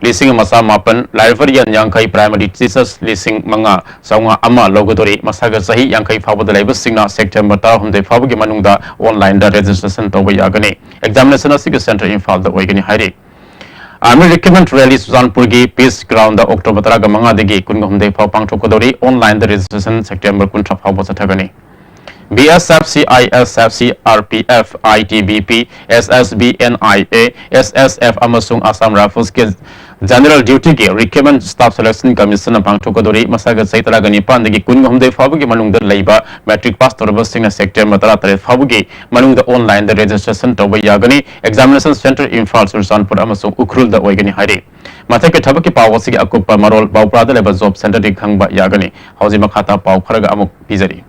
ꯂꯤꯁꯤꯡ ꯑꯃ ꯆꯥꯃꯥꯄꯟ, librarian ꯌꯥꯡꯈꯩ, primary teachers ꯂꯤꯁꯤꯡ ꯃꯉꯥ ꯆꯥꯝꯃꯉꯥ ꯑꯃ ꯂꯧꯒꯗꯧꯔꯤ꯫ ꯃꯁꯥꯒ ꯆꯍꯤ ꯌꯥꯡꯈꯩ ꯐꯥꯎꯕꯗ ꯂꯩꯕꯁꯤꯡꯅ September ꯇꯔꯥꯍꯨꯝꯗꯣꯏ ꯐꯥꯎꯕꯒꯤ ꯃꯅꯨꯡꯗ online ꯗ registration ꯇꯧꯕ ꯌꯥꯒꯅꯤ꯫ Examination ꯑꯁꯤꯒꯤ centre ꯏꯝꯐꯥꯜꯗ ꯑꯣꯏꯒꯅꯤ ꯍꯥꯏꯔꯤ꯫ Army Recruitment Rally ꯆꯨꯔꯆꯥꯟꯄꯨꯔꯒꯤ Peace Ground ꯗ October ꯇꯔꯥꯒ ꯃꯉꯥꯗꯒꯤ ꯀꯨꯟꯒ ꯍꯨꯝꯗꯣꯏ ꯐꯥꯎ ꯄꯥꯡꯊꯣꯛꯀꯗꯧꯔꯤ꯫ Online ꯗ registration September ꯀꯨꯟꯊ꯭ꯔꯥ ꯐꯥꯎꯕ ꯆꯠꯊꯒꯅꯤ꯫ B S F, C I S F, C R P F, I T B P, S S B, N I A, S S F ꯑꯃꯁꯨꯡ Assam Riflesꯀꯤ General Dutyꯒꯤ Recruitment Staff Selection Commissionꯅ ꯄꯥꯡꯊꯣꯛꯀꯗꯧꯔꯤ꯫ ꯃꯁꯥꯒ ꯆꯍꯤ ꯇꯔꯥꯒ ꯅꯤꯄꯥꯟꯗꯒꯤ ꯀꯨꯟꯍꯨꯝꯗꯣꯏ ꯐꯥꯎꯕꯒꯤ ꯃꯅꯨꯡꯗ ꯂꯩꯕ matric pass ꯇꯧꯔꯕꯁꯤꯡꯅ September ꯇꯔꯥꯇꯔꯦꯠ ꯐꯥꯎꯕꯒꯤ ꯃꯅꯨꯡꯗ onlineꯗ registration ꯇꯧꯕ ꯌꯥꯒꯅꯤ꯫ Examination center ꯏꯝꯐꯥꯜ, ꯆꯨꯔꯆꯥꯟꯄꯨꯔ ꯑꯃꯁꯨꯡ ꯎꯈ꯭ꯔꯨꯜꯗ ꯑꯣꯏꯒꯅꯤ ꯍꯥꯏꯔꯤ꯫ ꯃꯊꯛꯀꯤ ꯊꯕꯛꯀꯤ ꯄꯥꯎ ꯑꯁꯤꯒꯤ ꯑꯀꯨꯞꯄ ꯃꯔꯣꯜ ꯕꯥꯎꯄ꯭ꯔꯥꯗ ꯂꯩꯕ job centreꯗꯒꯤ ꯈꯪꯕ ꯌꯥꯒꯅꯤ꯫ ꯍꯧꯖꯤꯛ ꯃꯈꯥ ꯇꯥꯕ ꯄꯥꯎ ꯈꯔꯒ ꯑꯃꯨꯛ ꯄꯤꯖꯔꯤ꯫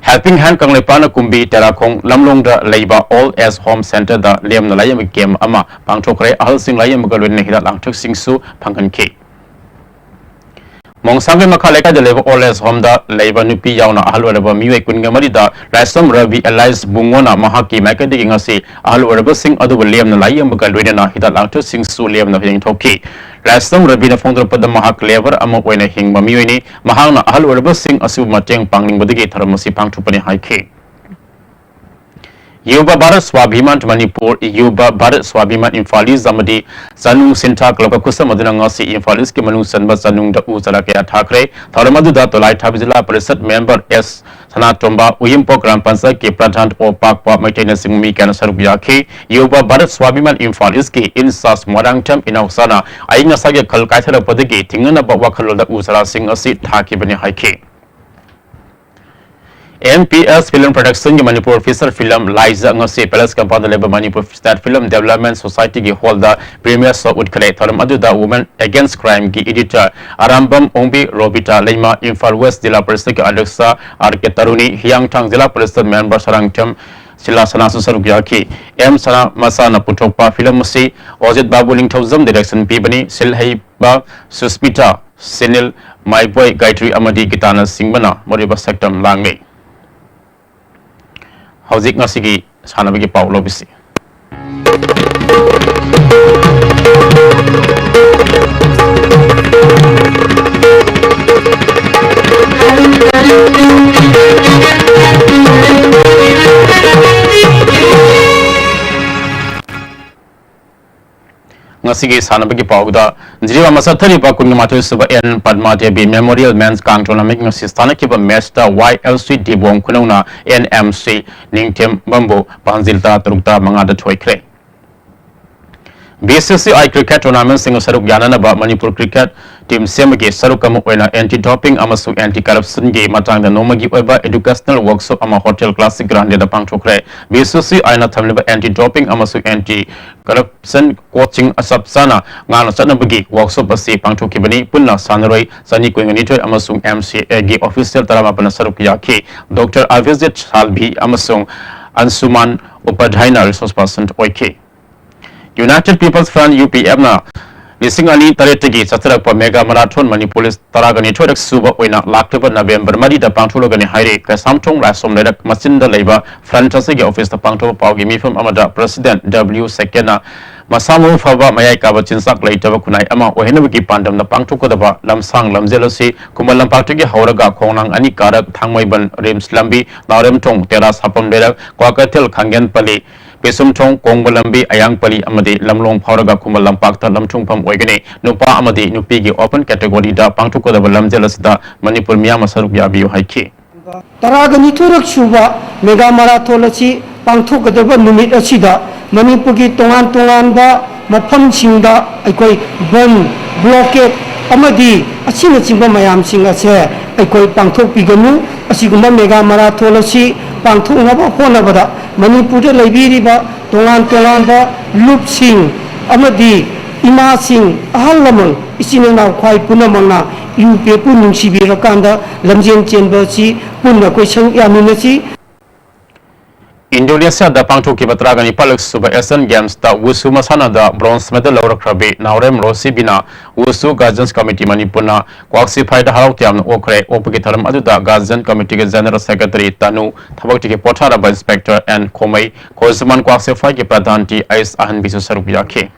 Helping Hand ꯀꯪꯂꯩꯄꯥꯛꯅ ꯀꯨꯝꯕꯤ ꯇꯦꯔꯥꯈꯣꯡ ꯂꯝꯂꯣꯡꯗ ꯂꯩꯕ Old Age Home Centreꯗ ꯂꯦꯝꯅ ꯂꯥꯌꯦꯡꯕ camp ꯑꯃ ꯄꯥꯡꯊꯣꯛꯈ꯭ꯔꯦ꯫ ꯑꯍꯜꯁꯤꯡ ꯂꯥꯌꯦꯡꯕꯒ ꯂꯣꯏꯅꯅ ꯍꯤꯗꯥꯛ ꯂꯥꯡꯊꯛꯁꯤꯡꯁꯨ ꯐꯪꯍꯟꯈꯤ꯫ ꯃꯣꯡꯁꯥꯡꯒꯩ ꯃꯈꯥ ꯂꯩꯀꯥꯏꯗ ꯂꯩꯕ Old Age Homeꯗ ꯂꯩꯕ ꯅꯨꯄꯤ ꯌꯥꯎꯅ ꯑꯍꯜ ꯑꯣꯏꯔꯕ ꯃꯤꯑꯣꯏ ꯀꯨꯟꯒ ꯃꯔꯤꯗ ꯂꯥꯏꯁ꯭ꯔꯝ ꯔꯕꯤ alias ꯕꯨꯡꯉꯣꯅ ꯃꯍꯥꯛꯀꯤ ꯃꯥꯏꯀꯩꯗꯒꯤ ꯉꯁꯤ ꯑꯍꯜ ꯑꯣꯏꯔꯕꯁꯤꯡ ꯑꯗꯨꯕꯨ ꯂꯦꯝꯅ ꯂꯥꯌꯦꯡꯕꯒ ꯂꯣꯏꯅꯅ ꯍꯤꯗꯥꯛ ꯂꯥꯡꯊꯛꯁꯤꯡꯁꯨ ꯂꯦꯝꯅ ꯌꯦꯡꯊꯣꯛꯈꯤ꯫ ꯂꯥꯏꯁ꯭ꯔꯝ ꯔꯕꯤꯅ ꯐꯣꯡꯗꯣꯔꯛꯄꯗ ꯃꯍꯥꯛ labour ꯑꯃ ꯑꯣꯏꯅ ꯍꯤꯡꯕ ꯃꯤꯑꯣꯏꯅꯤ꯫ ꯃꯍꯥꯛꯅ ꯑꯍꯜ ꯑꯣꯏꯔꯕꯁꯤꯡ ꯑꯁꯤꯕꯨ ꯃꯇꯦꯡ ꯄꯥꯡꯅꯤꯡꯕꯗꯒꯤ ꯊꯧꯔꯝ ꯑꯁꯤ ꯄꯥꯡꯊꯣꯛꯄꯅꯤ ꯍꯥꯏꯈꯤ꯫ ꯌꯨꯕ ꯚꯥꯔꯠ ꯁ꯭ꯋꯥꯚꯤꯃꯥꯟ ꯃꯅꯤꯄꯨꯔ, ꯌꯨꯕ ꯚꯥꯔꯠ ꯁ꯭ꯋꯥꯚꯤꯃꯥꯟ ꯏꯝꯐꯥꯜ ꯏꯁ꯭ꯠ ꯑꯃꯗꯤ ꯆꯅꯨ ꯁꯤꯟꯊꯥ clubꯀ ꯈꯨꯠꯁꯝꯅꯗꯨꯅ ꯉꯁꯤ ꯏꯝꯐꯥꯜ ꯏꯁ꯭ꯠꯀꯤ ꯃꯅꯨꯡ ꯆꯟꯕ ꯆꯅꯨꯡꯗ ꯎ ꯆꯥꯔꯥ ꯀꯌꯥ ꯊꯥꯈ꯭ꯔꯦ꯫ ꯊꯧꯔꯝ ꯑꯗꯨꯗ ꯇꯣꯂꯥꯏꯊꯥꯕ ꯖꯤꯂꯥ ꯄꯔꯤꯁꯠ member ꯑꯦꯁ ꯁꯅꯥꯇꯣꯝꯕ, ꯎꯌꯨꯝꯄꯣꯛ ꯒ꯭ꯔꯥꯝ ꯄꯟꯆꯥꯌꯠꯀꯤ ꯄ꯭ꯔꯙꯥꯟ ꯑꯣ ꯄꯥꯛꯄ ꯃꯩꯇꯩꯅꯆꯤꯡꯕ ꯃꯤ ꯀꯌꯥꯅ ꯁꯔꯨꯛ ꯌꯥꯈꯤ꯫ ꯌꯨꯕ ꯚꯥꯔꯠ ꯁ꯭ꯋꯥꯚꯤꯃꯥꯟ ꯏꯝꯐꯥꯜ ꯏꯁ꯭ꯠꯀꯤ in-charge ꯃꯣꯏꯔꯥꯡꯊꯦꯝ ꯏꯅꯥꯎꯆꯥꯅ ꯑꯏꯪ ꯑꯁꯥꯒꯤ ꯈꯜ ꯀꯥꯏꯊꯔꯛꯄꯗꯒꯤ ꯊꯤꯡꯅꯅꯕ ꯋꯥꯈꯜꯂꯣꯟꯗ ꯎ ꯆꯥꯔꯥꯁꯤꯡ ꯑꯁꯤ ꯊꯥꯈꯤꯕꯅꯤ ꯍꯥꯏꯈꯤ꯫ M P S Film Productionꯒꯤ Manipur feature film ꯂꯥꯏꯖ ꯉꯁꯤ Palace Compoundꯗ ꯂꯩꯕ Manipur State Film Development Societyꯒꯤ hallꯗ premiere show ꯎꯠꯈ꯭ꯔꯦ꯫ ꯊꯧꯔꯝ ꯑꯗꯨꯗ Women Against Crimeꯒꯤ editor ꯑꯔꯥꯝꯕꯝ ꯑꯣꯡꯕꯤ, ꯔꯣꯕꯤꯇꯥ ꯂꯩꯃ, ꯏꯝꯐꯥꯜ West ꯖꯤꯂꯥ ꯄꯔꯤꯁꯠꯀꯤ ꯑꯗ꯭ꯌꯛꯁ ꯑꯥꯔ ꯀꯦ ꯇꯔꯨꯅꯤ, ꯍꯤꯌꯥꯡꯊꯥꯡ ꯖꯤꯂꯥ ꯄꯔꯤꯁꯠ member ꯁꯔꯥꯡꯊꯦꯝ ꯁꯤꯂꯥ ꯁꯅꯥꯁꯨ ꯁꯔꯨꯛ ꯌꯥꯈꯤ꯫ ꯑꯦꯝ ꯁꯅꯥꯃꯆꯥꯅ ꯄꯨꯊꯣꯛꯄ film ꯑꯁꯤ ꯑꯣꯖꯤꯠ ꯕꯥꯕꯨ ꯅꯤꯡꯊꯧꯖꯝ direction ꯄꯤꯕꯅꯤ꯫ ꯁꯤꯜꯍꯩꯕ ꯁꯨꯁꯃꯤꯇꯥ, ꯁꯤꯅꯤꯜ ꯃꯥꯏꯕꯣꯏ, ꯒꯥꯌꯇ꯭ꯔꯤ ꯑꯃꯗꯤ ꯒꯤꯇꯥꯅꯆꯤꯡꯕꯅ ꯃꯔꯨꯑꯣꯏꯕ ꯁꯛꯇꯝ ꯂꯥꯡꯂꯤ꯫ ꯍꯧꯖꯤꯛ ꯉꯁꯤꯒꯤ ꯁꯥꯟꯅꯕꯒꯤ ꯄꯥꯎ ꯂꯧꯕꯤꯁꯤ꯫ ꯉꯁꯤꯒꯤ ꯁꯥꯟꯅꯕꯒꯤ ꯄꯥꯎꯗ ꯖꯤꯔꯤꯕꯥꯝꯗ ꯆꯠꯊꯔꯤꯕ ꯀꯨꯟꯃꯥꯊꯣꯏ ꯁꯨꯕ ꯑꯦꯟ ꯄꯗꯃꯥ ꯗꯦꯕꯤ ꯃꯦꯃꯣꯔꯤꯌꯦꯜ ꯃꯦꯟꯁ ꯀꯥꯡ ꯇꯣꯔꯅꯥꯃꯦꯟ ꯉꯁꯤ ꯁꯥꯟꯅꯈꯤꯕ ꯃꯦꯆꯇ ꯋꯥꯏ L C ꯗꯤꯕꯣꯡ ꯈꯨꯅꯧꯅ and M C ꯅꯤꯡꯊꯦꯝꯕꯝꯕꯨ ꯄꯥꯟꯖꯤꯜ ꯇꯔꯥ ꯇꯔꯨꯛꯇ ꯃꯉꯥꯗ ꯊꯣꯏꯈ꯭ꯔꯦ꯫ B C C I cricket ꯇꯣꯔꯅꯥꯃꯦꯟꯁꯤꯡ ꯁꯔꯨꯛ ꯌꯥꯅꯅꯕ ꯃꯅꯤꯄꯨꯔ ꯀ꯭ꯔꯤꯀꯦꯠ ꯇꯤꯝ ꯁꯦꯝꯕꯒꯤ ꯁꯔꯨꯛ ꯑꯃ ꯑꯣꯏꯅ ꯑꯦꯟꯇꯤ ꯗꯣꯄꯤꯡ ꯑꯃꯁꯨꯡ ꯑꯦꯟꯇꯤ ꯀꯔꯞꯁꯟꯒꯤ ꯃꯇꯥꯡꯗ ꯅꯣꯡꯃꯒꯤ ꯑꯣꯏꯕ ꯑꯦꯗꯨꯀꯦꯁꯅꯦꯜ ꯋꯥꯔꯛꯁꯣꯞ ꯑꯃ ꯍꯣꯇꯦꯜ ꯀ꯭ꯂꯥꯁꯤꯛ ꯒ꯭ꯔꯥꯟꯗꯦꯗ ꯄꯥꯡꯊꯣꯛꯈ꯭ꯔꯦ꯫ ꯕꯤ ꯁꯤ ꯁꯤ ꯑꯥꯏꯅ ꯊꯝꯂꯤꯕ ꯑꯦꯟꯇꯤ ꯗꯣꯄꯤꯡ ꯑꯃꯁꯨꯡ ꯑꯦꯟꯇꯤ ꯀꯔꯞꯁꯟ ꯀꯣꯆꯤꯡ ꯆꯞ ꯆꯥꯅ ꯉꯥꯛꯅ ꯆꯠꯅꯕꯒꯤ ꯋꯥꯔꯛꯁꯣꯞ ꯑꯁꯤ ꯄꯥꯡꯊꯣꯛꯈꯤꯕꯅꯤ꯫ ꯄꯨꯟꯅ ꯁꯥꯟꯅꯔꯣꯏ ꯆꯅꯤ ꯀꯨꯟꯅꯤꯊꯣꯏ ꯑꯃꯁꯨꯡ ꯑꯦꯝ ꯁꯤ ꯑꯦꯒꯤ ꯑꯣꯐꯤꯁꯤꯌꯦꯜ ꯇꯔꯥꯃꯥꯄꯟꯅ ꯁꯔꯨꯛ ꯌꯥꯈꯤ꯫ ꯗꯣꯛꯇꯔ ꯑꯚꯤꯖꯤꯠ ꯁꯥꯜꯚꯤ ꯑꯃꯁꯨꯡ ꯑꯟꯁꯨꯃꯥꯟ ꯎꯄꯥꯙ꯭ꯌꯥꯏꯅ ꯔꯤꯁꯣꯔꯁ ꯄꯥꯔꯁꯟ ꯑꯣꯏꯈꯤ꯫ ꯌꯨꯅꯥꯏꯇꯦꯗ ꯄꯤꯄꯜꯁ ꯐ꯭ꯔꯟꯠ, ꯌꯨ ꯄꯤ ꯑꯦꯐꯅ ꯂꯤꯁꯤꯡ ꯑꯅꯤ ꯇꯔꯦꯠꯇꯒꯤ ꯆꯠꯊꯔꯛꯄ ꯃꯦꯒꯥ ꯃꯔꯥꯊꯣꯟ ꯃꯅꯤꯄꯨꯔ ꯇꯔꯥꯒ ꯅꯤꯊꯣꯏꯔꯛ ꯁꯨꯕ ꯑꯣꯏꯅ ꯂꯥꯛꯂꯤꯕ ꯅꯕꯦꯝꯕꯔ ꯃꯔꯤꯗ ꯄꯥꯡꯊꯣꯛꯂꯒꯅꯤ ꯍꯥꯏꯔꯤ꯫ ꯀꯩꯁꯥꯝꯊꯣꯡ ꯂꯥꯏꯁ꯭ꯔꯝ ꯂꯩꯔꯛ ꯃꯆꯤꯟꯗ ꯂꯩꯕ ꯐ꯭ꯔꯟꯠ ꯑꯁꯤꯒꯤ ꯑꯣꯐꯤꯁꯇ ꯄꯥꯡꯊꯣꯛꯄ ꯄꯥꯎꯒꯤ ꯃꯤꯐꯝ ꯑꯃꯗ ꯄ꯭ꯔꯁꯤꯗꯦꯟꯠ ꯗꯕ꯭ꯂꯤꯌꯨ ꯁꯦꯀꯦꯟꯅ ꯃꯁꯥ ꯃꯎ ꯐꯕ, ꯃꯌꯥꯏ ꯀꯥꯕ ꯆꯤꯟꯖꯥꯛ ꯂꯩꯇꯕ ꯈꯨꯟꯅꯥꯏ ꯑꯃ ꯑꯣꯏꯍꯟꯅꯕꯒꯤ ꯄꯥꯟꯗꯝꯅ ꯄꯥꯡꯊꯣꯛꯀꯗꯕ ꯂꯝꯁꯥꯡ ꯂꯝꯖꯦꯜ ꯑꯁꯤ ꯈꯨꯃꯟ ꯂꯝꯄꯥꯛꯇꯒꯤ ꯍꯧꯔꯒ ꯈꯣꯡꯅꯥꯡ ꯑꯅꯤ ꯀꯥꯔꯛ, ꯊꯥꯡꯃꯩꯕꯟ ꯔꯤꯝꯁ ꯂꯝꯕꯤ, ꯅꯥꯎꯔꯦꯝꯊꯣꯡ ꯇꯦꯔꯥ ꯁꯥꯄꯝ ꯂꯩꯔꯛ, ꯀ꯭ꯋꯥꯀꯩꯊꯦꯜ ꯈꯥꯡꯒꯦꯟꯄꯜꯂꯤ, ꯄꯦꯁꯨꯝꯊꯣꯡ, ꯀꯣꯡꯕ ꯂꯝꯕꯤ, ꯑꯌꯥꯡꯄꯜꯂꯤ ꯑꯃꯗꯤ ꯂꯝꯂꯣꯡ ꯐꯥꯎꯔꯒ ꯈꯨꯃꯟ ꯂꯝꯄꯥꯛꯇ ꯂꯝꯊꯨꯡꯐꯝ ꯑꯣꯏꯒꯅꯤ꯫ ꯅꯨꯄꯥ ꯑꯃꯗꯤ ꯅꯨꯄꯤꯒꯤ ꯑꯣꯄꯟ ꯀꯦꯇꯦꯒꯣꯔꯤꯗ ꯄꯥꯡꯊꯣꯛꯀꯗꯕ ꯂꯝꯖꯦꯜ ꯑꯁꯤꯗ ꯃꯅꯤꯄꯨꯔ ꯃꯤꯌꯥꯝꯅ ꯁꯔꯨꯛ ꯌꯥꯕꯤꯌꯨ ꯍꯥꯏꯈꯤ꯫ ꯇꯔꯥꯒ ꯅꯤꯊꯣꯏꯔꯛ ꯁꯨꯕ ꯃꯦꯒꯥ ꯃꯔꯥꯊꯣꯟ ꯑꯁꯤ ꯄꯥꯡꯊꯣꯛꯀꯗꯕ ꯅꯨꯃꯤꯠ ꯑꯁꯤꯗ ꯃꯅꯤꯄꯨꯔꯒꯤ ꯇꯣꯉꯥꯟ ꯇꯣꯉꯥꯟꯕ ꯃꯐꯝꯁꯤꯡꯗ ꯑꯩꯈꯣꯏ ꯕꯟ, ꯕ꯭ꯂꯣꯀꯦꯠ ꯑꯃꯗꯤ ꯑꯁꯤꯅꯆꯤꯡꯕ ꯃꯌꯥꯝꯁꯤꯡ ꯑꯁꯦ ꯑꯩꯈꯣꯏ ꯄꯥꯡꯊꯣꯛꯄꯤꯒꯅꯨ꯫ ꯑꯁꯤꯒꯨꯝꯕ ꯃꯦꯒꯥ ꯃꯔꯥꯊꯣꯟ ꯑꯁꯤ ꯄꯥꯡꯊꯣꯛꯅꯕ ꯍꯣꯠꯅꯕꯗ ꯃꯅꯤꯄꯨꯔꯗ ꯂꯩꯕꯤꯔꯤꯕ ꯇꯣꯉꯥꯟ ꯇꯣꯉꯥꯟꯕ ꯂꯨꯞꯁꯤꯡ ꯑꯃꯗꯤ ꯏꯃꯥꯁꯤꯡ, ꯑꯍꯜ ꯂꯃꯟ, ꯏꯆꯤꯟ ꯏꯅꯥꯎ ꯈ꯭ꯋꯥꯏ ꯄꯨꯝꯅꯃꯛꯅ ꯏꯔꯨꯞꯄꯦꯄꯨ ꯅꯨꯡꯁꯤꯕꯤꯔꯀꯥꯟꯗ ꯂꯝꯖꯦꯟ ꯆꯦꯟꯕ ꯑꯁꯤ ꯄꯨꯟꯅ ꯑꯩꯈꯣꯏ ꯁꯔꯨꯛ ꯌꯥꯃꯤꯟꯅꯁꯤ꯫ ꯏꯟꯗꯣꯅꯦꯁꯤꯌꯥꯗ ꯄꯥꯡꯊꯣꯛꯈꯤꯕ ꯇꯔꯥꯒ ꯅꯤꯄꯥꯜꯂꯛ ꯁꯨꯕ ꯑꯦꯁꯤꯌꯥꯟ ꯒꯦꯝꯁꯇ ꯋꯨꯁꯨ ꯃꯁꯥꯟꯅꯗ ꯕ꯭ꯔꯣꯟꯖ ꯃꯦꯗꯜ ꯂꯧꯔꯛꯈ꯭ꯔꯕꯤ ꯅꯥꯎꯔꯦꯝ ꯔꯣꯁꯤꯕꯤꯅ ꯋꯨꯁꯨ ꯒꯥꯔꯖꯤꯌꯟꯁ ꯀꯃꯤꯇꯤ ꯃꯅꯤꯄꯨꯔꯅ ꯀ꯭ꯋꯥꯛ ꯁꯤꯐꯥꯏꯗ ꯍꯔꯥꯎ ꯇꯌꯥꯝꯅ ꯑꯣꯛꯈ꯭ꯔꯦ꯫ ꯑꯣꯛꯄꯒꯤ ꯊꯧꯔꯝ ꯑꯗꯨꯗ ꯒꯥꯔꯖꯤꯌꯟ ꯀꯃꯤꯇꯤꯒꯤ ꯖꯦꯅꯔꯦꯜ ꯁꯦꯀ꯭ꯔꯦꯇꯔꯤ ꯇꯅꯨ, ꯊꯕꯛꯇꯒꯤ ꯄꯣꯊꯥꯔꯕ ꯏꯟꯁꯄꯦꯛꯇꯔ ꯑꯦꯟ ꯈꯣꯃꯩ, ꯈꯣꯖꯃꯥꯟ ꯀ꯭ꯋꯥꯛ ꯁꯤꯐꯥꯏꯒꯤ ꯄ꯭ꯔꯙꯥꯟ ꯇꯤ ꯑꯩꯁ ꯑꯍꯟꯕꯤꯁꯨ ꯁꯔꯨꯛ ꯌꯥꯈꯤ꯫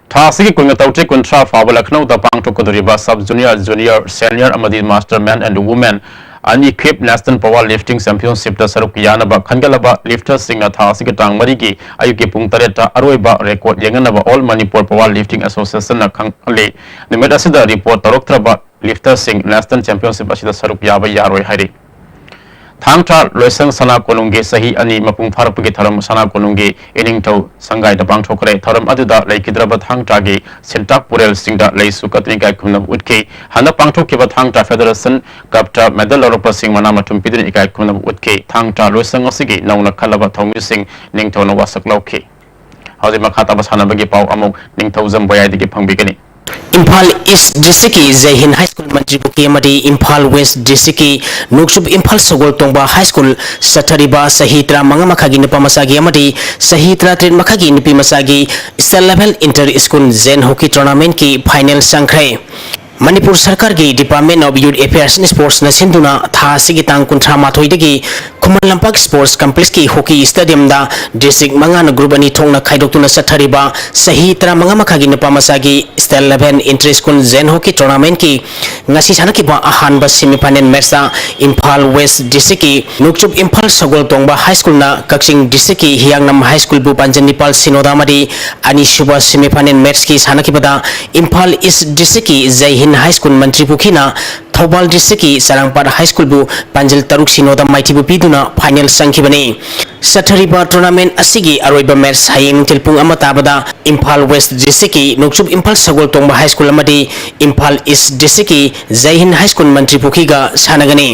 ꯊꯥ ꯑꯁꯤꯒꯤ ꯀꯨꯟꯒ ꯇꯔꯨꯛꯇꯒꯤ ꯀꯨꯟꯊ꯭ꯔꯥ ꯐꯥꯎꯕ ꯂꯈꯅꯧꯗ ꯄꯥꯡꯊꯣꯛꯀꯗꯧꯔꯤꯕ ꯁꯕ ꯖꯨꯅꯤꯌꯔ, ꯖꯨꯅꯤꯌꯔ, ꯁꯦꯅꯤꯌꯔ ꯑꯃꯗꯤ master men and women Unequipped National Power Lifting Championship ꯇ ꯁꯔꯨꯛ ꯌꯥꯅꯕ ꯈꯟꯒꯠꯂꯕ lifter ꯁꯤꯡꯅ ꯊꯥ ꯑꯁꯤꯒꯤ ꯇꯥꯡ ꯃꯔꯤꯒꯤ ꯑꯌꯨꯛꯀꯤ ꯄꯨꯡ ꯇꯔꯦꯠꯇ ꯑꯔꯣꯏꯕ record ꯌꯦꯡꯅꯅꯕ All Manipur Power Lifting Association ꯅ ꯈꯪꯍꯜꯂꯤ꯫ ꯅꯨꯃꯤꯠ ꯑꯁꯤꯗ report ꯇꯧꯔꯛꯇ꯭ꯔꯕ lifter ꯁꯤꯡ National Championship ꯑꯁꯤꯗ ꯁꯔꯨꯛ ꯌꯥꯕ ꯌꯥꯔꯣꯏ ꯍꯥꯏꯔꯤ꯫ ꯊꯥꯡ ꯇꯥ ꯂꯣꯏꯁꯪ ꯁꯅꯥ ꯀꯣꯅꯨꯡꯒꯤ ꯆꯍꯤ ꯑꯅꯤ ꯃꯄꯨꯡ ꯐꯥꯔꯛꯄꯒꯤ ꯊꯧꯔꯝ ꯁꯅꯥ ꯀꯣꯅꯨꯡꯒꯤ ꯏꯅꯤꯡꯊꯧ ꯁꯪꯒꯥꯏꯗ ꯄꯥꯡꯊꯣꯛꯈ꯭ꯔꯦ꯫ ꯊꯧꯔꯝ ꯑꯗꯨꯗ ꯂꯩꯈꯤꯗ꯭ꯔꯕ ꯊꯥꯡ ꯇꯥꯒꯤ ꯁꯦꯟꯇꯥꯛ ꯄꯨꯔꯦꯜꯁꯤꯡꯗ ꯂꯩꯁꯨ ꯀꯠꯇꯨꯅ ꯏꯀꯥꯏ ꯈꯨꯝꯅꯕ ꯎꯠꯈꯤ꯫ ꯍꯟꯗꯛ ꯄꯥꯡꯊꯣꯛꯈꯤꯕ ꯊꯥꯡ ꯇꯥ Federation Cup ꯇ medal ꯂꯧꯔꯛꯄꯁꯤꯡ ꯃꯅꯥ ꯃꯊꯨꯝ ꯄꯤꯗꯨꯅ ꯏꯀꯥꯏ ꯈꯨꯝꯅꯕ ꯎꯠꯈꯤ꯫ ꯊꯥꯡ ꯇꯥ ꯂꯣꯏꯁꯪ ꯑꯁꯤꯒꯤ ꯅꯧꯅ ꯈꯜꯂꯕ ꯊꯧꯃꯤꯁꯤꯡ ꯅꯤꯡꯊꯧꯅ ꯋꯥꯁꯛ ꯂꯧꯈꯤ꯫ ꯍꯧꯖꯤꯛ ꯃꯈꯥ ꯇꯥꯕ ꯁꯥꯟꯅꯕꯒꯤ ꯄꯥꯎ ꯑꯃꯨꯛ ꯅꯤꯡꯊꯧꯖꯝ ꯕꯣꯌꯥꯏꯗꯒꯤ ꯐꯪꯕꯤꯒꯅꯤ꯫ ꯏꯝꯐꯥꯜ ꯏꯁ ꯗꯤꯁꯇ꯭ꯔꯤꯛꯀꯤ ꯖꯩ ꯍꯤꯟ ꯍꯥꯏ ꯁ꯭ꯀꯨꯜ ꯃꯟꯇ꯭ꯔꯤ ꯄꯨꯈ꯭ꯔꯤ ꯑꯃꯗꯤ ꯏꯝꯐꯥꯜ ꯋꯦꯁ ꯗꯤꯁꯇ꯭ꯔꯤꯛꯀꯤ ꯅꯣꯡꯆꯨꯞ ꯏꯝꯐꯥꯜ ꯁꯒꯣꯜ ꯇꯣꯡꯕ ꯍꯥꯏ ꯁ꯭ꯀꯨꯜ ꯆꯠꯊꯔꯤꯕ ꯆꯍꯤ ꯇꯔꯥꯃꯉꯥ ꯃꯈꯥꯒꯤ ꯅꯨꯄꯥ ꯃꯆꯥꯒꯤ ꯑꯃꯗꯤ ꯆꯍꯤ ꯇꯔꯥꯇꯔꯦꯠ ꯃꯈꯥꯒꯤ ꯅꯨꯄꯤ ꯃꯆꯥꯒꯤ state level inter school ꯖꯦꯟ ꯍꯣꯀꯤ ꯇꯣꯔꯅꯥꯃꯦꯟꯠꯀꯤ ꯐꯥꯏꯅꯦꯜ ꯆꯪꯈ꯭ꯔꯦ꯫ ꯃꯅꯤꯄꯨꯔ ꯁꯔꯀꯥꯔꯒꯤ Department of Youth Affairs and Sportsꯅ ꯁꯤꯟꯗꯨꯅ ꯊꯥ ꯑꯁꯤꯒꯤ ꯇꯥꯡ ꯀꯨꯟꯊ꯭ꯔꯥ ꯃꯥꯊꯣꯏꯗꯒꯤ Khuman Lampak sports ꯀꯝꯄ꯭ꯂꯦꯛꯁꯀꯤ hockey ꯁ꯭ꯇꯦꯗꯤꯌꯝꯗ district ꯃꯉꯥꯅ ꯒ꯭ꯔꯨꯞ ꯑꯅꯤ ꯊꯣꯛꯅ ꯈꯥꯏꯗꯣꯛꯇꯨꯅ ꯆꯠꯊꯔꯤꯕ ꯆꯍꯤ ꯇꯔꯥꯃꯉꯥ ꯃꯈꯥꯒꯤ ꯅꯨꯄꯥ ꯃꯆꯥꯒꯤ state level inter school ꯖꯦꯟ ꯍꯣꯀꯤ ꯇꯣꯔꯅꯥꯃꯦꯟꯠꯀꯤ ꯉꯁꯤ ꯁꯥꯟꯅꯈꯤꯕ ꯑꯍꯥꯟꯕ semi final matchꯇ ꯏꯝꯐꯥꯜ ꯋꯦꯁ ꯗꯤꯁꯇ꯭ꯔꯤꯛꯀꯤ ꯅꯣꯡꯆꯨꯞ ꯏꯝꯐꯥꯜ ꯁꯒꯣꯜ ꯇꯣꯡꯕ ꯍꯥꯏ ꯁ꯭ꯀꯨꯜꯅ ꯀꯛꯆꯤꯡ ꯗꯤꯁꯇ꯭ꯔꯤꯛꯀꯤ ꯍꯤꯌꯥꯡꯅꯝ ꯍꯥꯏ ꯁ꯭ꯀꯨꯜꯕꯨ ꯄꯥꯟꯖꯤꯜ ꯅꯤꯄꯥꯜ ꯁꯤꯅꯣꯗ ꯑꯃꯗꯤ ꯑꯅꯤꯁꯨꯕ semi final matchꯀꯤ ꯁꯥꯟꯅꯈꯤꯕꯗ ꯏꯝꯐꯥꯜ ꯏꯁ ꯗꯤꯁꯇ꯭ꯔꯤꯛꯀꯤ ꯖꯩ ꯍꯤꯟ ꯍꯥꯏ ꯁ꯭ꯀꯨꯜ ꯃꯟꯇ꯭ꯔꯤ ꯄꯨꯈ꯭ꯔꯤꯅ ꯊꯧꯕꯥꯜ ꯗꯤꯁꯇ꯭ꯔꯤꯛꯀꯤ ꯆꯔꯥꯡꯄꯥꯠ ꯍꯥꯏ ꯁ꯭ꯀꯨꯜꯕꯨ ꯄꯥꯟꯖꯤꯜ ꯇꯔꯨꯛ ꯁꯤꯅꯣꯗ ꯃꯥꯏꯊꯤꯕ ꯄꯤꯗꯨꯅ ꯐꯥꯏꯅꯦꯜ ꯆꯪꯈꯤꯕꯅꯤ꯫ ꯆꯠꯊꯔꯤꯕ ꯇꯣꯔꯅꯥꯃꯦꯟꯠ ꯑꯁꯤꯒꯤ ꯑꯔꯣꯏꯕ ꯃꯦꯆ ꯍꯌꯦꯡ ꯅꯨꯡꯊꯤꯜ ꯄꯨꯡ ꯑꯃ ꯇꯥꯕꯗ ꯏꯝꯐꯥꯜ ꯋꯦꯁ ꯗꯤꯁꯇ꯭ꯔꯤꯛꯀꯤ ꯅꯣꯡꯆꯨꯞ ꯏꯝꯐꯥꯜ ꯁꯒꯣꯜ ꯇꯣꯡꯕ ꯍꯥꯏ ꯁ꯭ꯀꯨꯜ ꯑꯃꯗꯤ ꯏꯝꯐꯥꯜ ꯏꯁ ꯗꯤꯁꯇ꯭ꯔꯤꯛꯀꯤ ꯖꯩ ꯍꯤꯟ ꯍꯥꯏ ꯁ꯭ꯀꯨꯜ ꯃꯟꯇ꯭ꯔꯤ ꯄꯨꯈ꯭ꯔꯤꯒ ꯁꯥꯟꯅꯒꯅꯤ꯫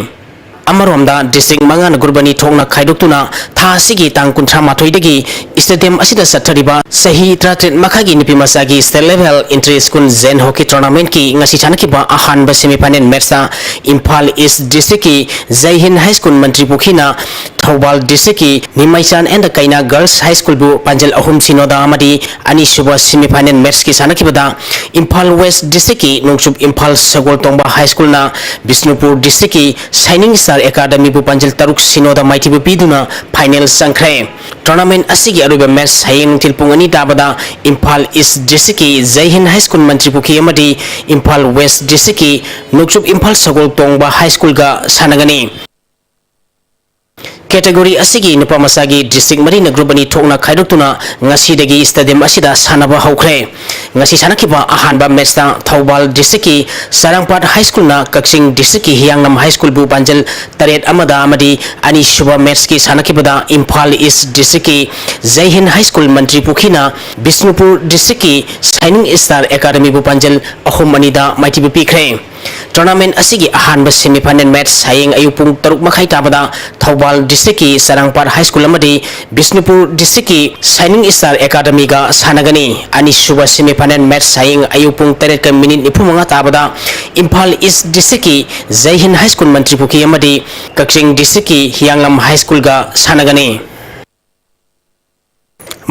ꯑꯃꯔꯣꯝꯗ ꯗꯤꯁꯇ꯭ꯔꯤꯛ ꯃꯉꯥꯅ ꯒ꯭ꯔꯨꯞ ꯑꯅꯤ ꯊꯣꯛꯅ ꯈꯥꯏꯗꯣꯛꯇꯨꯅ ꯊꯥ ꯑꯁꯤꯒꯤ ꯇꯥꯡ ꯀꯨꯟꯊ꯭ꯔꯥ ꯃꯥꯊꯣꯏꯗꯒꯤ ꯁ꯭ꯇꯦꯗꯤꯌꯝ ꯑꯁꯤꯗ ꯆꯠꯊꯔꯤꯕ ꯆꯍꯤ ꯇꯔꯥꯇꯔꯦꯠ ꯃꯈꯥꯒꯤ ꯅꯨꯄꯤ ꯃꯆꯥꯒꯤ state level inter school ꯖꯦꯟ ꯍꯣꯀꯤ ꯇꯣꯔꯅꯥꯃꯦꯟꯠꯀꯤ ꯉꯁꯤ ꯁꯥꯟꯅꯈꯤꯕ ꯑꯍꯥꯟꯕ semi final matchꯇ ꯏꯝꯐꯥꯜ ꯏꯁ ꯗꯤꯁꯇ꯭ꯔꯤꯛꯀꯤ ꯖꯩ ꯍꯤꯟ ꯍꯥꯏ ꯁ꯭ꯀꯨꯜ ꯃꯟꯇ꯭ꯔꯤ ꯄꯨꯈ꯭ꯔꯤꯅ ꯊꯧꯕꯥꯜ ꯗꯤꯁꯇ꯭ꯔꯤꯛꯀꯤ ꯅꯤꯃꯩꯆꯥꯟ ꯑꯦꯟ ꯀꯩꯅꯥ ꯒꯔꯜꯁ ꯍꯥꯏ ꯁ꯭ꯀꯨꯜꯕꯨ ꯄꯥꯟꯖꯜ ꯑꯍꯨꯝ ꯁꯤꯅꯣꯗ ꯑꯃꯗꯤ ꯑꯅꯤꯁꯨꯕ ꯁꯦꯃꯤꯐꯥꯏꯅꯦꯜ ꯃꯦꯠꯁꯀꯤ ꯁꯥꯟꯅꯈꯤꯕꯗ ꯏꯝꯐꯥꯜ ꯋꯦꯁ ꯗꯤꯁꯇ꯭ꯔꯤꯛꯀꯤ ꯅꯣꯡꯆꯨꯞ ꯏꯝꯐꯥꯜ ꯁꯒꯣꯜ ꯇꯣꯡꯕ ꯍꯥꯏ ꯁ꯭ꯀꯨꯜꯅ ꯕꯤꯁꯅꯨꯄꯨꯔ ꯗꯤꯁꯇ꯭ꯔꯤꯛꯀꯤ ꯁꯥꯏꯅꯤꯡ ꯁ꯭ꯇꯥꯔ ꯑꯦꯀꯥꯗꯃꯤꯕꯨ ꯄꯥꯟꯖꯜ ꯇꯔꯨꯛ ꯁꯤꯅꯣꯗ ꯃꯥꯏꯊꯤꯕ ꯄꯤꯗꯨꯅ ꯐꯥꯏꯅꯦꯜ ꯆꯪꯈ꯭ꯔꯦ꯫ ꯇꯣꯔꯅꯥꯃꯦꯟ ꯑꯁꯤꯒꯤ ꯑꯔꯣꯏꯕ ꯃꯦꯠꯁ ꯍꯌꯦꯡ ꯅꯨꯡꯊꯤꯜ ꯄꯨꯡ ꯑꯅꯤ ꯇꯥꯕꯗ ꯏꯝꯐꯥꯜ ꯏꯁ ꯗꯤꯁꯇ꯭ꯔꯤꯛꯀꯤ ꯖꯩ ꯍꯤꯟ ꯍꯥꯏ ꯁ꯭ꯀꯨꯜ ꯃꯟꯇ꯭ꯔꯤꯄꯨꯈ꯭ꯔꯤ ꯑꯃꯗꯤ ꯏꯝꯐꯥꯜ ꯋꯦꯁ ꯗꯤꯁꯇ꯭ꯔꯤꯛꯀꯤ ꯅꯣꯡꯆꯨꯞ ꯏꯝꯐꯥꯜ ꯁꯒꯣꯜ ꯇꯣꯡꯕ ꯍꯥꯏ ꯁ꯭ꯀꯨꯜꯒ ꯁꯥꯟꯅꯒꯅꯤ꯫ ꯀꯦꯇꯦꯒꯣꯔꯤ ꯑꯁꯤꯒꯤ ꯅꯨꯄꯥ ꯃꯆꯥꯒꯤ ꯗꯤꯁꯇ꯭ꯔꯤꯛ ꯃꯔꯤꯅ ꯒ꯭ꯔꯨꯞ ꯑꯅꯤ ꯊꯣꯛꯅ ꯈꯥꯏꯗꯣꯛꯇꯨꯅ ꯉꯁꯤꯗꯒꯤ ꯁ꯭ꯇꯦꯗꯤꯌꯝ ꯑꯁꯤꯗ ꯁꯥꯟꯅꯕ ꯍꯧꯈ꯭ꯔꯦ꯫ ꯉꯁꯤ ꯁꯥꯟꯅꯈꯤꯕ ꯑꯍꯥꯟꯕ ꯃꯦꯠꯁꯇ ꯊꯧꯕꯥꯜ ꯗꯤꯁꯇ꯭ꯔꯤꯛꯀꯤ ꯆꯥꯔꯥꯡꯄꯥꯠ ꯍꯥꯏ ꯁ꯭ꯀꯨꯜꯅ ꯀꯛꯆꯤꯡ ꯗꯤꯁꯇ꯭ꯔꯤꯛꯀꯤ ꯍꯤꯌꯥꯡꯂꯝ ꯍꯥꯏ ꯁ꯭ꯀꯨꯜꯕꯨ ꯄꯥꯟꯖꯜ ꯇꯔꯦꯠ ꯑꯃꯗ ꯑꯃꯗꯤ ꯑꯅꯤꯁꯨꯕ ꯃꯦꯠꯁꯀꯤ ꯁꯥꯟꯅꯈꯤꯕꯗ ꯏꯝꯐꯥꯜ ꯏꯁ ꯗꯤꯁꯇ꯭ꯔꯤꯛꯀꯤ ꯖꯩ ꯍꯤꯟ ꯍꯥꯏ ꯁ꯭ꯀꯨꯜ ꯃꯟꯇ꯭ꯔꯤꯄꯨꯈ꯭ꯔꯤꯅ ꯕꯤꯁꯅꯨꯄꯨꯔ ꯗꯤꯁꯇ꯭ꯔꯤꯛꯀꯤ ꯁꯥꯏꯅꯤꯡ ꯁ꯭ꯇꯥꯔ ꯑꯦꯀꯥꯗꯃꯤꯕꯨ ꯄꯥꯟꯖꯜ ꯑꯍꯨꯝ ꯑꯅꯤꯗ ꯃꯥꯏꯊꯤꯕ ꯄꯤꯈ꯭ꯔꯦ꯫ ꯇꯣꯔꯅꯥꯃꯦꯟ ꯑꯁꯤꯒꯤ ꯑꯍꯥꯟꯕ ꯁꯦꯃꯤꯐꯥꯏꯅꯦꯜ ꯃꯦꯠꯁ ꯍꯌꯦꯡ ꯑꯌꯨꯛ ꯄꯨꯡ ꯇꯔꯨꯛ ꯃꯈꯥꯏ ꯇꯥꯕꯗ ꯊꯧꯕꯥꯜ ꯗꯤꯁꯇ꯭ꯔꯤꯛꯀꯤ ꯆꯔꯥꯡꯄꯥꯠ ꯍꯥꯏ ꯁ꯭ꯀꯨꯜ ꯑꯃꯗꯤ ꯕꯤꯁꯅꯨꯄꯨꯔ ꯗꯤꯁꯇ꯭ꯔꯤꯛꯀꯤ ꯁꯥꯏꯅꯤꯡ ꯁ꯭ꯇꯥꯔ ꯑꯦꯀꯥꯗꯃꯤꯒ ꯁꯥꯟꯅꯒꯅꯤ꯫ ꯑꯅꯤꯁꯨꯕ ꯁꯦꯃꯤꯐꯥꯏꯅꯦꯜ ꯃꯦꯠꯁ ꯍꯌꯦꯡ ꯑꯌꯨꯛ ꯄꯨꯡ ꯇꯔꯦꯠꯀ ꯃꯤꯅꯤꯠ ꯅꯤꯐꯨ ꯃꯉꯥ ꯇꯥꯕꯗ ꯏꯝꯐꯥꯜ ꯏꯁ ꯗꯤꯁꯇ꯭ꯔꯤꯛꯀꯤ ꯖꯩ ꯍꯤꯟ ꯍꯥꯏ ꯁ꯭ꯀꯨꯜ ꯃꯟꯇ꯭ꯔꯤꯄꯨꯈ꯭ꯔꯤ ꯑꯃꯗꯤ ꯀꯛꯆꯤꯡ ꯗꯤꯁꯇ꯭ꯔꯤꯛꯀꯤ ꯍꯤꯌꯥꯡꯂꯝ ꯍꯥꯏ ꯁ꯭ꯀꯨꯜꯒ ꯁꯥꯟꯅꯒꯅꯤ꯫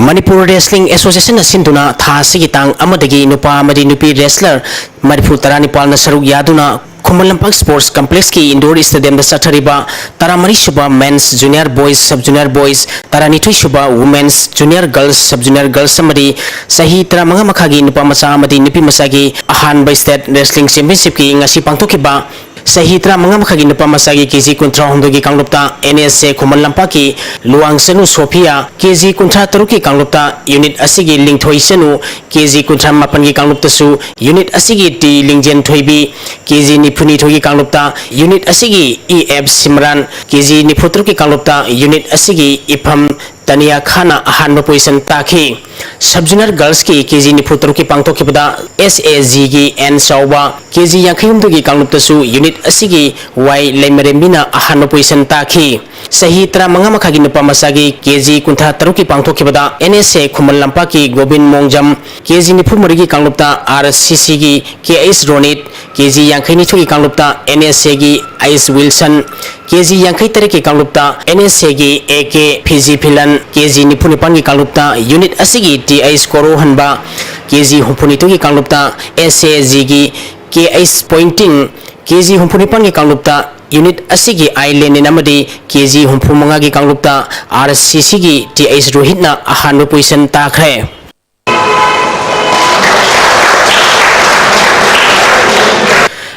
ꯃꯅꯤꯄꯨꯔ ꯔꯦꯁꯂꯤꯡ ꯑꯦꯁꯣꯁꯤꯌꯦꯁꯟꯅ ꯁꯤꯟꯗꯨꯅ ꯊꯥ ꯑꯁꯤꯒꯤ ꯇꯥꯡ ꯑꯃꯗꯒꯤ ꯅꯨꯄꯥ ꯑꯃꯗꯤ ꯅꯨꯄꯤ ꯔꯦꯁꯂꯔ ꯃꯔꯤꯐꯨ ꯇꯔꯥꯅꯤꯄꯥꯜꯅ ꯁꯔꯨꯛ ꯌꯥꯗꯨꯅ ꯈꯨꯃꯟ ꯂꯝꯄꯥꯛ ꯁ꯭ꯄꯣꯔꯠꯁ ꯀꯝꯄ꯭ꯂꯦꯛꯁꯀꯤ ꯏꯟꯗꯣꯔ ꯁ꯭ꯇꯦꯗꯤꯌꯝꯗ ꯆꯠꯊꯔꯤꯕ ꯇꯔꯥꯃꯔꯤꯁꯨꯕ men's junior boys, sub junior boys, ꯇꯔꯥꯅꯤꯊꯣꯏꯁꯨꯕ women's junior girls, sub junior girls ꯑꯃꯗꯤ ꯆꯍꯤ ꯇꯔꯥꯃꯉꯥ ꯃꯈꯥꯒꯤ ꯅꯨꯄꯥ ꯃꯆꯥ ꯑꯃꯗꯤ ꯅꯨꯄꯤ ꯃꯆꯥꯒꯤ ꯑꯍꯥꯟꯕ ꯁ꯭ꯇꯦꯠ ꯔꯦꯁꯂꯤꯡ ꯆꯦꯝꯄꯤꯌꯟꯁꯤꯞꯀꯤ ꯉꯁꯤ ꯄꯥꯡꯊꯣꯛꯈꯤꯕ ꯆꯍꯤ ꯇꯔꯥꯃꯉꯥ ꯃꯈꯥꯒꯤ ꯅꯨꯄꯥ ꯃꯆꯥꯒꯤ ꯀꯦꯖꯤ ꯀꯨꯟꯊ꯭ꯔꯥꯍꯨꯝꯗꯣꯏꯒꯤ ꯀꯥꯡꯂꯨꯞꯇ and S A Khuman ꯂꯝꯄꯥꯛꯀꯤ ꯂꯨꯋꯥꯡꯆꯅꯨ Sophia, ꯀꯦꯖꯤ ꯀꯨꯟꯊ꯭ꯔꯥ ꯇꯔꯨꯛꯀꯤ ꯀꯥꯡꯂꯨꯞꯇ ꯌꯨꯅꯤꯠ ꯑꯁꯤꯒꯤ ꯂꯤꯡꯊꯣꯏ ꯆꯅꯨ, ꯀꯦꯖꯤ ꯀꯨꯟꯊ꯭ꯔꯥ ꯃꯥꯄꯟꯒꯤ ꯀꯥꯡꯂꯨꯞꯇꯁꯨ ꯌꯨꯅꯤꯠ ꯑꯁꯤꯒꯤ ꯇꯤ ꯂꯤꯡꯖꯦꯟ ꯊꯣꯏꯕꯤ, ꯀꯦꯖꯤ ꯅꯤꯐꯨ ꯅꯤꯊꯣꯏꯒꯤ ꯀꯥꯡꯂꯨꯞꯇ ꯌꯨꯅꯤꯠ ꯑꯁꯤꯒꯤ ꯏ ꯑꯦꯐ ꯁꯤꯃꯔꯥꯟ, ꯀꯦꯖꯤ ꯅꯤꯐꯨ ꯇꯔꯨꯛꯀꯤ ꯀꯥꯡꯂꯨꯞꯇ ꯌꯨꯅꯤꯠ ꯑꯁꯤꯒꯤ ꯏꯐꯝ ꯇꯅꯤꯌꯥ ꯈꯥꯟꯅ ꯑꯍꯥꯟꯕ ꯄꯣꯖꯤꯁꯟ ꯇꯥꯈꯤ꯫ ꯁꯕ ꯖꯨꯅꯤꯌꯔ ꯒꯔꯜꯁꯀꯤ ꯀꯦꯖꯤ ꯅꯤꯐꯨ ꯇꯔꯨꯛꯀꯤ ꯄꯥꯡꯊꯣꯛꯈꯤꯕꯗ ꯑꯦꯁ ꯑꯦ ꯖꯤꯒꯤ ꯑꯦꯟ ꯆꯥꯎꯕ, ꯀꯦꯖꯤ ꯌꯥꯡꯈꯩ ꯍꯨꯝꯗꯣꯏꯒꯤ ꯀꯥꯡꯂꯨꯞꯇꯁꯨ ꯌꯨꯅꯤꯠ ꯑꯁꯤꯒꯤ ꯋꯥꯏ ꯂꯩꯃꯔꯦꯝꯕꯤꯅ ꯑꯍꯥꯟꯕ ꯄꯣꯖꯤꯁꯟ ꯇꯥꯈꯤ꯫ ꯆꯍꯤ ꯇꯔꯥꯃꯉꯥ ꯃꯈꯥꯏꯒꯤ ꯅꯨꯄꯥ ꯃꯆꯥꯒꯤ ꯀꯦ ꯖꯤ ꯀꯨꯟꯊ꯭ꯔꯥ ꯇꯔꯨꯛꯀꯤ ꯄꯥꯡꯊꯣꯛꯈꯤꯕꯗ ꯑꯦꯟ ꯑꯦꯁ ꯑꯦ ꯈꯨꯃꯟ ꯂꯝꯄꯥꯛꯀꯤ ꯒꯣꯕꯤꯟ ꯃꯣꯡꯖꯝ, ꯀꯦ ꯖꯤ ꯅꯤꯐꯨ ꯃꯔꯤꯒꯤ ꯀꯥꯡꯂꯨꯞꯇ ꯑꯥꯔ ꯁꯤ ꯁꯤꯒꯤ K H Ronit, K G ꯌꯥꯡꯈꯩ ꯅꯤꯊꯣꯏꯒꯤ ꯀꯥꯡꯂꯨꯞꯇ ꯑꯦꯟ ꯑꯦꯁ ꯑꯦꯒꯤ ꯑꯩꯆ ꯋꯤꯜꯁꯟ, ꯀꯦ ꯖꯤ ꯌꯥꯡꯈꯩ ꯇꯔꯦꯠꯀꯤ ꯀꯥꯡꯂꯨꯞꯇ ꯑꯦꯟ ꯑꯦꯁ ꯑꯦꯒꯤ ꯑꯦ ꯀꯦ ꯐꯤꯖꯤ ꯐꯤꯂꯟ, ꯀꯦ ꯖꯤ ꯅꯤꯐꯨ ꯅꯤꯄꯥꯟꯒꯤ ꯀꯥꯡꯂꯨꯞꯇ ꯌꯨꯅꯤꯠ ꯑꯁꯤꯒꯤ ꯇꯤ ꯑꯩꯆ ꯀꯣꯔꯣꯍꯟꯕ, ꯀꯦ ꯖꯤ ꯍꯨꯝꯐꯨ ꯅꯤꯊꯣꯏꯒꯤ ꯀꯥꯡꯂꯨꯞꯇ ꯑꯦꯁ ꯑꯦ ꯖꯤꯒꯤ ꯀꯦ ꯑꯩꯆ ꯄꯣꯏꯟꯇꯤꯡ, ꯀꯦ ꯖꯤ ꯍꯨꯝꯐꯨ ꯅꯤꯄꯥꯟꯒꯤ ꯀꯥꯡꯂꯨꯞꯇ ꯌꯨꯅꯤꯠ ꯑꯁꯤꯒꯤ ꯑꯥꯏ ꯂꯦꯅꯤꯟ ꯑꯃꯗꯤ ꯀꯦ ꯖꯤ ꯍꯨꯝꯐꯨ ꯃꯉꯥꯒꯤ ꯀꯥꯡꯂꯨꯞꯇ ꯑꯥꯔ ꯁꯤ ꯁꯤꯒꯤ ꯇꯤ ꯑꯩꯆ ꯔꯣꯍꯤꯠꯅ ꯑꯍꯥꯟꯕ ꯄꯣꯖꯤꯁꯟ ꯇꯥꯈ꯭ꯔꯦ꯫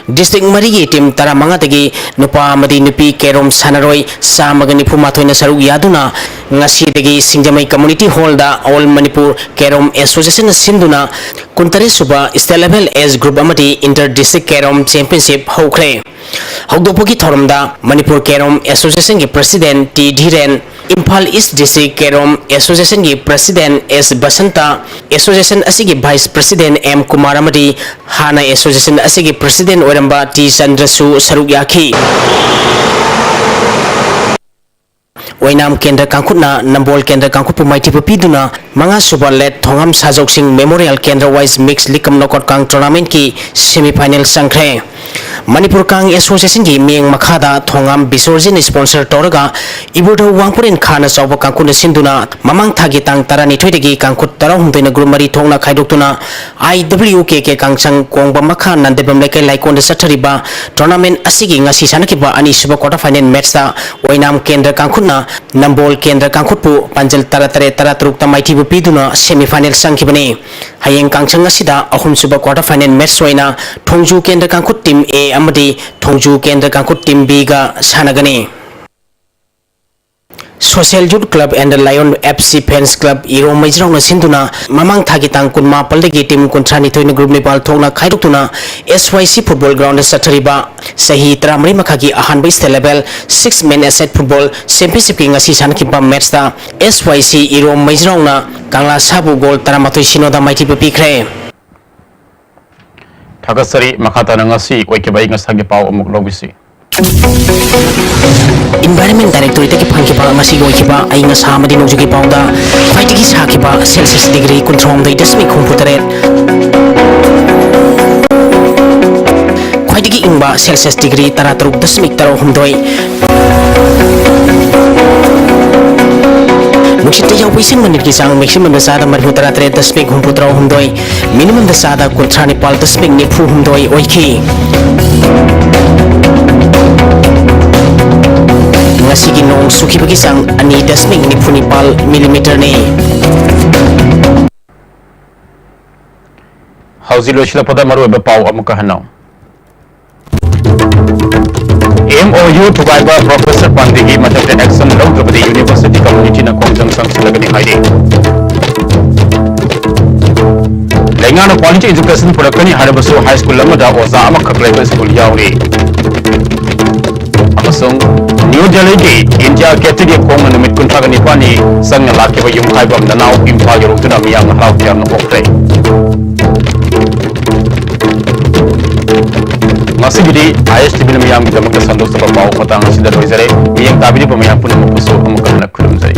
ꯗꯤꯁꯇ꯭ꯔꯤꯛ ꯃꯔꯤꯒꯤ ꯇꯤꯝ ꯇꯔꯥꯃꯉꯥꯗꯒꯤ ꯅꯨꯄꯥ ꯑꯃꯗꯤ ꯅꯨꯄꯤ ꯀꯦꯔꯣꯝ ꯁꯥꯟꯅꯔꯣꯏ ꯆꯥꯝꯃꯒ ꯅꯤꯐꯨ ꯃꯥꯊꯣꯏꯅ ꯁꯔꯨꯛ ꯌꯥꯗꯨꯅ ꯉꯁꯤꯗꯒꯤ ꯁꯤꯡꯖꯃꯩ ꯀꯝꯃ꯭ꯌꯨꯅꯤꯇꯤ ꯍꯣꯜꯗ ꯑꯣꯜ ꯃꯅꯤꯄꯨꯔ ꯀꯦꯔꯣꯝ ꯑꯦꯁꯣꯁꯤꯌꯦꯁꯟꯅ ꯁꯤꯟꯗꯨꯅ ꯀꯨꯟꯇꯔꯦꯠ ꯁꯨꯕ ꯁ꯭ꯇꯦꯠ ꯂꯦꯚꯦꯜ ꯑꯦꯖ ꯒ꯭ꯔꯨꯞ ꯑꯃꯗꯤ ꯏꯟꯇꯔ ꯗꯤꯁꯇ꯭ꯔꯤꯛ ꯀꯦꯔꯣꯝ ꯆꯦꯝꯄꯤꯌꯟꯁꯤꯞ ꯍꯧꯈ꯭ꯔꯦ꯫ ꯍꯧꯗꯣꯛꯄꯒꯤ ꯊꯧꯔꯝꯗ ꯃꯅꯤꯄꯨꯔ ꯀꯦꯔꯣꯝ ꯑꯦꯁꯣꯁꯤꯌꯦꯁꯟꯒꯤ ꯄ꯭ꯔꯁꯤꯗꯦꯟ ꯇꯤ ꯙꯤꯔꯦꯟ, ꯏꯝꯐꯥꯜ ꯏꯁ ꯗꯤꯁꯇ꯭ꯔꯤꯛ ꯀꯦꯔꯣꯝ ꯑꯦꯁꯣꯁꯤꯌꯦꯁꯟꯒꯤ ꯄ꯭ꯔꯁꯤꯗꯦꯟ ꯑꯦꯁ ꯕꯁꯟꯇ, ꯑꯦꯁꯣꯁꯤꯌꯦꯁꯟ ꯑꯁꯤꯒꯤ ꯚꯥꯏꯁ ꯄ꯭ꯔꯁꯤꯗꯦꯟ ꯑꯦꯝ ꯀꯨꯃꯥꯔ ꯑꯃꯗꯤ ꯍꯥꯟꯅ ꯑꯦꯁꯣꯁꯤꯌꯦꯁꯟ ꯑꯁꯤꯒꯤ ꯄ꯭ꯔꯁꯤꯗꯦꯟ ꯑꯣꯏꯔꯝꯕ ꯇꯤ ꯆꯟꯗ꯭ꯔꯁꯨ ꯁꯔꯨꯛ ꯌꯥꯈꯤ꯫ ꯑꯣꯏꯅꯥꯝ ꯀꯦꯟꯗ꯭ꯔ ꯀꯥꯡꯈꯨꯠꯅ ꯅꯝꯕꯣꯜ ꯀꯦꯟꯗ꯭ꯔ ꯀꯥꯡꯈꯨꯠꯄꯨ ꯃꯥꯏꯊꯤꯕ ꯄꯤꯗꯨꯅ ꯃꯉꯥꯁꯨꯕ ꯂꯦꯠ ꯊꯣꯉꯥꯝ ꯁꯥꯖꯧꯁꯤꯡ ꯃꯦꯃꯣꯔꯤꯌꯦꯜ ꯀꯦꯟꯗ꯭ꯔ ꯋꯥꯏꯁ ꯃꯤꯛꯁ ꯂꯤꯛ ꯀꯝ ꯅꯣꯀꯥꯎꯠ ꯀꯥꯡ ꯇꯣꯔꯅꯥꯃꯦꯟꯠꯀꯤ ꯁꯦꯃꯤ ꯐꯥꯏꯅꯦꯜ ꯆꯪꯈ꯭ꯔꯦ꯫ ꯃꯅꯤꯄꯨꯔ ꯀꯥꯡ ꯑꯦꯁꯣꯁꯤꯌꯦꯁꯟꯒꯤ ꯃꯤꯠꯌꯦꯡ ꯃꯈꯥꯗ ꯊꯣꯉꯥꯝ ꯕꯤꯁꯣꯔꯖꯤꯠꯅ ꯁ꯭ꯄꯣꯟꯁꯔ ꯇꯧꯔꯒ ꯏꯕꯨꯙꯧ ꯋꯥꯡꯄꯨꯔꯦꯟ ꯈꯥꯅ ꯆꯥꯎꯕ ꯀꯥꯡꯈꯨꯠꯅ ꯁꯤꯟꯗꯨꯅ ꯃꯃꯥꯡ ꯊꯥꯒꯤ ꯇꯥꯡ ꯇꯔꯥꯅꯤꯊꯣꯏꯗꯒꯤ ꯀꯥꯡꯈꯨꯠ ꯇꯔꯥꯍꯨꯝꯗꯣꯏꯅ ꯒ꯭ꯔꯨꯞ ꯃꯔꯤ ꯊꯣꯛꯅ ꯈꯥꯏꯗꯣꯛꯇꯨꯅ ꯑꯥꯏ ꯗꯕ꯭ꯂꯤꯎ ꯀꯦ ꯀꯦ ꯀꯥꯡꯁꯪ ꯀꯣꯡꯕ ꯃꯈꯥ ꯅꯟꯗꯦꯕꯝ ꯂꯩꯀꯥꯏ ꯂꯥꯏꯀꯣꯟꯗ ꯆꯠꯊꯔꯤꯕ ꯇꯣꯔꯅꯥꯃꯦꯟꯠ ꯑꯁꯤꯒꯤ ꯉꯁꯤ ꯁꯥꯟꯅꯈꯤꯕ ꯑꯅꯤꯁꯨꯕ ꯀ꯭ꯋꯥꯇꯔ ꯐꯥꯏꯅꯦꯜ ꯃꯦꯠꯆꯇ ꯑꯣꯏꯅꯥꯝ ꯀꯦꯟꯗ꯭ꯔ ꯀꯥꯡꯈꯨꯠꯅ ꯅꯝꯕꯣꯜ ꯀꯦꯟꯗ꯭ꯔ ꯀꯥꯡꯈꯨꯠꯄꯨ ꯄꯥꯟꯖꯜ ꯇꯔꯥ ꯇꯔꯦꯠ, ꯇꯔꯥ ꯇꯔꯨꯛꯇ ꯃꯥꯏꯊꯤꯕ ꯄꯤꯗꯨꯅ ꯁꯦꯃꯤ ꯐꯥꯏꯅꯦꯜ ꯆꯪꯈꯤꯕꯅꯤ꯫ ꯍꯌꯦꯡ ꯀꯥꯡꯁꯪ ꯑꯁꯤꯗ ꯑꯍꯨꯝꯁꯨꯕ ꯀ꯭ꯋꯥꯇꯔ ꯐꯥꯏꯅꯦꯜ ꯃꯦꯠꯆ ꯑꯣꯏꯅ ꯊꯣꯡꯖꯨ ꯀꯦꯟꯗ꯭ꯔ ꯀꯥꯡꯈꯨꯠ ꯇꯤꯝ ꯑꯦ ꯑꯃꯗꯤ ꯊꯣꯡꯖꯨ ꯀꯦꯟꯗ꯭ꯔ ꯀꯥꯡꯈꯨꯠ ꯇꯤꯝ ꯕꯤꯒ ꯁꯥꯟꯅꯒꯅꯤ꯫ Social Youth Club and the Lion F C Fans Club ꯏꯔꯣꯝ ꯃꯩꯖ꯭ꯔꯥꯎꯅ ꯁꯤꯟꯗꯨꯅ ꯃꯃꯥꯡ ꯊꯥꯒꯤ ꯇꯥꯡ ꯀꯨꯟꯃꯥꯄꯜꯗꯒꯤ ꯇꯤꯝ ꯀꯨꯟꯊ꯭ꯔꯥꯅꯤꯊꯣꯏꯅ ꯒ꯭ꯔꯨꯞ ꯅꯤꯄꯥꯜ ꯊꯣꯛꯅ ꯈꯥꯏꯗꯣꯛꯇꯨꯅ ꯑꯦꯁ ꯋꯥꯏ ꯁꯤ ꯐꯨꯠꯕꯣꯜ ꯒ꯭ꯔꯥꯎꯟꯗ ꯆꯠꯊꯔꯤꯕ ꯆꯍꯤ ꯇꯔꯥꯃꯔꯤ ꯃꯈꯥꯒꯤ ꯑꯍꯥꯟꯕ ꯁ꯭ꯇꯦꯠ ꯂꯦꯚꯦꯜ ꯁꯤꯛꯁ ꯃꯦꯟ ꯑꯦꯁꯦꯠ ꯐꯨꯠꯕꯣꯜ ꯆꯦꯝꯄꯤꯌꯟꯁꯤꯞꯀꯤ ꯉꯁꯤ ꯁꯥꯟꯅꯈꯤꯕ ꯃꯦꯠꯆꯇ ꯑꯦꯁ ꯋꯥꯏ ꯁꯤ ꯏꯔꯣꯝ ꯃꯩꯖ꯭ꯔꯥꯎꯅ ꯀꯪꯂꯥ ꯁꯥꯕꯨ ꯒꯣꯜ ꯇꯔꯥꯃꯥꯊꯣꯏ ꯁꯤꯅꯣꯗ ꯃꯥꯏꯊꯤꯕ ꯄꯤꯈ꯭ꯔꯦ꯫ ꯊꯥꯒꯠꯆꯔꯤ꯫ ꯃꯈꯥ ꯇꯥꯅ ꯉꯁꯤ ꯑꯣꯏꯈꯤꯕ ꯑꯏꯪ ꯑꯁꯥꯒꯤ ꯄꯥꯎ ꯑꯃꯨꯛ ꯂꯧꯕꯤꯁꯤ꯫ Environment Directorate-ꯇꯒꯤ ꯐꯪꯈꯤꯕ ꯉꯁꯤꯒꯤ ꯑꯣꯏꯈꯤꯕ ꯑꯏꯪ ꯑꯁꯥ ꯑꯃꯗꯤ ꯅꯣꯡꯖꯨꯒꯤ ꯄꯥꯎꯗ ꯈ꯭ꯋꯥꯏꯗꯒꯤ ꯁꯥꯈꯤꯕ Celsius degree ꯀꯨꯟꯊ꯭ꯔꯥꯍꯨꯝꯗꯣꯏ ꯗꯁꯃꯤꯛ ꯍꯨꯝꯐꯨꯇꯔꯦꯠ, ꯈ꯭ꯋꯥꯏꯗꯒꯤ ꯏꯪꯕ Celsius degree ꯇꯔꯥꯇꯔꯨꯛ ꯗꯁꯃꯤꯛ ꯇꯔꯥꯍꯨꯝꯗꯣꯏ, ꯅꯨꯡꯁꯤꯠꯇ ꯌꯥꯎꯕ ꯏꯁꯤꯡ ꯃꯅꯤꯜꯒꯤ ꯆꯥꯡ maximum-ꯗ ꯆꯥꯗ ꯃꯔꯤꯐꯨ ꯇꯔꯥꯇꯔꯦꯠ ꯗꯁꯃꯤꯛ ꯍꯨꯝꯐꯨ ꯇꯔꯥꯍꯨꯝꯗꯣꯏ, minimum-ꯗ ꯆꯥꯗ ꯀꯨꯟꯊ꯭ꯔꯥ ꯅꯤꯄꯥꯜ ꯗꯁꯃꯤꯛ ꯅꯤꯐꯨ ꯍꯨꯝꯗꯣꯏ ꯑꯣꯏꯈꯤ꯫ ꯉꯁꯤꯒꯤ ꯅꯣꯡ ꯆꯨꯈꯤꯕꯒꯤ ꯆꯥꯡ ꯑꯅꯤ ꯗꯁꯃꯤꯛ ꯅꯤꯐꯨ ꯅꯤꯄꯥꯜ millimeter-ꯅꯤ꯫ ꯍꯧꯖꯤꯛ ꯂꯣꯏꯁꯤꯜꯂꯛꯄꯗ ꯃꯔꯨꯑꯣꯏꯕ ꯄꯥꯎ ꯑꯃꯨꯛꯀ ꯍꯟꯅ꯫ M O U ꯊꯨꯒꯥꯏꯕ Professor ꯄꯥꯟꯗꯦꯒꯤ ꯃꯊꯛꯇ action ꯂꯧꯗ꯭ꯔꯕꯗꯤ university community-ꯅ ꯈꯣꯡꯖꯪ ꯆꯪꯁꯤꯜꯂꯒꯅꯤ ꯍꯥꯏꯔꯤ꯫ ꯂꯩꯉꯥꯛꯅ quality education ꯄꯨꯔꯛꯀꯅꯤ ꯍꯥꯏꯔꯕꯁꯨ high school ꯑꯃꯗ ꯑꯣꯖꯥ ꯑꯃꯈꯛ ꯂꯩꯕ school ꯌꯥꯎꯔꯤ꯫ ꯑꯃꯁꯨꯡ New Delhi-ꯒꯤ India Gate-ꯇꯒꯤ ꯈꯣꯡꯅ ꯅꯨꯃꯤꯠ ꯀꯨꯟꯊ꯭ꯔꯥꯒ ꯅꯤꯄꯥꯜꯅꯤ ꯆꯪꯅ ꯂꯥꯛꯈꯤꯕ ꯌꯨꯝꯈꯥꯏꯕꯝ ꯅꯅꯥꯎ ꯏꯝꯐꯥꯜ ꯌꯧꯔꯛꯇꯨꯅ ꯃꯤꯌꯥꯝꯅ ꯍꯔꯥꯎ ꯇꯌꯥꯝꯅ ꯑꯣꯛꯈ꯭ꯔꯦ꯫ ꯉꯁꯤꯒꯤꯗꯤ I S T V-ꯅ ꯃꯤꯌꯥꯝꯒꯤꯗꯃꯛꯇ ꯁꯟꯗꯣꯛꯆꯕ ꯄꯥꯎ ꯃꯇꯥꯡ ꯑꯁꯤꯗ ꯂꯣꯏꯖꯔꯦ꯫ ꯃꯤꯠꯌꯦꯡ ꯇꯥꯕꯤꯔꯤꯕ ꯃꯌꯥꯝ ꯄꯨꯝꯅꯃꯛꯄꯨꯁꯨ ꯑꯃꯨꯛꯀ ꯍꯟꯅ ꯈꯨꯔꯨꯝꯖꯔꯤ꯫